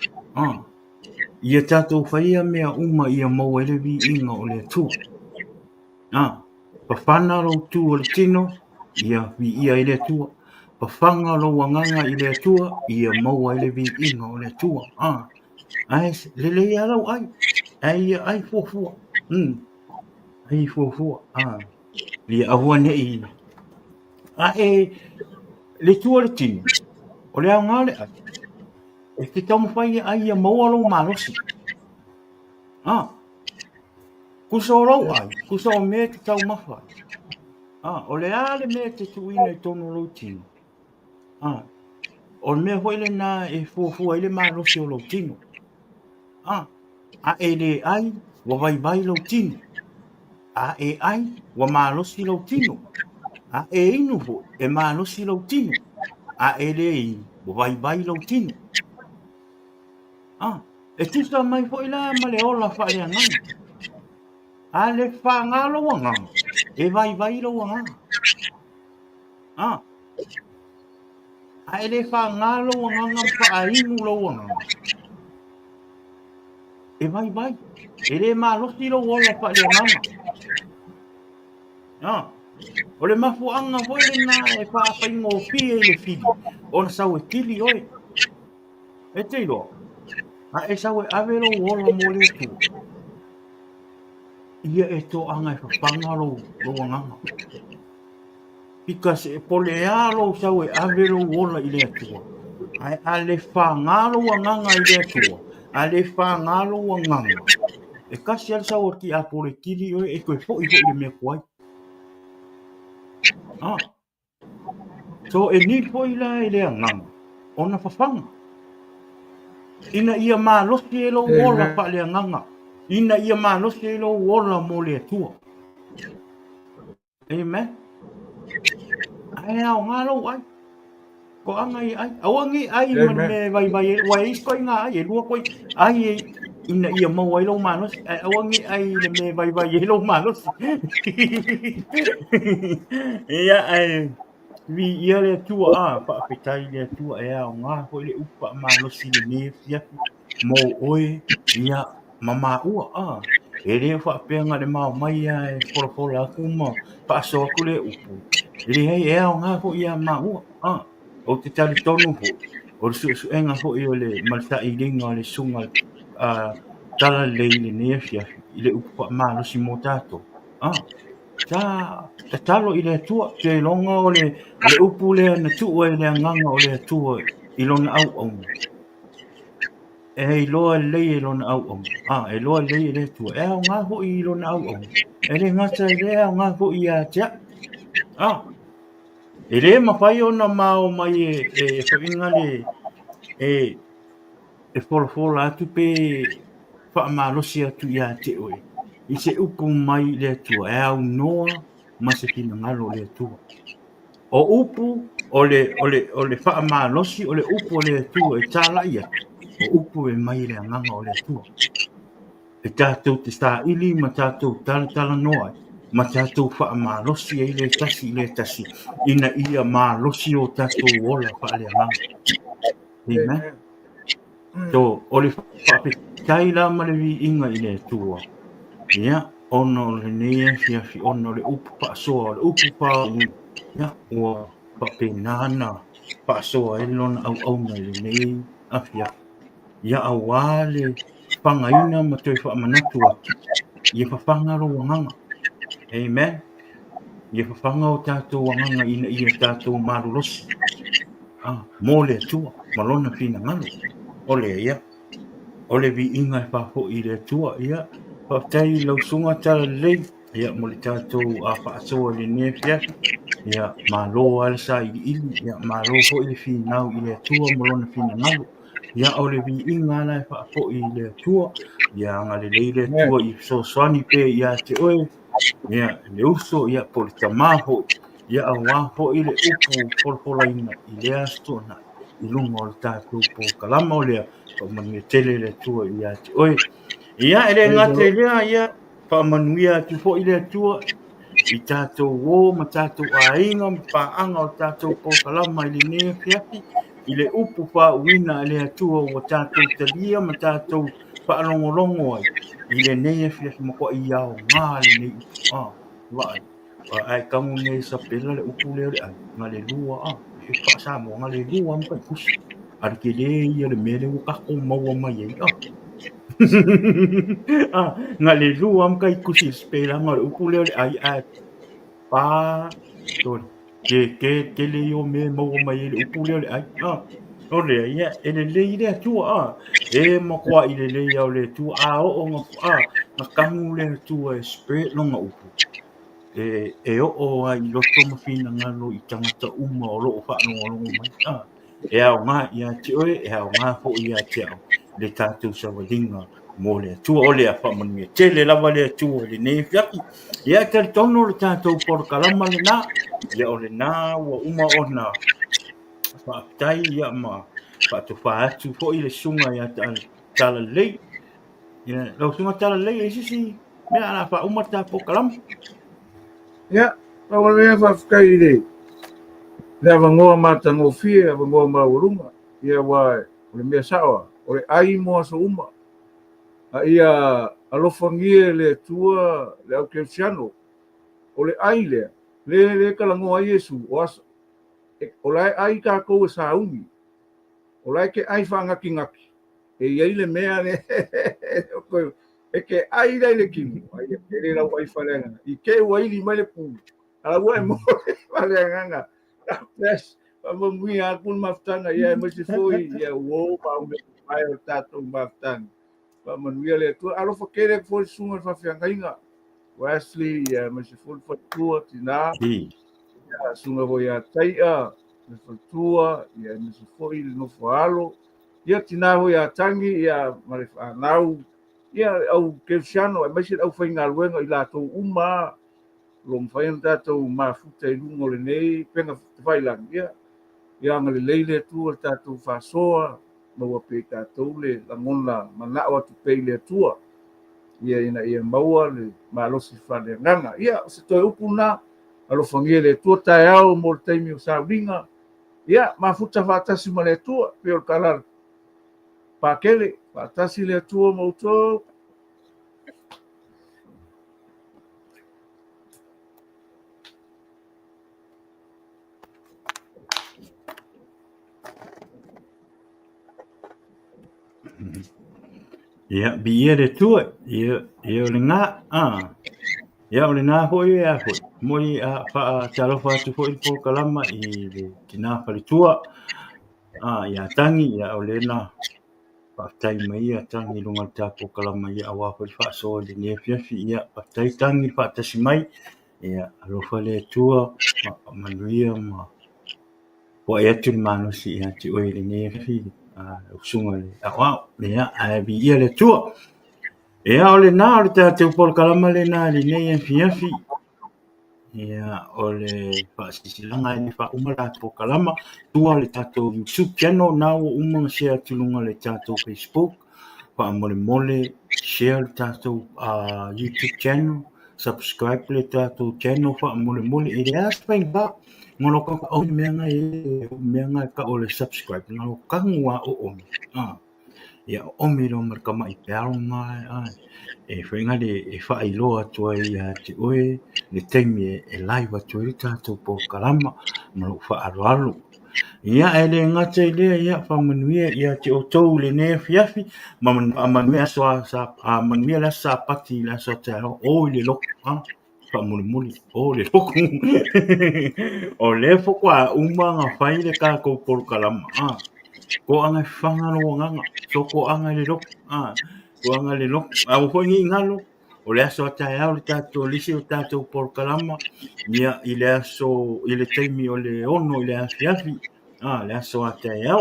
Ia tatou faia mea uma ia maua ai le viiga o le Atua. Fafana lou tu o le tino, ia viia ai le Atua. Fafaga lou agaga i le Atua, ia maua ai le viiga o le Atua. Ae lelei lava lau ai, ae ia ai fuafua. Ai fuafua. Ia aua ne i ae le tu o le tino, o le aoga o le ai, e te taumafai e ai ia maua lou malosi. Tusa o lou ai, tusa o mea e te taumafa ai. O le a le mea e te tuuina i totonu o lou tino? O le mea foi lena e fuafua ai le malosi o lou tino. A e le ai, ua vaivai lou tino. A e ai, ua malosi lou tino. A e inu foi, e malosi lou tino. A e le inu, ua vaivai lou tino. E tusa mai foi la ma le ola faaleagaga. A le faga lou agaga, e vaivai lou agaga. A e le faga lou agaga ma faainu lou agaga, e vaivai, e le malosi lou ola faaleagaga. O le mafuaaga foi lena e faafaigofie i le fili ona sau e kili oe. E te iloa, a e sau e ave lou ola mo le Atua, ia e toaga e fafaga lou, lou agaga. Because e po le a lou sau e ave lou ola i le Atua, ae a le faga lou agaga i le Atua, a le faga lou agaga, e kasi lava le sau o le tiapolo e kili oe e toe foi foi i le mea tuai. So e need foi la i le agaga ona fafaga ina ia malosi ai lou ola faaleagaga, ina ia malosi ai lou ola mo le Atua. Amen. Ae aoga lou ai. Toaga i ai. Aua ne i ai ma le mea e vaivai ai. Ua e isi ituaiga ai, e lua koe ai e ina ia maua ai lou malosi. Ae aua ne i ai i le mea e vaivai ai lou malosi. Ia, ae viia le Atua, faafetai i le Atua e aoga foi le upu faamalosi i lenei afiafi mo oe, ia, ma maua. E le faapea na o le mao mai lava e folafola atu ma faasoa atu le upu. E leai, e aoga foi ia maua. Ou te talitonu foi, o le suesuega foi o le, ma le sailiga o le susuga a Talalelei i lenei afiafi i le upu faamalosi mo tatou. Ah, sa tatalo i le Atua, ou te iloga o le, o le upu lea na tuu ai le agaga o le Atua i lona auauna. E iloa lelei e lona auauna. Ah, e iloa lelei e le Atua. E aoga foi i lona auauna. E le gata i lea, e aoga foi ia te au. Ah, e le mafai ona mao mai e, e, e, le, e, e folafola atu pe faamalosi atu ia te oe i se upu mai i le Atua e aunoa ma se finagalo o le Atua. O upu o le, o le, o le faamalosi o le upu o le Atua e talai atu, o upu e mai i le agaga o le Atua. E tatou te saili ma tatou talatalanoa ai, ma tatou faamalosi ai le tasi i le tasi, ina ia malosi o tatou ola faaleagaga. Amen. So, o le faafetai la ma le viiga i le Atua, ia, ona o lenei afiafi, ona o le upu faasoa, o le upu faauuina, ia, ua faapena ona faasoa ai lona auauna i lenei afiafi. Ia, aua le fagaina ma toe faamanatu atu, ia fafaga lou agaga. Amen. Ia fafaga o tatou agaga ina ia tatou malolosi ah, mo le Atua ma lona finagalo. O lea ia, o le viiga e faafoi i le Atua. Ia, faafetai i lau susuga Talalelei, ia, mo le tatou faasoa i lenei afiafi. Ia, malo lava le sailiili, ia, malo foi le finau i le Atua ma lona finagalo. Ia, o le viiga lava la e faafoi i le Atua. Ia agalelei le Atua i fesoasoani pea ia te oe, ia, le uso, ia, po o le tama foi, ia, aua foi le upu folafolaina i lea Aso Toonai i luga o le tatou polokalama o lea, faamanuia tele le Atua ia te oe. Ia, e le gata i lea, ia, faamanuia atu foi le Atua i tatou uo ma tatou aiga ma paaga o le tatou polokalama i lenei afiafi, i le upu faauuina a le Atua ua tatou talia ma tatou faalogologo ai i lenei afiafi matuai aoga lenei upu. Ah, vaai. Ae tago nei sapela le upu lea o le ai, na le lua a, e faa-Samoa, na le lua ma taikusi. A le tele ia le mea lea ua tatou maua mai ai. Ah. ah, na le lua ma taikusi i le sapelaga o le upu lea o le ai, ae pa, tolu. Ke, ke, tele ia o mea e maua mai ai le upu lea o le ai. Ah, o lea, ia, e lelei le Atua, ah. E matuai lelei lava o le Atua, a oo na, ah, na tanu le Atua e spread lona upu, e, e oo ai i loto ma finagalo i tagata uma o lo o faalogologo mai. Ah, e aoga ia te oe, e aoga foi ia te au le tatou savaliga mo le Atua. O lea, faamanuia tele lava le Atua i lenei afiafi. Ia, e talitonu le tatou polokalama lena. Ia, o lena ua uma ona faafetai ia ma faatofa atu foi le susuga ia Talalelei. Ia, lau susuga Talalelei, e i ai se isi mea o le a faauma le tatou polokalama? Ia, pau lava lea faafetai i le le avanoa matagofie, avanoa maualuga. Ia aua o le mea sao lava, o le ai mo aso uma. A ia alofagia e le Atua le au kerisiano, o le ai lea, le le talanoa ai Iesu, o aso, o la e ai tatou e sauni, o la e te ai faanatinati, e i ai le mea lea e te ai la i le kino, ai e tele lau ai faaleagaga. I te i ua ili mai le pu, a ua e mo le faaleagaga. God bless. Faamanuia atu le mafutaga, ia aemaise foi ia uo ma au mea faavae o le tatou mafutaga. Faamanuia le Atua. Alofa tele atu foi le susuga i le faafeagaiga. Wesley, ia aemaise foi le faletua, tina. Ia, susuga foi ia Taia, le faletua, ia aemaise foi le nofo a alo. Ia, tina foi ia Tangi, ia ma le fanau, ia le au kerisiano aemaise le aufaigaluega i latou uma o lo o mafai ona tatou mafuta i luga o lenei upega tafailagi. Ia, ia agalelei le Atua i le tatou faasoa, maua pea i tatou le lagona manao atu pea i le Atua, ia ina ia maua le malosi faaleagaga. Ia, o se toe upu lena, alofagia e le Atua taeao mo le taimi o sauniga, ia, mafuta faatasi ma le Atua, pei o le tala Pakele, faatasi le Atua ma outou. Ia, viia le Atua, ia, ia o lena, a. Ia o lena foi e a foi. Momoli a faatalofa atu foi le polokalama i le tina faletua, a, ia Tagi, ia o lena faafetai mai ia Tagi i luga o le ta polokalama, ia aua foi le faasoa i lenei afiafi. Ia, faafetai Tagi le faatasi mai, ia alofa le Atua, faamanuia ma foai atu le malosi ia te oe i lenei afiafi, lau susuga i le aoao. Ia, ae viia le Atua. Ia, o lena, o le tatou polokalama lena i lenei afiafi. Ia, o le faasilasilaga e le faauma le tatou polokalama. Tua le tatou YouTube channel, na ua uma ona share atu i luga o le tatou Facebook. Faamolemole, share le tatou YouTube channel, subscribe le tatou channel faamolemole. E leai se faigata. Ngolo ka o mea nga e mea nga ka o le subscribe ngolo kangu a o o. Ah. Ia oomi loa ma le tamaʻi peau lena e faiga le e faailoa atu ai ia te oe le taimi e live atu ai le tatou polokalama ma lou faaaloalo. Ia e le gata i lea, ia faamanuia ia te outou i lenei afiafi ma faamanuia aso manuia le aso Sapati i le aso a taeao. O i le lotu faamolemole o le lotu. O lea faatoa uma ona fai le tatou polokalama, a toaga e faga lou agaga, so toaga i le lotu, a toaga i le lotu. Aua foi ne i galo, o le aso a taeao le tatou le isi o tatou polokalama, ia i le aso i le taimi o le 6 i le afiafi, a le aso a taeao.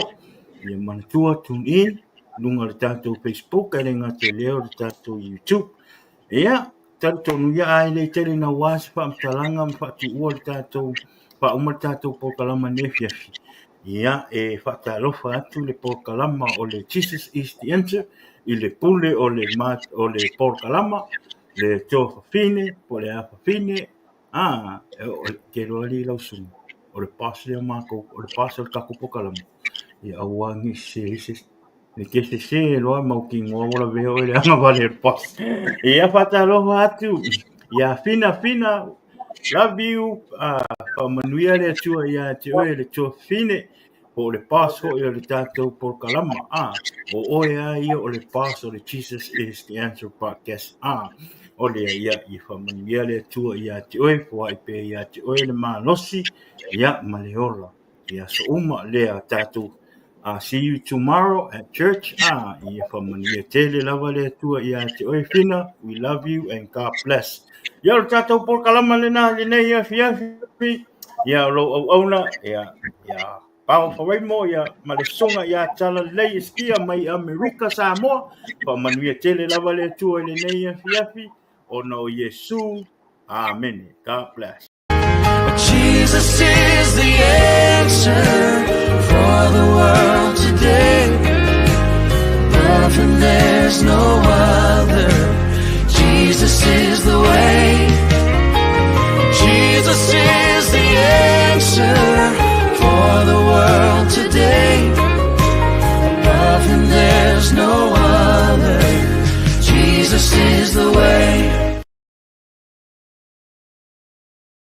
Ia manatua tune in luga o le tatou Facebook ae le gata i lea o le tatou YouTube. Ia, talitonu ia ae le tele naua se faamatalaga ma faatuua le tatou faauma le tatou polokalama i lenei afiafi. Ia, e faatalofa atu le polokalama o le Jesus is the Answer i le pule o le, o le polokalama, le tuafafine po o le afafine, a, te iloa alii lau susuga, o le boss lea o matou, o le boss o le tatou polokalama. Ia aua ne i sese se isi. E te sese loa mautinoa ua lavea oe i le agavale o le boss. Ia faatalofa atu ia Fina Fina, love you, faamanuia le Atua ia te oe le tuafafine, po o le boss foi o le tatou polokalama. O oe lava ia o le boss o le Jesus is the Answer podcast. O lea ia, ia faamanuia le Atua ia te oe, foai pea ia te oe le malosi, ia ma le ola. I aso uma lea tatou see you tomorrow at church. Ia faamanuia tele lava le Atua ia te oe Fina. We love you and God bless. Ia o le tatou polokalama lena i lenei afiafi. Ia o lou auauna, ia, ia Pao Faraimo, ia ma le susuga ia Talalelei Eskia mai Amerika Samoa. Faamanuia tele lava le Atua i lenei afiafi ona o Iesu. Amene. God bless. Jesus is the answer for the world today. Above him there's no